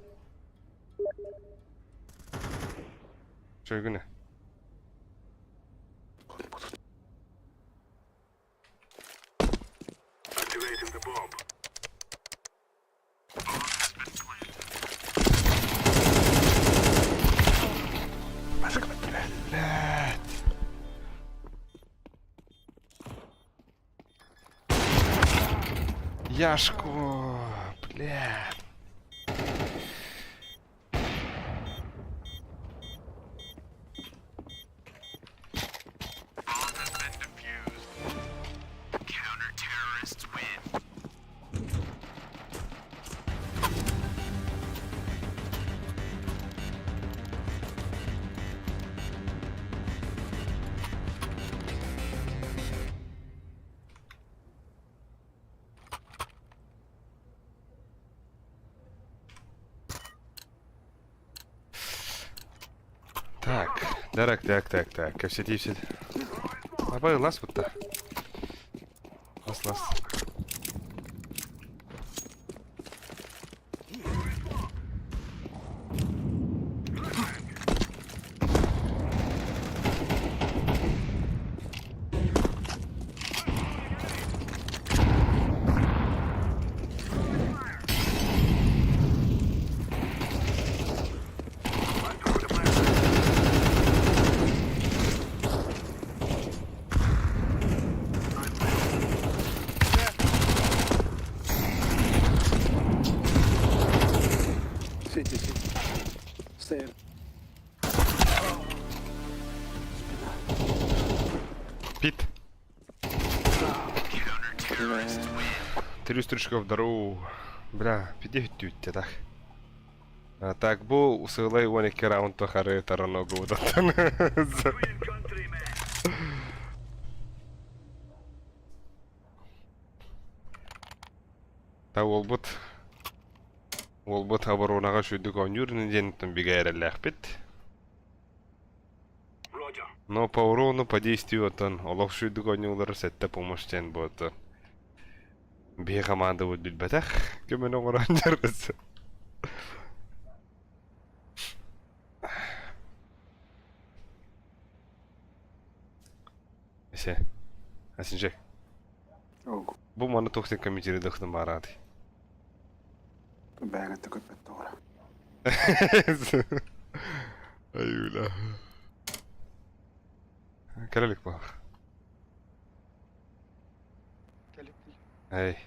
Чөйгүнэ. Блядь. Яшко, бля. Так, так, так, так, так, кэпсэтии сит. Абай лас бутта. Лас, лас. Сити, сити. Стейр. Пит. Трюс Трюшков, здорово. Бля, пиди тють так. Так бу сыалай 12 раунд тухары тараногубутаттан. Та уолбут уолбут оборонаҕа сүрдүк оонньуур диэн бигэ эрэллээхпит. Но по урону, по действию оттон олох сүрдүк оонньуулар сэттэ помощь диэн буолтун. Биһи хамаандабыт билбэтэх көмөнү оҥорон дьарбыт. Эсе. Асинжек. Бу маны туох комментируйдахтын баарааты. Бэйэҕиттэн көппөт тоҕо. Айыыла. Кэлэлик баар. Эй.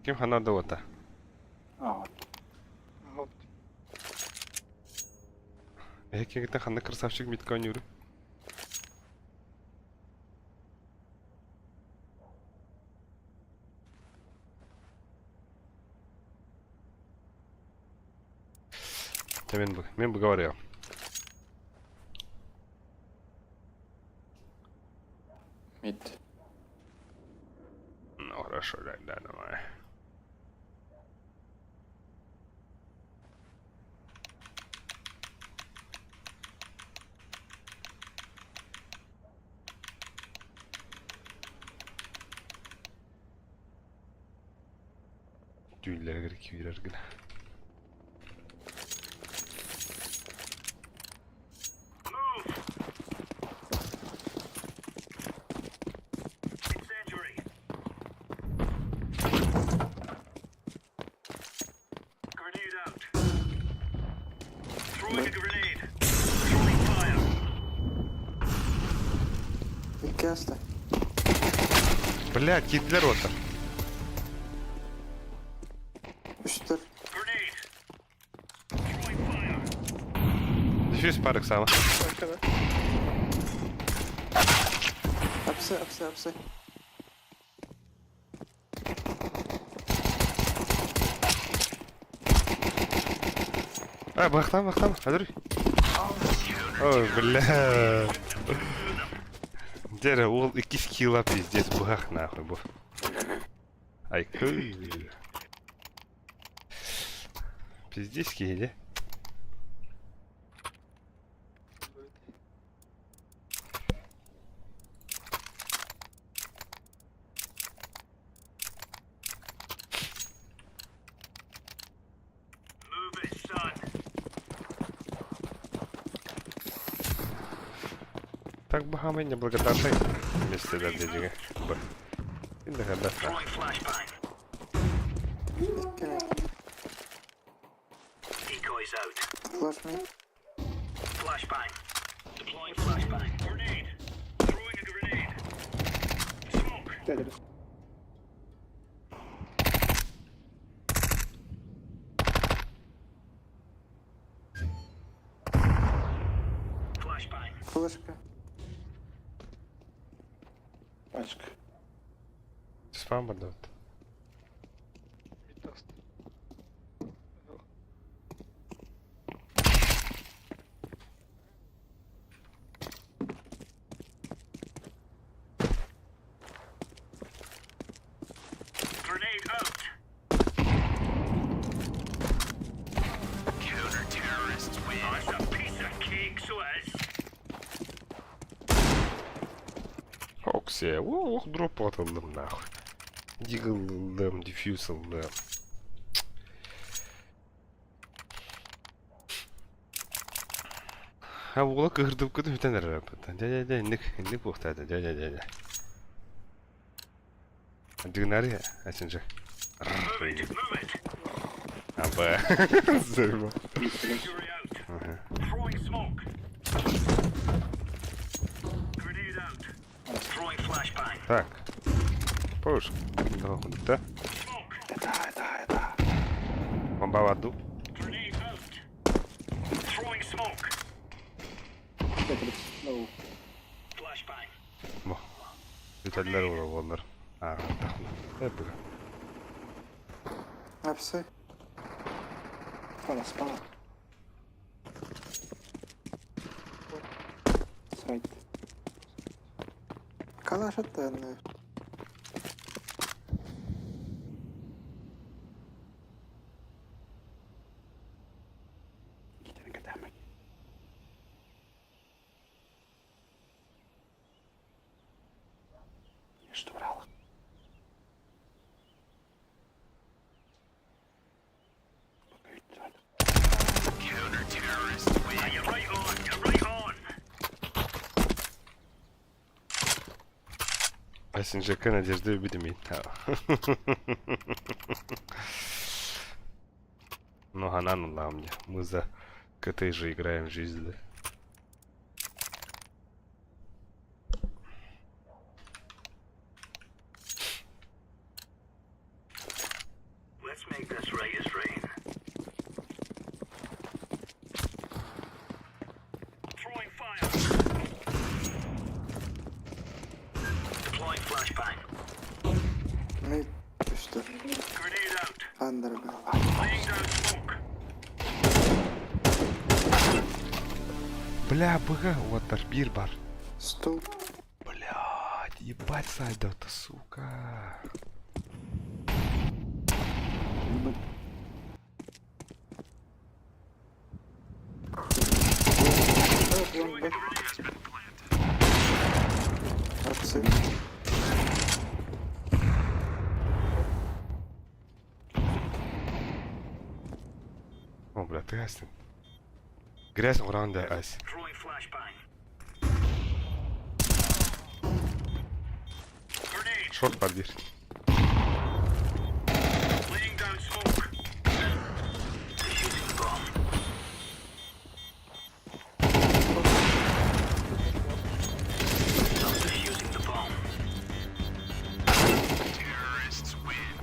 Ким ханна да уота? Эһи ханна красавчик митка ойнуур? Мен, мен говорил. Мид. Ну хорошо, да, да, давай. Түүллэригэр киирэр гына. Икки аста. Бля, киирдилэр уоттар. Үстэр. Дефьюз парк сама. Апсы, апсы, апсы. А, бахтам, бахтам, хадыр. Ой, бля. Дere, ол икки скилла пиздец, бах нахуй, бу. Ай, кый. Пиздец киһи Так бахамай неблагодарный вместе да дедиге. Б. Икки мид. Флаш мид. Тетрис. Флешка. Пачка. Спам бардат. Мид аста. Оксе, ох, дроп атылдым нахуй. Дигл ылдым, дефьюз ылдым. Ha уола кыһырдып кытын бүтэн эрэр Дя дя инник инник буохтаата дя дя дя дя. Дигнари ачынжы. Аба. Зырба. Так. Пуш. Да. Это, это, это. Бомба в аду. Тетрис. No. Бо. Бүтэллэр уола боллар. Аа, тахна. Эбигэ. Апсы. Палас, палас. Сайт. Калаш аттан. You're right on. You're right on. СНЖК Надежда Бедемин. Ну, она ну мне. Мы за КТ же играем в жизнь, да? Let's make this right as rain. Throwing fire. Deploying flashbang. Мид түстэ. Grenade out. Андерга. Laying down smoke. Бля, БГ, вот биир баар. Стул. Блядь, ебать сайда-то, сука. Long B. Апсы. О, бля, ты ясен. Грязь уранда ась. Throwing flashbang. Grenade. Short баар биир. Laying down smoke. Defusing the bomb. I'm defusing the bomb. Terrorists win.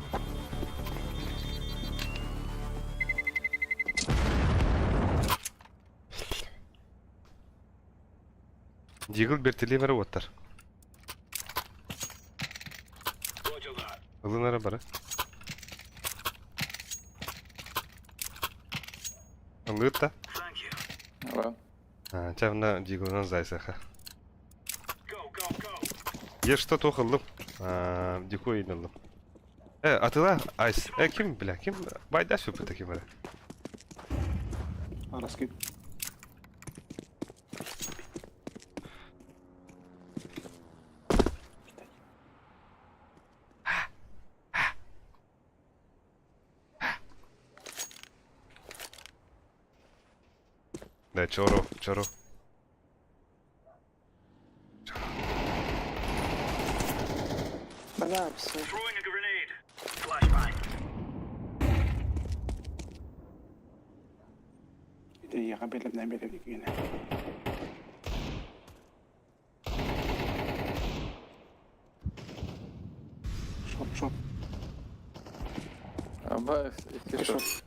Дигл бертели бар оттар. Roger that. Ылынара бара. Ылыта. Thank you. Ладно. А, чавна диглынан зайсаха. Go, go, go. Я что то ыллым. А, дикой ыллым. Атыла, айс. Ким, бля, ким? Байда сүпі таким бара. Араскы. Да, чоро, чоро. Бля, апсы. Throwing a grenade. Flashbang. Дигә белемнән биреп генә. Short, short. Аба, икки short.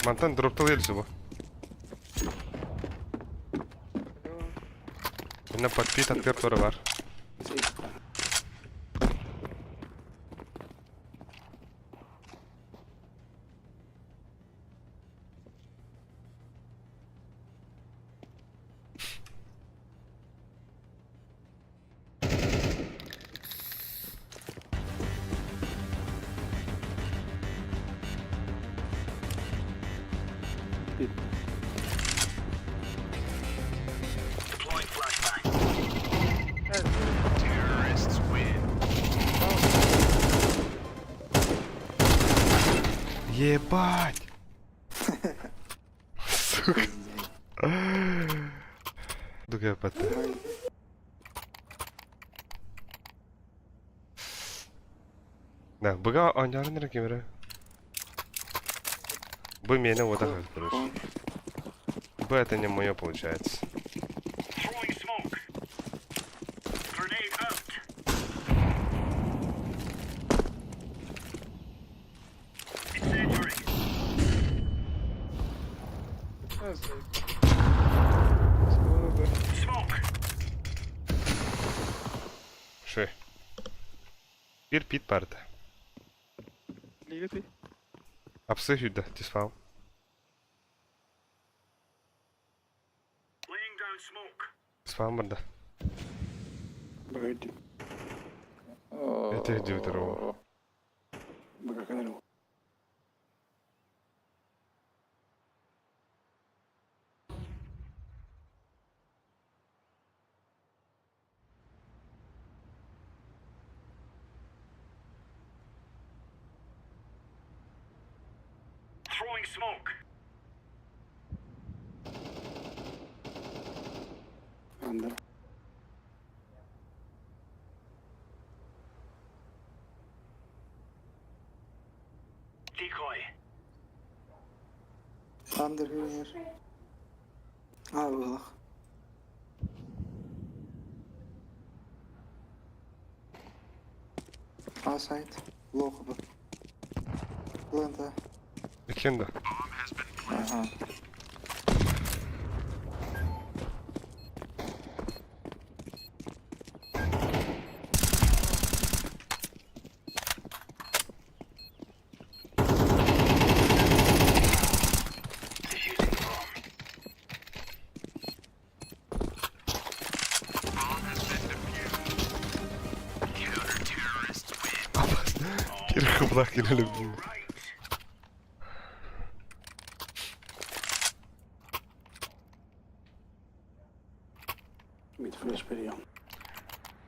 Мантан дроптал елсі бу. Мына подпит открыт бар. Deploying flashbang. Terrorists win. Ебать! Сука. Дуга пата. Да, быга анярын кемере. Бы меня вот так, короче. Б это не мое получается. Throwing smoke. Grenade out. Incendiary. А, заебись. Скоро бы. Smoke. Ши. Bir pit барда. Лига ты. Апсы сюда, тиспал. Спам барда. Богоди. Это где второго? Богаканал. Андер. Андер here. А, вылах. А сайт. Лоха бы. Лента. Кенда. Ага. Bir kıblak inelim diyor.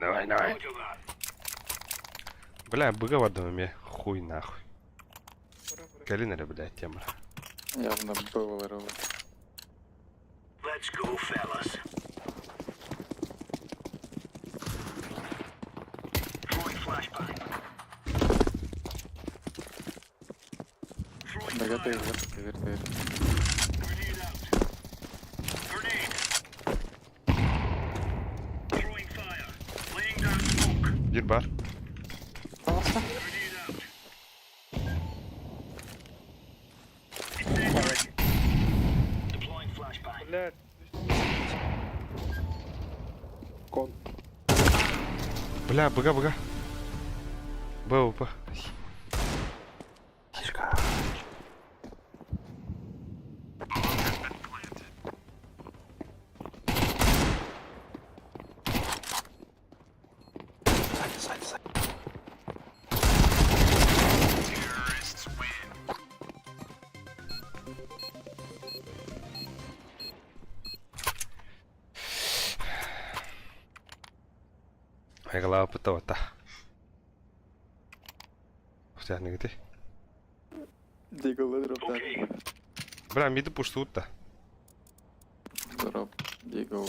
Давай, давай. Бля, быга бардым хуй нахуй. Кэлин эрэ, блядь, темыр. Явно было ролл. Богатый, вертый, вертый. Bir бар. Паласа. Блядь. Кон. Бля, быга, быга. Б, Б. Айгала опыта вата. Хотя не где. Дигл дроп, да. Бля, миды пуштут-то. Дроп, дигл.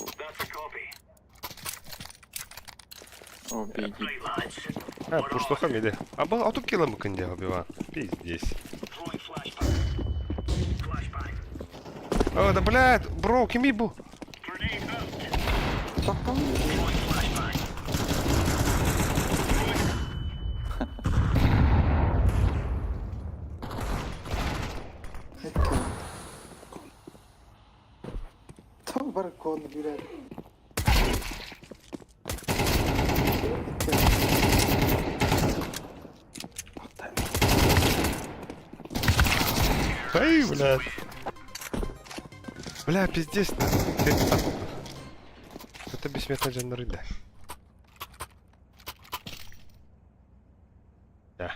О, беги. А, пуштуха миды. А был, а тут кило мы убиван. Пиздец. О, да блядь, бро, кими бу. Там баркон, блядь. Ай, блядь. Бля, пиздец. Это бессмертный жанр, да. Да.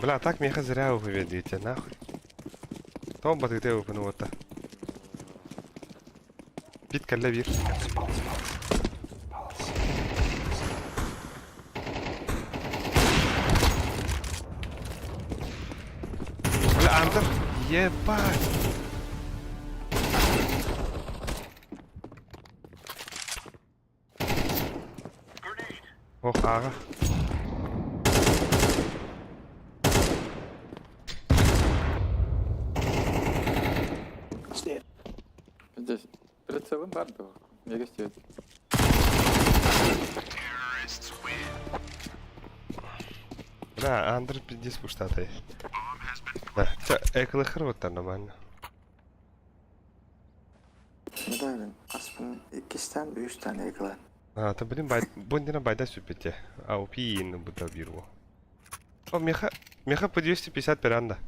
Бля, так меха зря вы ведете, нахуй. Том батыте выпну вот. Бит калла бир. Бля, Антер. Ебать. Ох, ага. Здесь прицелым бар был. Я гостю. Бля, Андр пиздец пуштатай. Да, эклэхэр вот нормально. Да, аспын иккистэн, үстэн эклэ. А, то блин, бай, бундина байда сүппүтэ. АУП быта бирво. О, меха, меха по 250 перанда.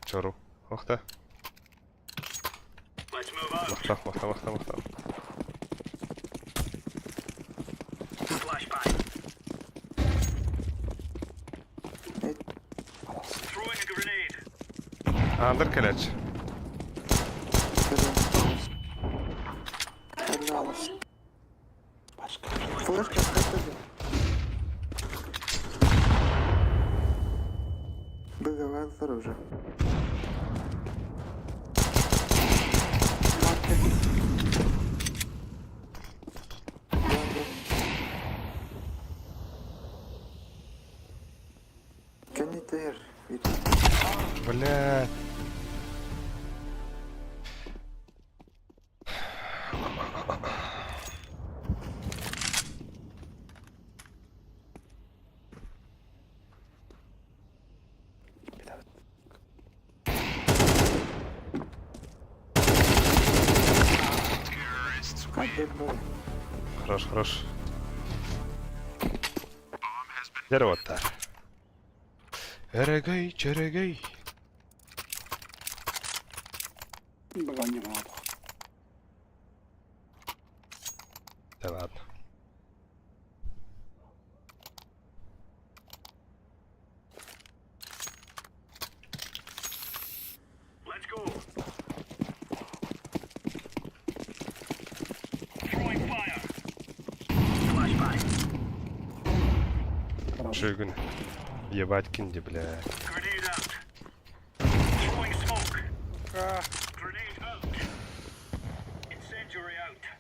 Чору. Ох та. Махтах, махтах, махтах, махтах. Андыр кэлэч. Флешка скажи. Быговалар уже. Кенитер. Бля. Хорош, хорош. Дерево-то. Эрегей, черегей. Да ладно. Шигун. Ебать кинди, бля. А,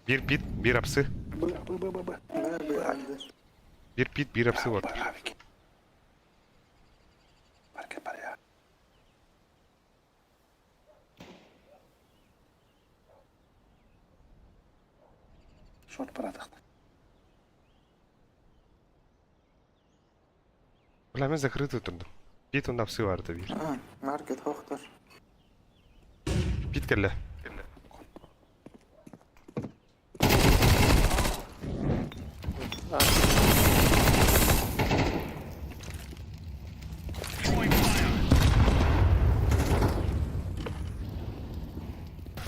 Бир пит, бир апсы. Б, Б, Андер. Бир пит, бир апсы вот. Бля, мен закрытый турдум. Пит он апсы барды бир. А, маркет хохтор. Пит кэллэ.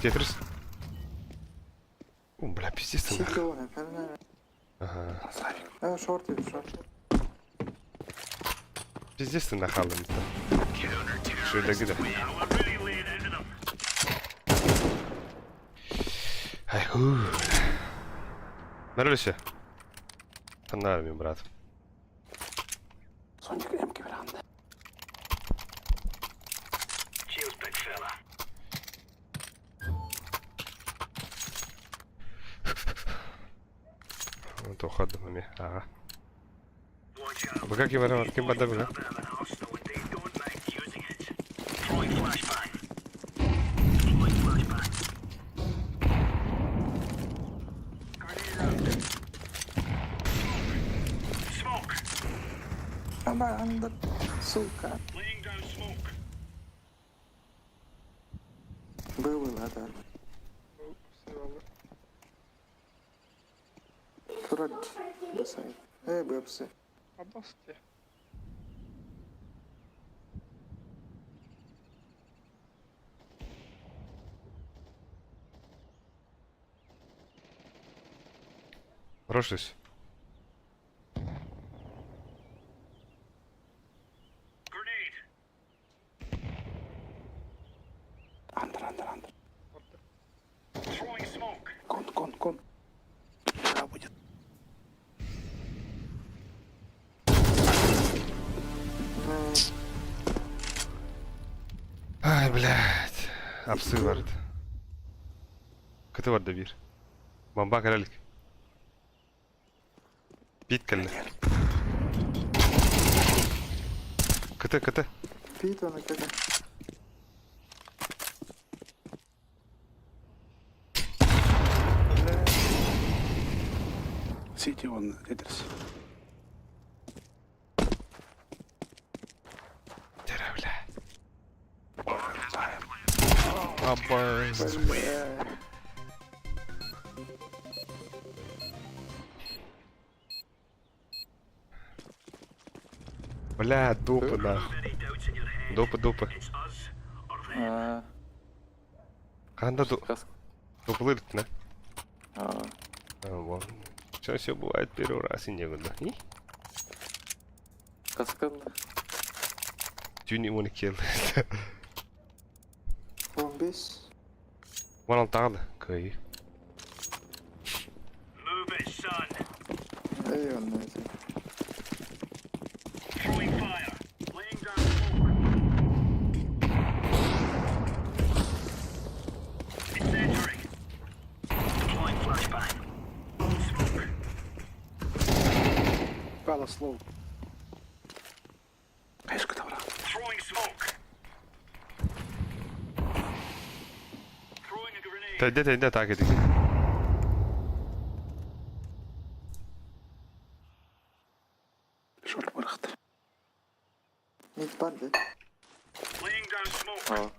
Тетрис. О, бля, пиздец ты нахуй. Сити он, наверное. Ага. А, шорт, шорт. Пиздец ты нахалым-то. Что это где? Ай, ху. Нравишься? Понравился, брат. Тоходом ага. Бу ким барар, ким бада бу? Аба, Андер. Сука. Был, да. Турат. Басай. Э, бэпсы. Обости. Хорош. Ай, блядь. Апсы барды. Кыты барды бир. Бомба кэрэлик. Пит кэллэ. Кыты, кыты. Пит он как. Сити он, Тетрис. Абас. Бля. Бля, дупы нахуй. Дупы, дупы. А, Ханда ду... Хас. Дуплы на. А, А, вон. Все, все бывает первый раз и некуда. И? Каскан. Тюни он кел. 15. Вон тағды. Кый. Эй, он на эти. Palace low. Тәйде, тәйде, так едік. Short барахтар. Мид бар, да? А,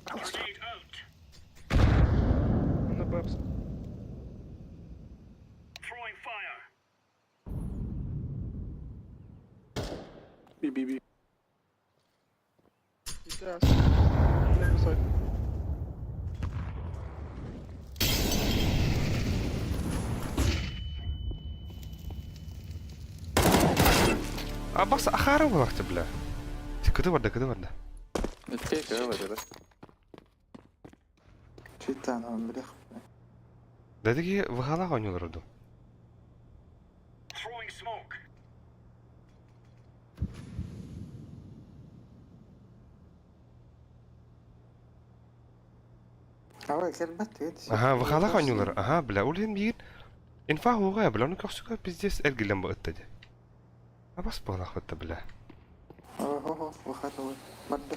Palace. На бабс. Би би би. Сейчас. Left side. Абас ахары болақты, бля. Кыды барда, кыды барда. это говорит, да? Читан, он, блях. Дәдіге вғалақ ойнылар ұрды. Ава, келбет, видишь? Аха, вғалақ ойнылар. Аха, бля, ул хен бейін. Инфа хуға, бля, оны көксігі пиздец әргілен бұ ұтты де. Абас бұғалақ бұтты, бля. Ого, выхатывай. Барда.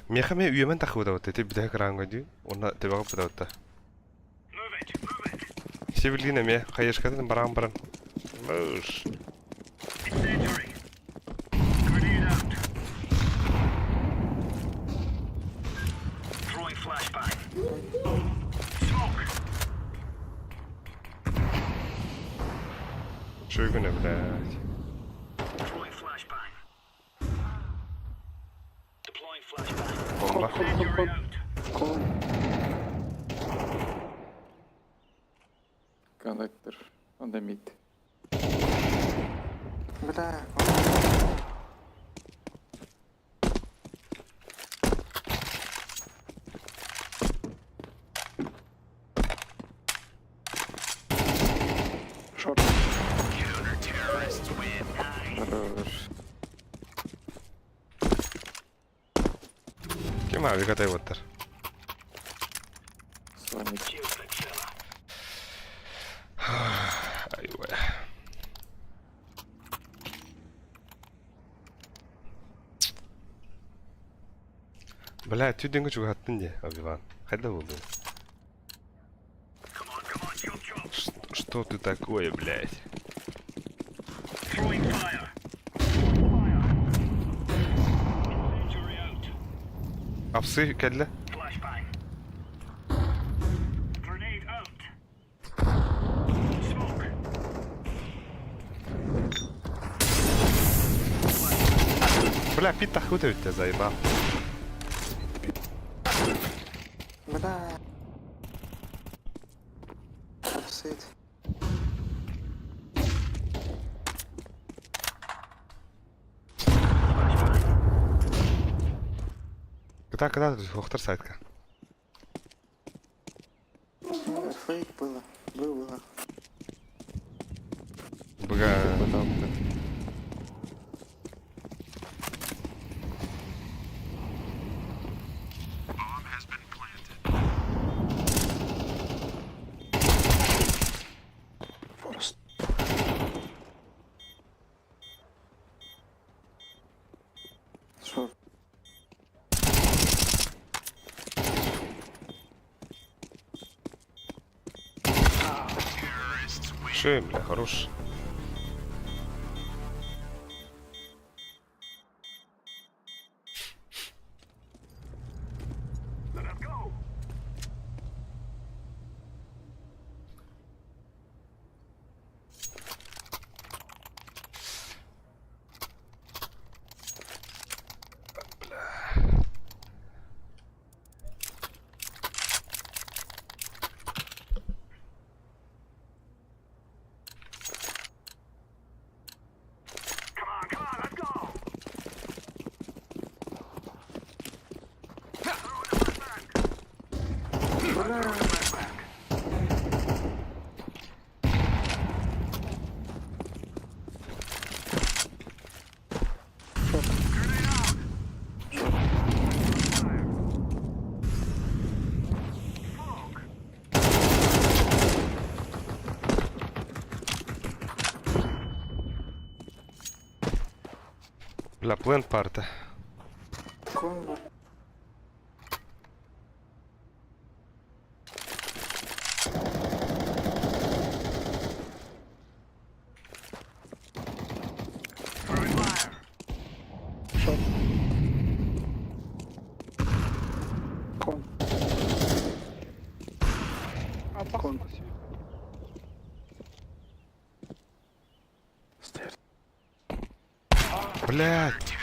Мехаме үйемен тақы бұта те бидә кран көйді. Онна тебеға бұта бұта. Себілгін әме, қайышкадан баран баран. Бұш. Шүйгіне, блядь. Бомба. Кол. Коннектор. Он да мид. Бля, Short. Хорош. Кем аби катай боттар? Слоник. Айуа. Бля, түйдеңгі чугаттын де, Обиван. Қайда болды? Что ты такое, блядь? Апсы кәдлі? Бля, пит тахута ведь тебя заебал. бля. Апсит. Кыта, кыта, хохтар сайтка. Фейк было. Было. Бага. Потом. Үчүгэй, бля, хорош. Бля, плент парта. Комбо. Шот. Кон. А, Кон. пахнет себе. Стер. Блядь.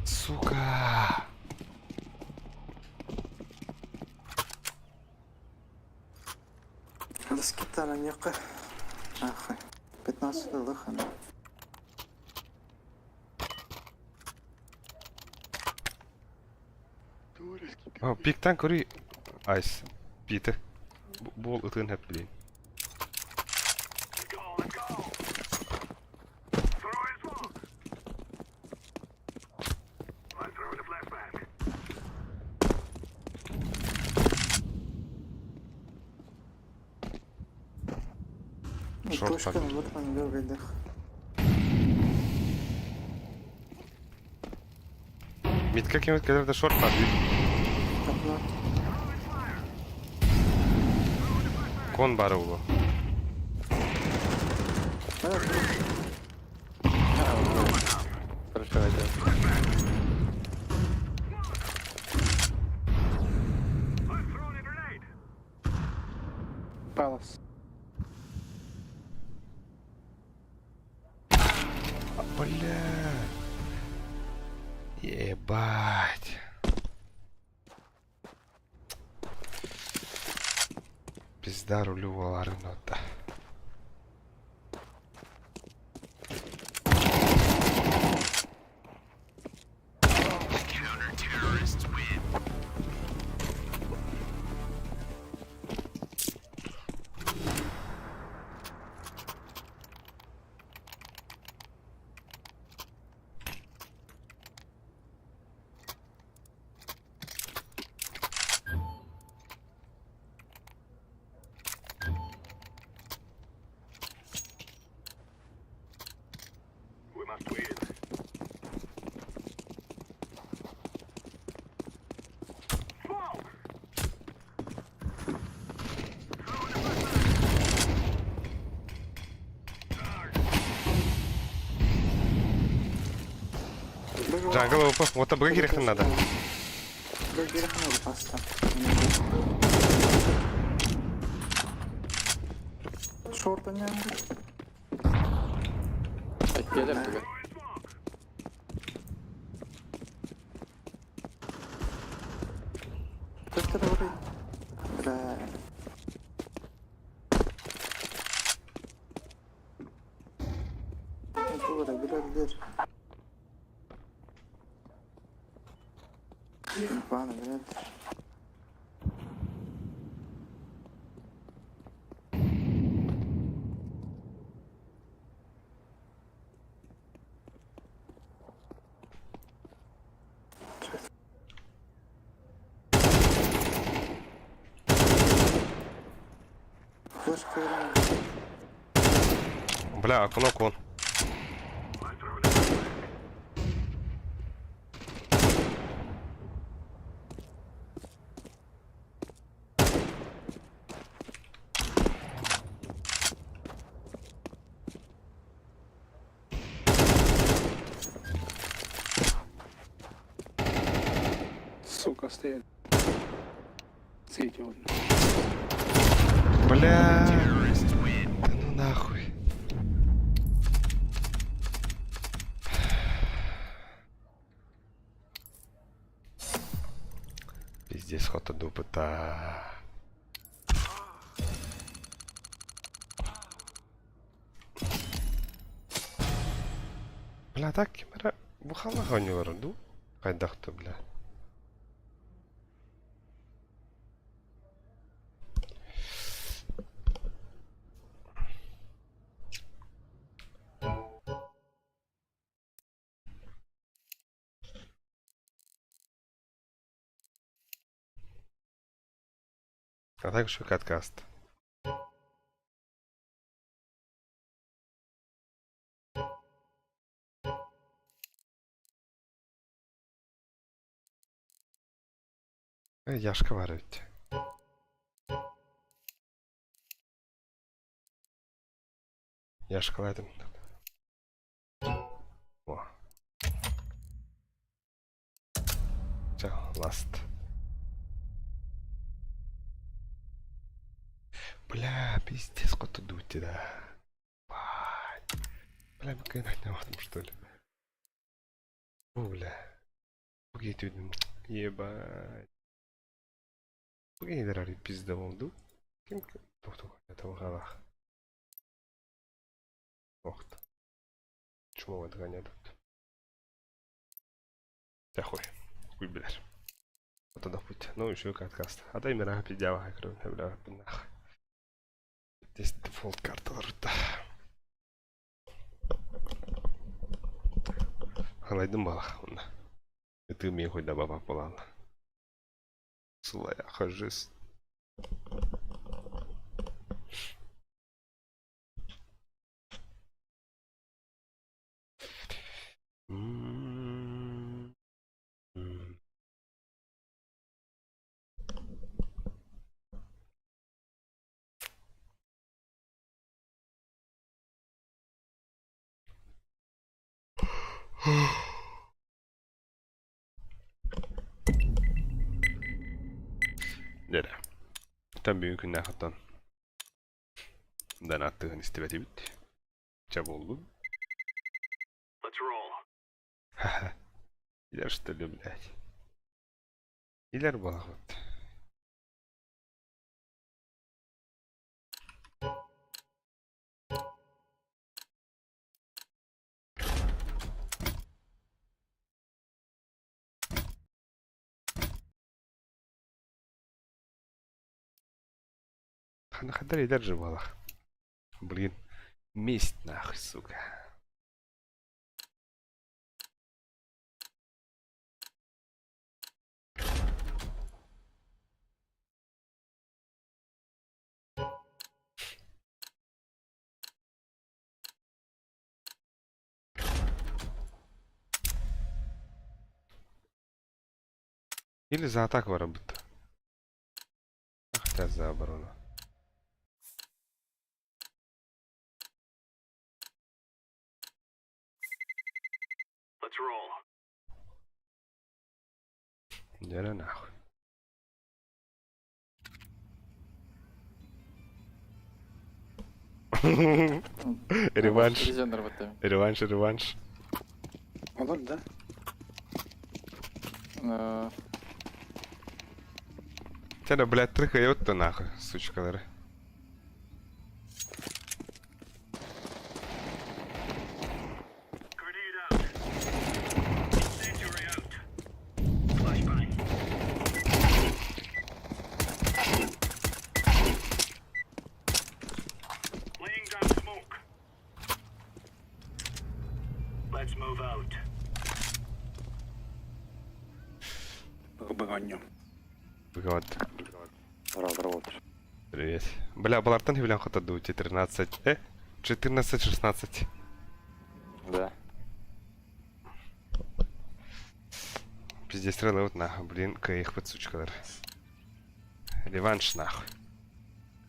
Сука. Доскитара нека. Ахай. 15 лыхана. О, пиктан көрүй. Айс. Питер. Бол ытын хэп блин. Шорт Точка побил. на вот он дергает. Митка кем когда шорт подбит. Окно. Кон бары улу. Хорошо, идет. Палас. Бля. Ебать. Пизда рулю аларын ота. Джангл опа, вот б кирехтен надо. Б надо паста. Шорта не. Келер туга. Точка добрый. Бля. Дура, билет дыр. Ладно, билет. Флешка играем. Бля, окно кон. Сука, стоит. Сити. Бля. Да ну нахуй. Пиздец, хота дупыта. Бля, так ким эрэ бу халах оонньуулара дуу? Хайдах да бля. А так еще каткаст. Яшка баар эбит. Яшкалаатым. О. Чэ, last. Бля, пиздец, хоту дути, да. Бля, мы что ли? О, бля. Ебать. Бугейдер пиздовол Ким тохту этого Охт. Чумовый догоняет тут. Да хуй. Хуй, блядь. Вот это путь. Ну, еще каткаст. А дай мира пиздява, кроме, бля, нах. Здесь дефолт карта рта. Халайдым балах. Это мне хоть добава плана. Слая, хажис. Дere. Там бүгүн күннээх Дан аттыгын истибэтибит. Чэ буоллун. Let's roll. Илэр что ли, блядь? Илэр буолаҕыт. Ханахадар илэр же буолах. Блин, месть нахуй, сука. Или за атаку работа. Хотя за оборону. Let's roll. Дere нахуй. Реванш. Реванш, реванш. Олор да? Тебя, блядь, трыхают-то нахуй, сучкалары. Grenade out. Incendiary out. Flashbang. Laying down smoke. Let's move out. Быгонню. Вот. Здорово, Привет. Бля, балартан хевлян хота дути 13. 14, 16. Да. Пиздец, стрелы вот нахуй, блин, их под сучкалар. Реванш нахуй.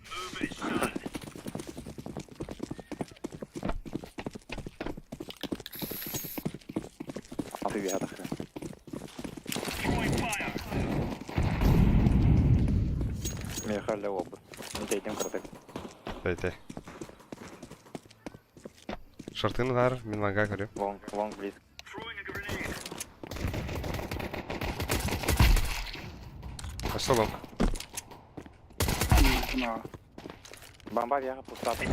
Move it, son. А привет, охрен. Throwing fire. Тэйдим кыратык. Тэй-тэй. Шортыны бар, мин ланга көрүм. Long, long близ. Өссө long. Бомба вяха пустата.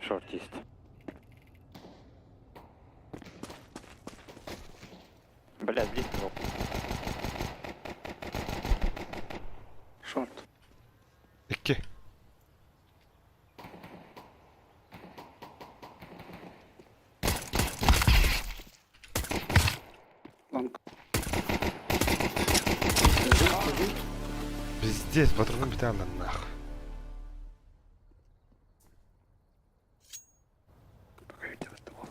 Шорт есть. Блядь, близко был. Шорт. Икки. Long. Пиздец, патроны биталла нахуй. Пока видел этого.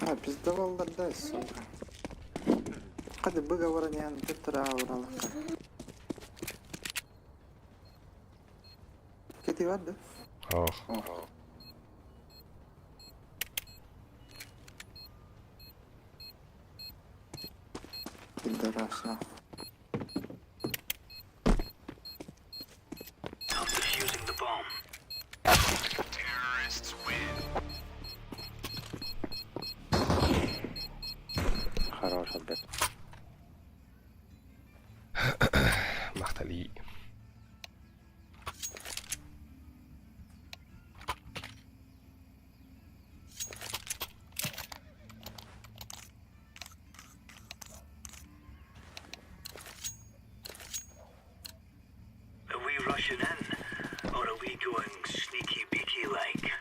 А, пиздоваллар да, сука. Хады быговора не Петра уралака. Кети бар да? Ох. Пидорас, нахуй. Хорош, отбет. Махтали. Are we rushing in, or are we going sneaky beaky like?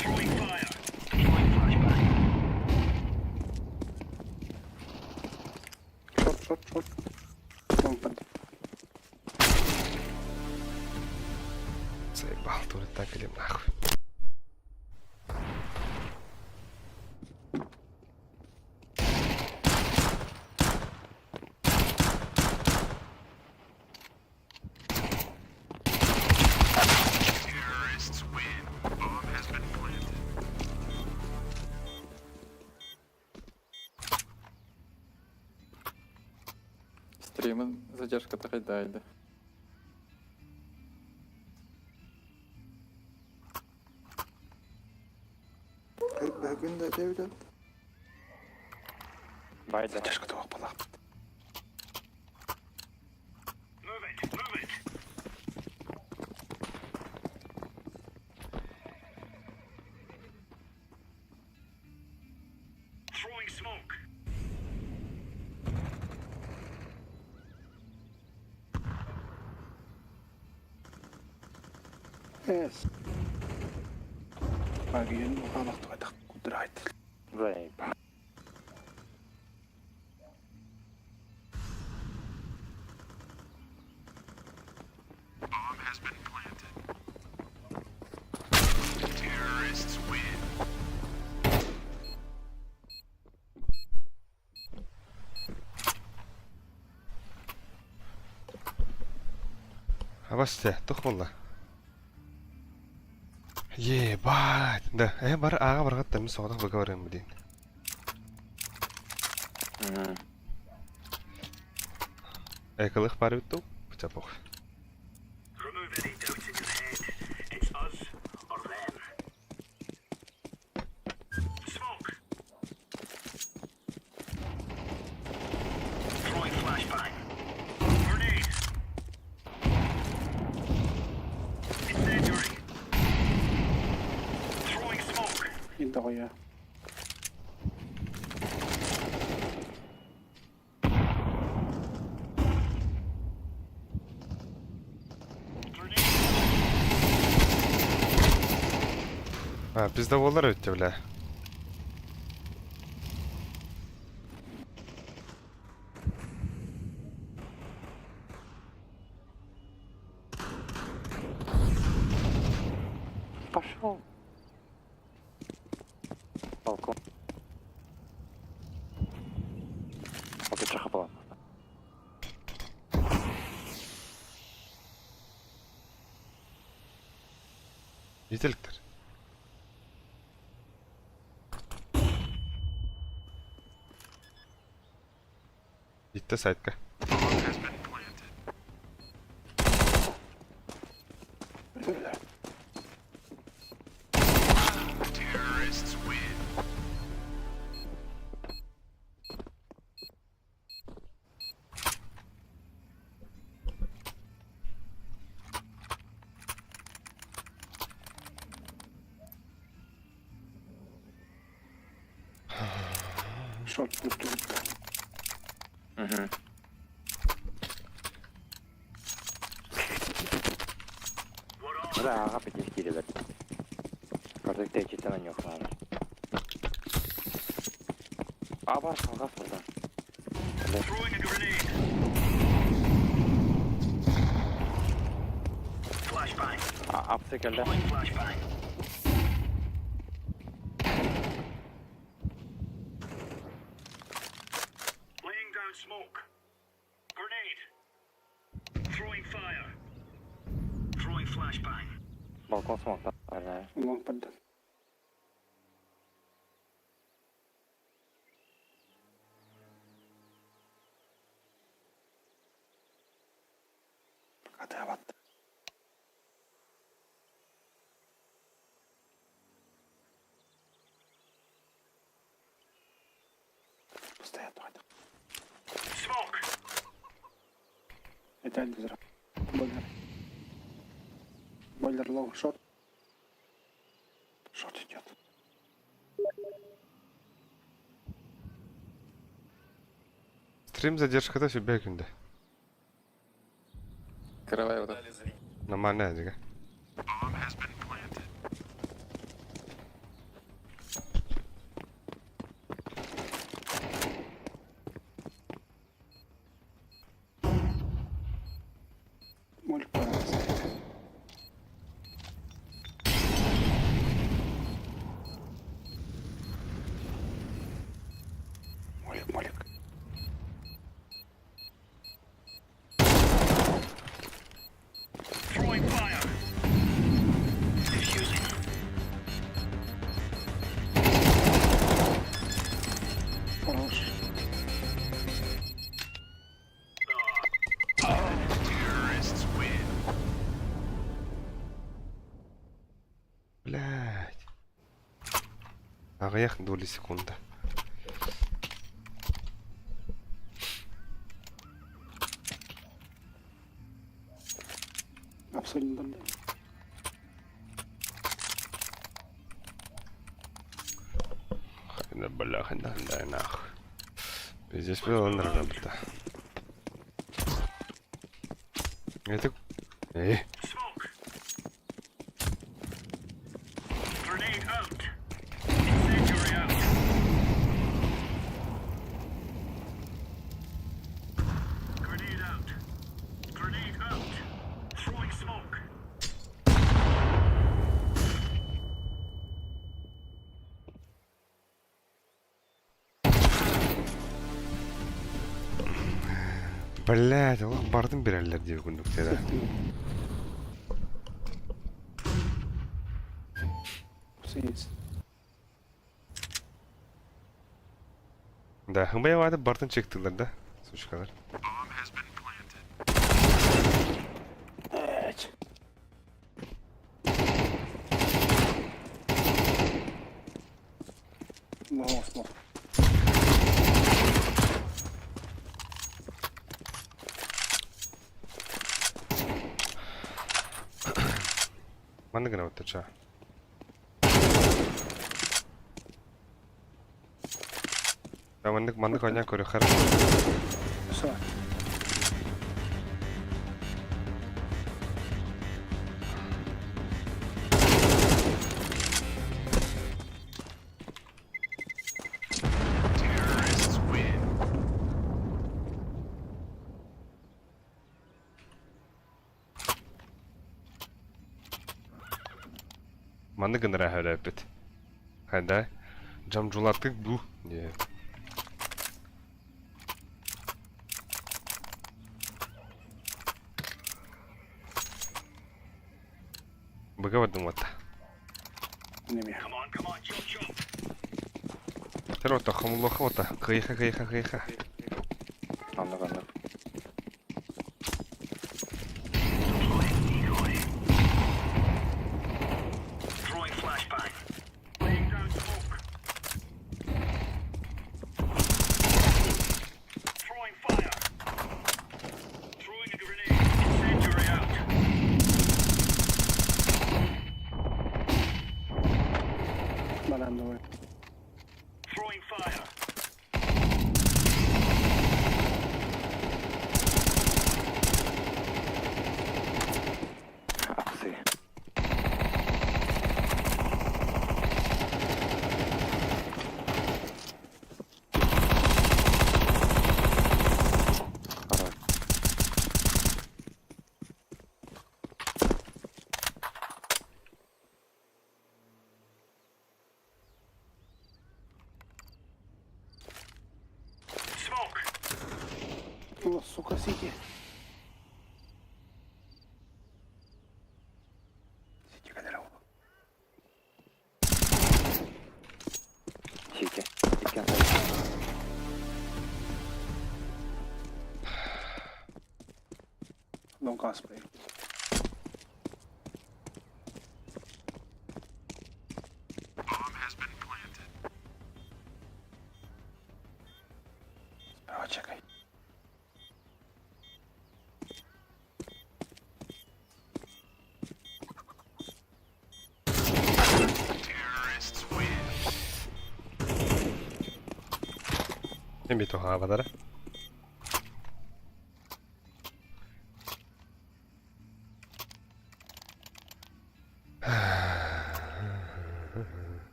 Throwing fire. Throwing flashbang. Short, short, short. Long под. Заебал, тур так или нахуй. Стримы задержка такая. Бүгүн да дебит. Байда. Задержка того была. Move it, move it. Throwing smoke. Yes. Багин ухаалах тугайдах кудрайт. Заебал. Абасте, тух болла. Ебать. Да, бар ага баргат там соғдақ выговорим, блин. Эколых пар бит Хотя похуй. Remove any doubts in your head. It's us or them. Smoke. Throwing flashbang. Grenade. Incendiary. Throwing smoke. Интоя. А, пизда буолар эбит бля. Пошел. Балкон. Вот это хапала. Ителиктэр. Итте сайтка. Шорт тут. Угу. Да, ага, пятистили, да. Картик течет на нёх надо. Аба, ага, да. Throwing a grenade. Flashbang. А, аптека, да? Throwing flashbang. Laying down smoke. Grenade. Throwing fire. Throwing flashbang. Балкон смог, да, наверное. Лонг поддан. Пока ты ават. Постоянно это. Smoke. Это один Бойлер. Бойлер лонг шорт. Шорт идет. Стрим задержката сүбэ күндэ. Каравай вот это. Нормально эдигэ. Молик стоит. Молик, молик. Throwing fire. Defusing. Хорош. Terrorists win. Блять. Аҕыйах доли секунда. Абсолютно да. Да бляха, да, да, нах. Пиздец, было нормально. Это... Эй, Smoke. Grenade out. Incendiary out. Grenade out. Grenade out. Throwing smoke. Блядь, олох бардым береллер диир курдук да. Сидит. Да, хымбай бартын чектилер да, сучкалар. Эть. Лонг смог. Манна гына ча. Да, маннык маннык оня көрө хорошо. Все. Маннык гынара өрөөппүт. Хайда? Жамжулаттык бу диye. Быга бардым уотта. Тэр отто хомуллуха отта. Кыйха кыйха кыйха. Оннук оннук. Банан давай. Апсы. Хорош. О, сука, сити. Сити кадра. Сити. Иккен сайт. Long cosplay. Справа чекай. Эми туһаабатара.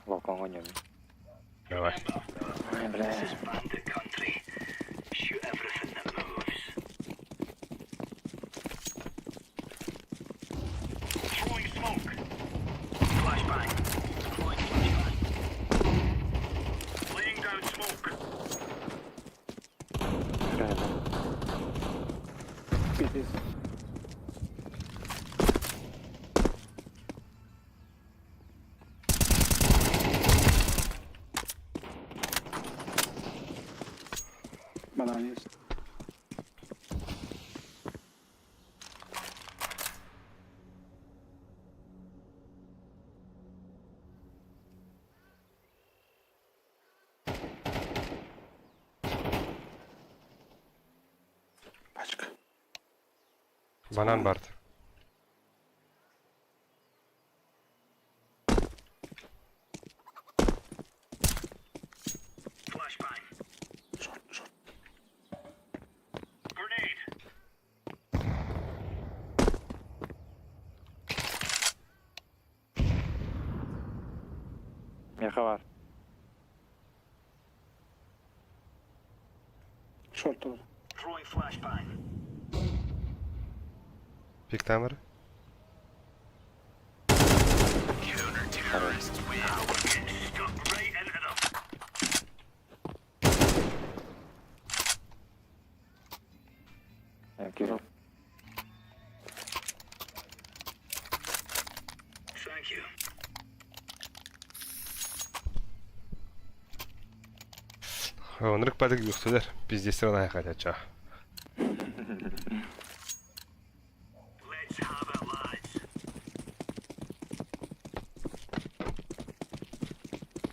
Балкоҥҥа ньөмү. Давай. Ай, бля. Бля, да. Пиздец. Банан есть. Пачка. Банан барды. Шорт, шорт. Меха бар. Шорт тоже. Пиктамер. Хорош. Кирилл. Онрык падык юхтулар. Пиздец на хотя.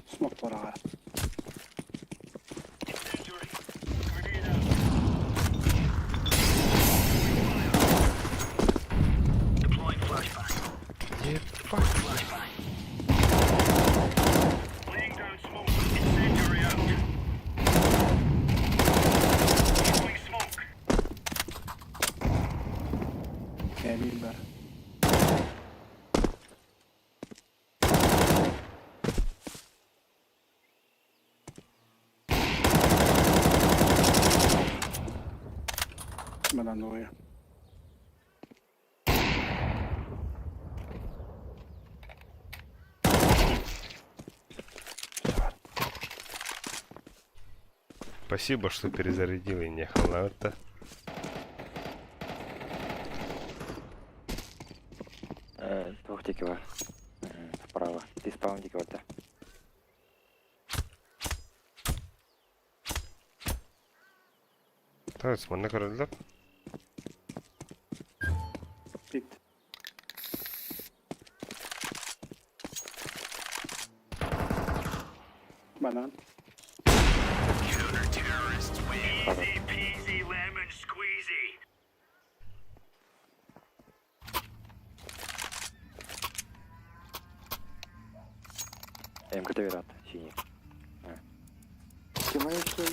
Смок пора. Я бильбер. Банан двое. Спасибо, что перезарядил и не халата. Туох диэки бар? Справа. Ты спаун диэки барда. Так, манна көрөллөр. Пит. Банан. Easy peasy lemon squeezy. МКТ верат, синий. Кем еще?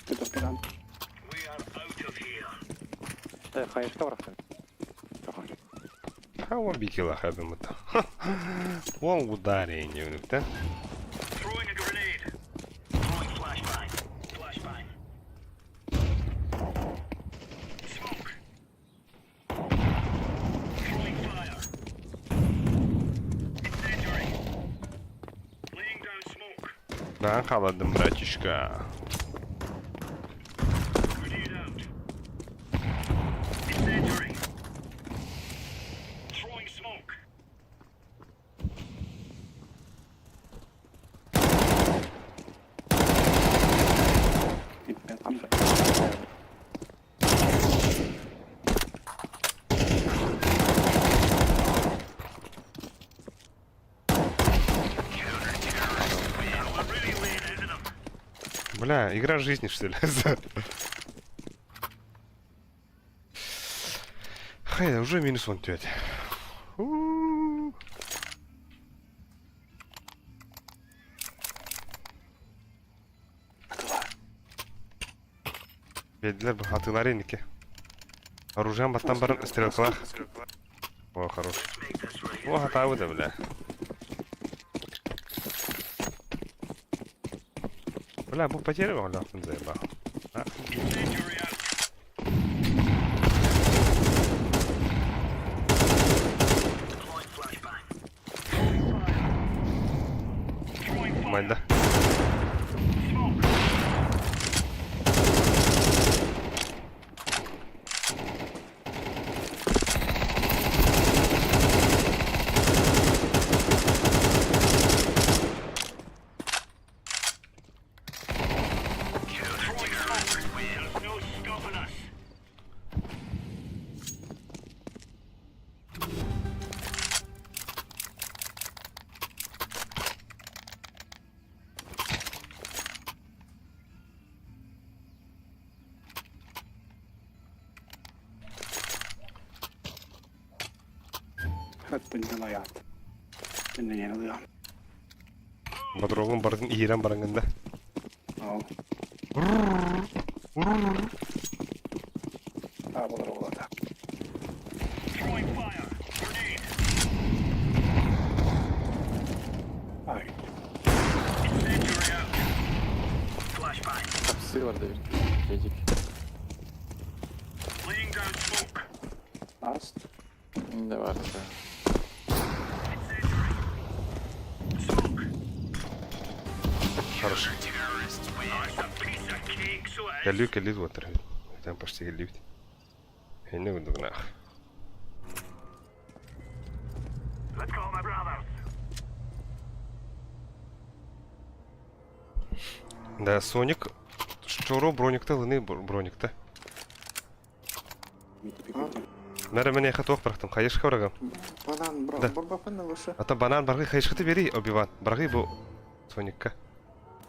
Это пиран. We are out of here. Э, хайышка барахсан. Хава бикила хабимыта. Вон ударение у них, да? Throwing a grenade. Throwing flashbang. Flashbang. Smoke. Throwing fire. Incendiary. Laying down smoke. Да, халадым, братишка. Grenade out. Incendiary. Throwing smoke. Пит, We're really laying into them. Бля, игра жизни, что ли? Хай, уже минус он тетя. Бедлер бу хатылар иники. Оружием баттан баран стрелкалар. О, хорош. О, хатабы да, бля. Бля, бу потеря бля, заебал. А, Incendiary out. Deploying flashbang. Throwing fire. Throwing fire. Майда. Smoke. Throwing smoke. There's no stopping us. Хат подняла яд. Не не Батрогун бардын иирен барангында. Ал. А, болар болады. Throwing fire. Grenade. Ай. Incendiary out. Flashbang. Апсы бар дебир. Дедик. Laying down smoke. Last. Да бар. Incendiary. Smoke. Хорош. That's a piece of cake, so it is. Кэлүү кэлүү батыр. Там почти кэлүү. Эне гүндүгнах. Let's go, my brothers. Да, Соник Чоро броникта, лыны броникта. Нара мен яха тоқ барахтым, хайышка барагам. Банан, бро. Да. Бабапаны лучше. Ата банан баргы хайышкаты бери, Оби-Ван. Баргы бу Соникка.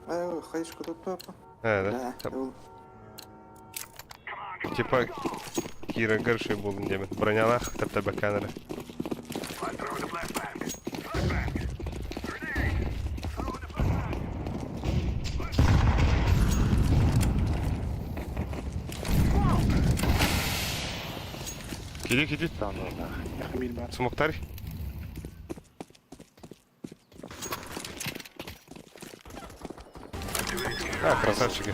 Ай, хайышка тут папа. Э, да. Да. Ол. Типа Кира горшой болдun демен. Бронялах тәп-тәп камера. I'm throwing a flashbang. Flashbang. Grenade. Throwing a flashbang. Киди киди. Да, ну нах. Яхамил бар. Смоктар. А, красавчики.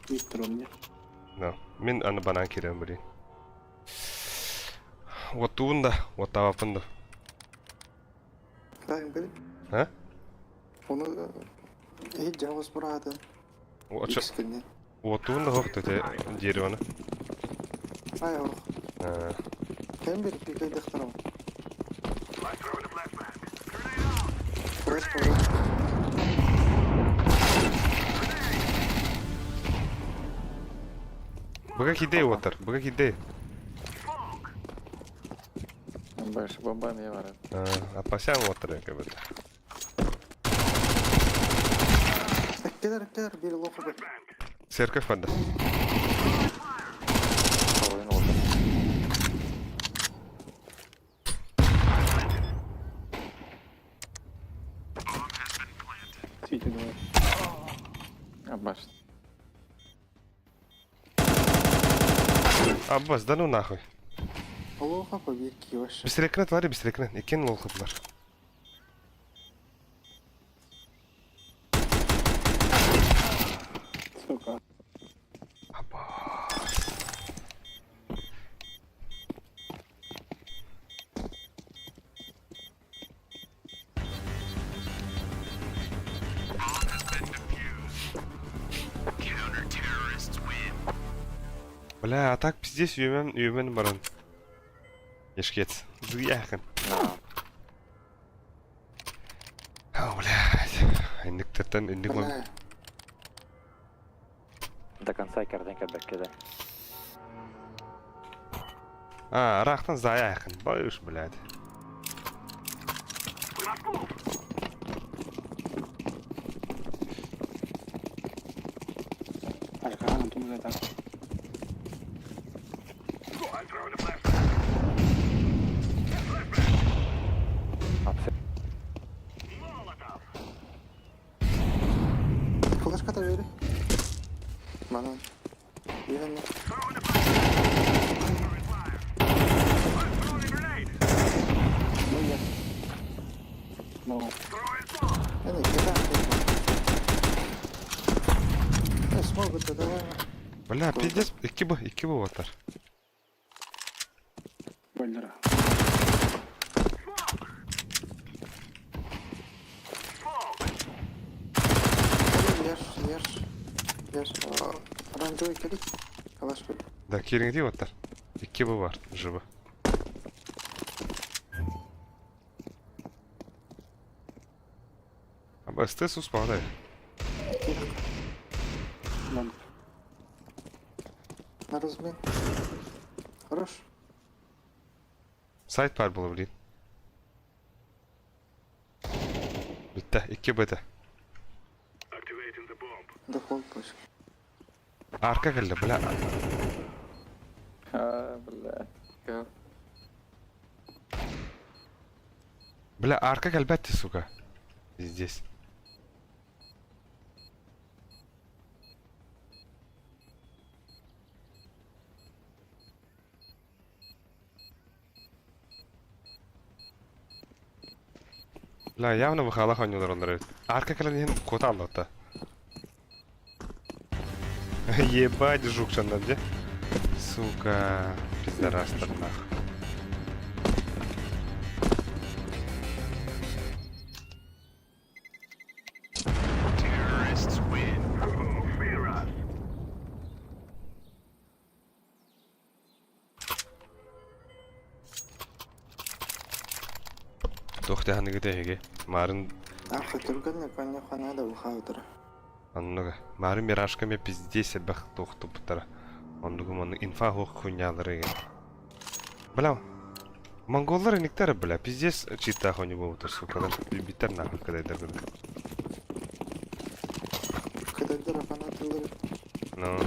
Виктор у меня. Да. Мин аны банан киирэн блин. Уоттуубун да, уоттаабаппын да. Тайм били. А? Оны иһит дьаҕыс быраатын. Очо Икс күннэ. уоттуубун да хоох төте дереваны. Ай ох. А, Кем бир пикайдахтарым. Просто Быга кидей уоттар, быга кидей. Больше бомба не варят. А, опасян уоттар как будто. Келер, келер, бир лоху бир. Церковь банда. Половину вот. Сити давай. Абаш. Аббас, да ну нахуй. Лоха по бир киваш. Бисерекне твари, бисерекне. Икен лоху булар. Сука. Аббас. Бля, а так пиздец үймен, үймен баран. Ешкет. Зыяхын. А, блядь. Инниктертен инник мам. Бля, До конца картинка бэккеда. А, рахтан заяхын. Боюсь, блядь. Арканом тут уже так. флешка та бери. Банан. Бирен. Ну я. Ну, Эне, кида. Э, смогут, давай. Бля, пиздец. Икки бы, икки бы уоттар. бойлера. Яш, яш. Яш. Оранжевый келик. Калаш бир. Да, кириңди уоттар. Икки бы бар, живы. Аба, СТС успағдай. Лонг. На размен. Хорош. Сайт бар было, блин. Бітті, икки біті. Дефолт пусть. Арка келді, бля. А, бля. Бля, арка келбәтті, сука. Здесь. Бля, явно выхала ханюлар онлар. Арка келен кота алды. Ебать, жук шандан, где? Сука, пиздарастер нахуй. Тохтяханы гите Марын Ах, түргән коня ханада ухаудыр. Оннуга. Марын мирашками пиздесе бах тохту бутара. Оннугу маны инфа хох хуйнялары. Бля. Монголлар никтер бля, пиздец чита хуйню бу сука. Битер нахуй когда дерганы. Кыдайдыр фанатылар. Ну.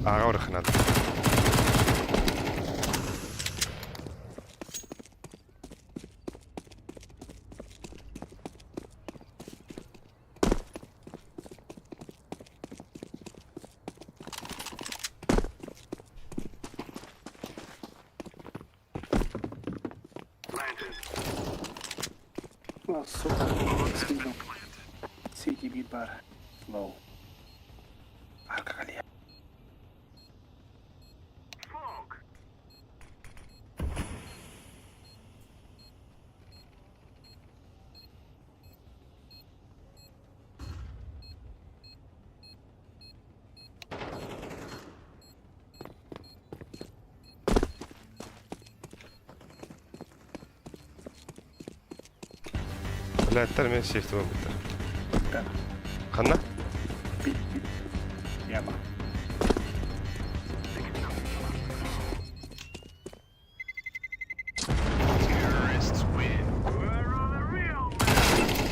Ааҕа барыххына. А, сука. Спину. Сити бит бар. Лоу. Арка калия. Блядь, мен сейфті буолбуттар. Ханна? Бит бит. Яма.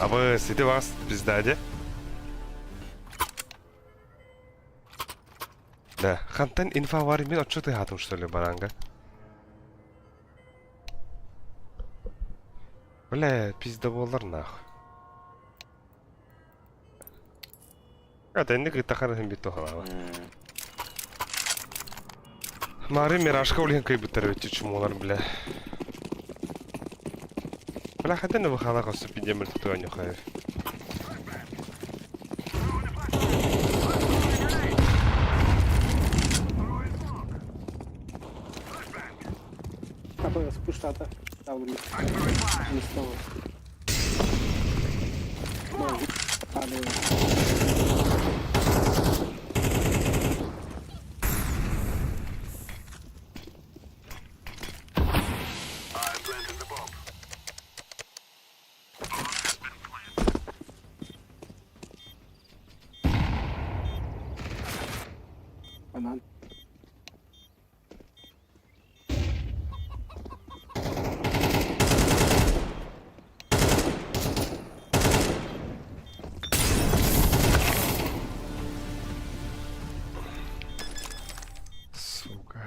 Абы сити бас пизда де. Да, хантан инфа бар мен отчет хатым что ли баранга. Бля, пизда болар нахуй. А, инник тахар хим бит тохалава. Мары мирашка улин кай бутар өтү чумолар, бля. Бля, хатен выхала косу пидемер туган юхаев. АБС пуштата. Тавлы. Не стало. Лоу. А, Банан. Сука.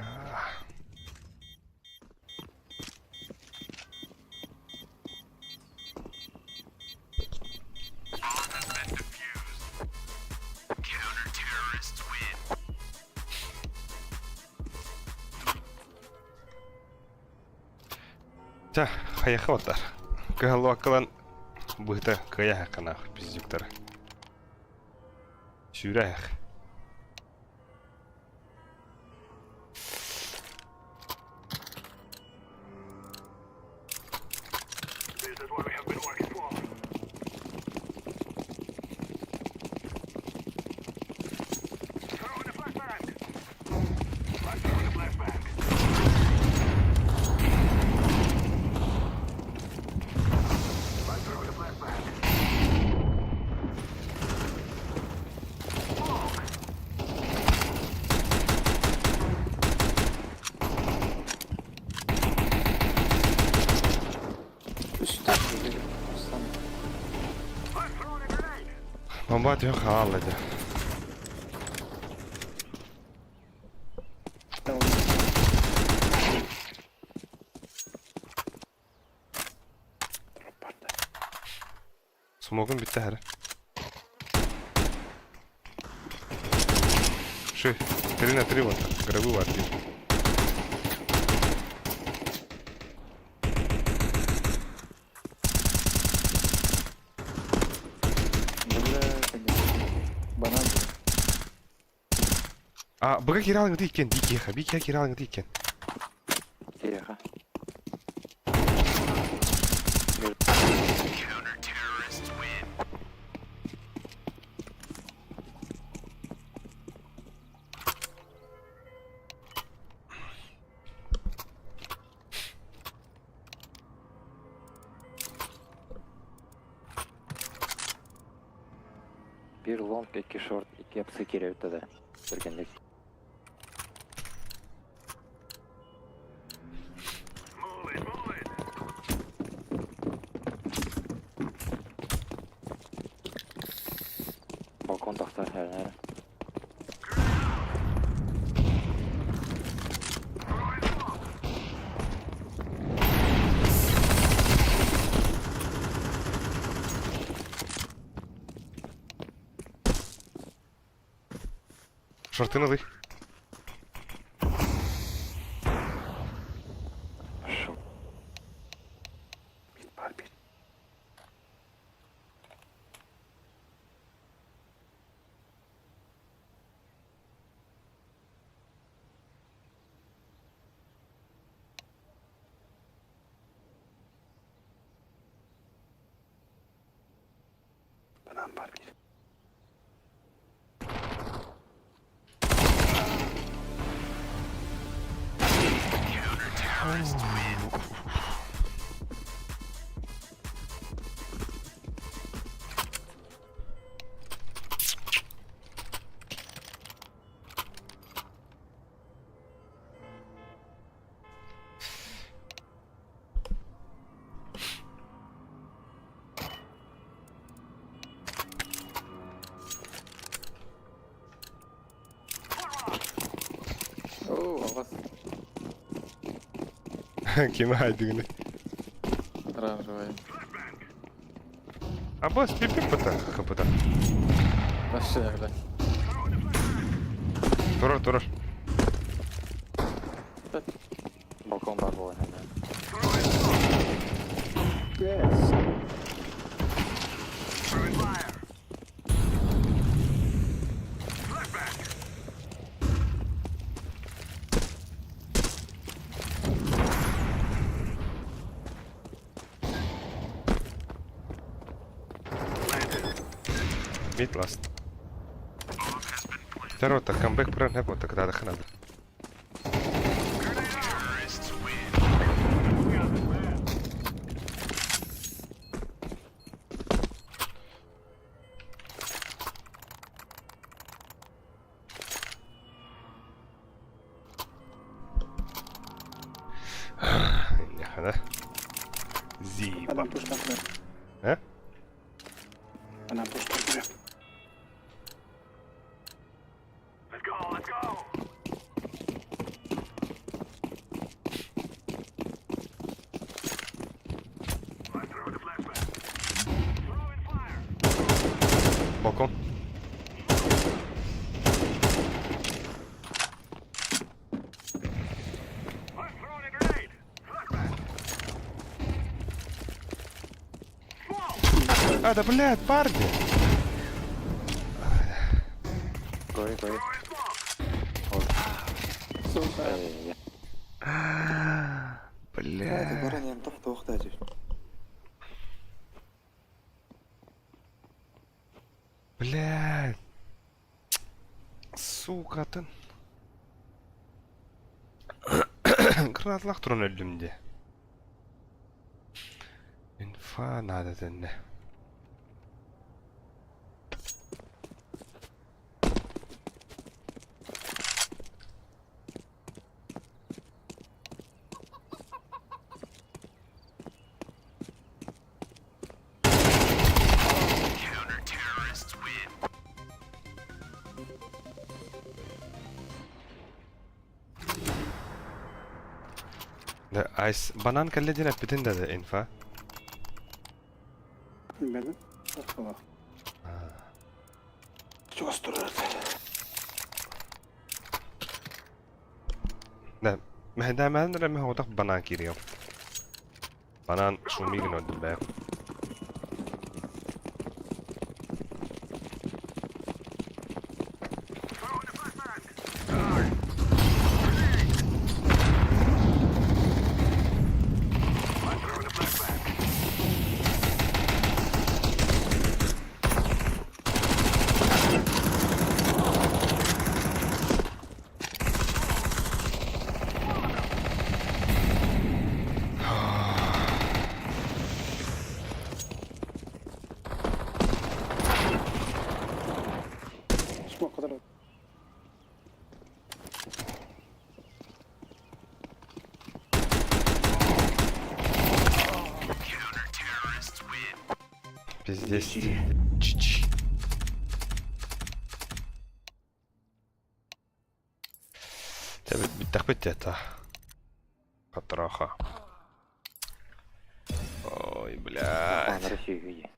Ча, хайаха отар. Кыһаллуаккалан быһыта кыайа хаканах пиздюктар. Сүүрэх. This is what we have been working for. Throw in the flashbang. I'm throwing a flashbang. I'm throwing a flashbang. Үстә. I'm throwing a grenade. Бомба түһэн хаалла дьэ. Дроп Смогун бүттэ хәрэ. Ши, 3 на 3 вот, гробы бар дейм. Бля, конечно. Банан. А, быга киралың иккен, бикеха, бикеха киралың иккен. Киреха. Бир лонг, икки шорт, икки апсы кире да. Бергенлек. Move it, move it. Балкон тахсар хәрнәр. Шортын ылый. Бит бар бит. Банан бар бир. Оо, алҕас. Кими хайдыгыный? Оранжевый. Абас пипи пыта хапыта. Вообще, блядь. Турар турар. Балкон бар буолан. Yes. Throwing fire. Flashbang. Mid last. Второй так камбэк про не вот тогда надо. Да? Зиба. Банан пуштан турар. Э? Банан пуштан турар. Let's go, let's go. I'm throwing the flashbang. Throwing fire. Балкон. I'm throwing a grenade. Flashbang. Smoke. А, да блядь, парни! Гори, гори. Throwing smoke. Сука. Ай-яй-яй. Бля. Баран тохтоо даа. Блядь. Сука ты. Гранатлах туран өлдүм де. Инфа надо дэннэ. Да, айс банан кэллэ диэн эппитин да инфа. Билбэтим. Охтолох. Чугас турар. Да, мэһэдээмэһэн эрэ мөһөҕүтэх банан киириэм. Банан шумигин өлдүм бэйэм. Throwing a flashbang. I'm throwing a flashbang. Smoke кытары. Пиздец. Чич. Бүттэхпит это. Хатраха. Ой, А, блядь. на Россию види.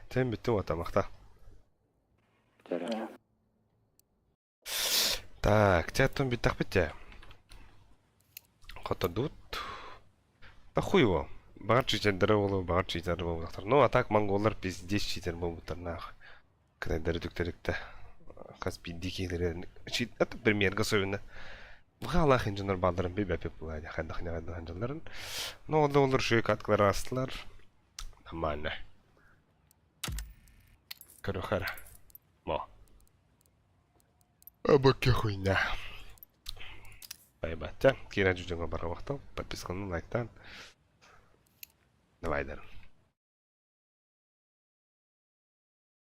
Тем бүттү отамахта. Так, чэ оттон бүттэхпит дьэ. Хоттордубут. Да хуй его. Баҕар читердэрэ буолуо, баҕар читердэрэ буолбатахтар. Ну, а так монголлар пиздец читер буолбуттар нах. Кытайдары түктэрикте. Хас биирдии киһилэри чит это премьерга особенно. Быһаалаах инженер баалларын билбэппит буолаа хайдах хайдах дьоннорун. Но ол да олор шөй каткалар астылар. Нормально. Көрөхөр. Мо. Абака хуйня. Байбаття. Киирэн дьүдьэҥҥэ барҕа махтал. Подписканы лайктаан. Давай, дарым.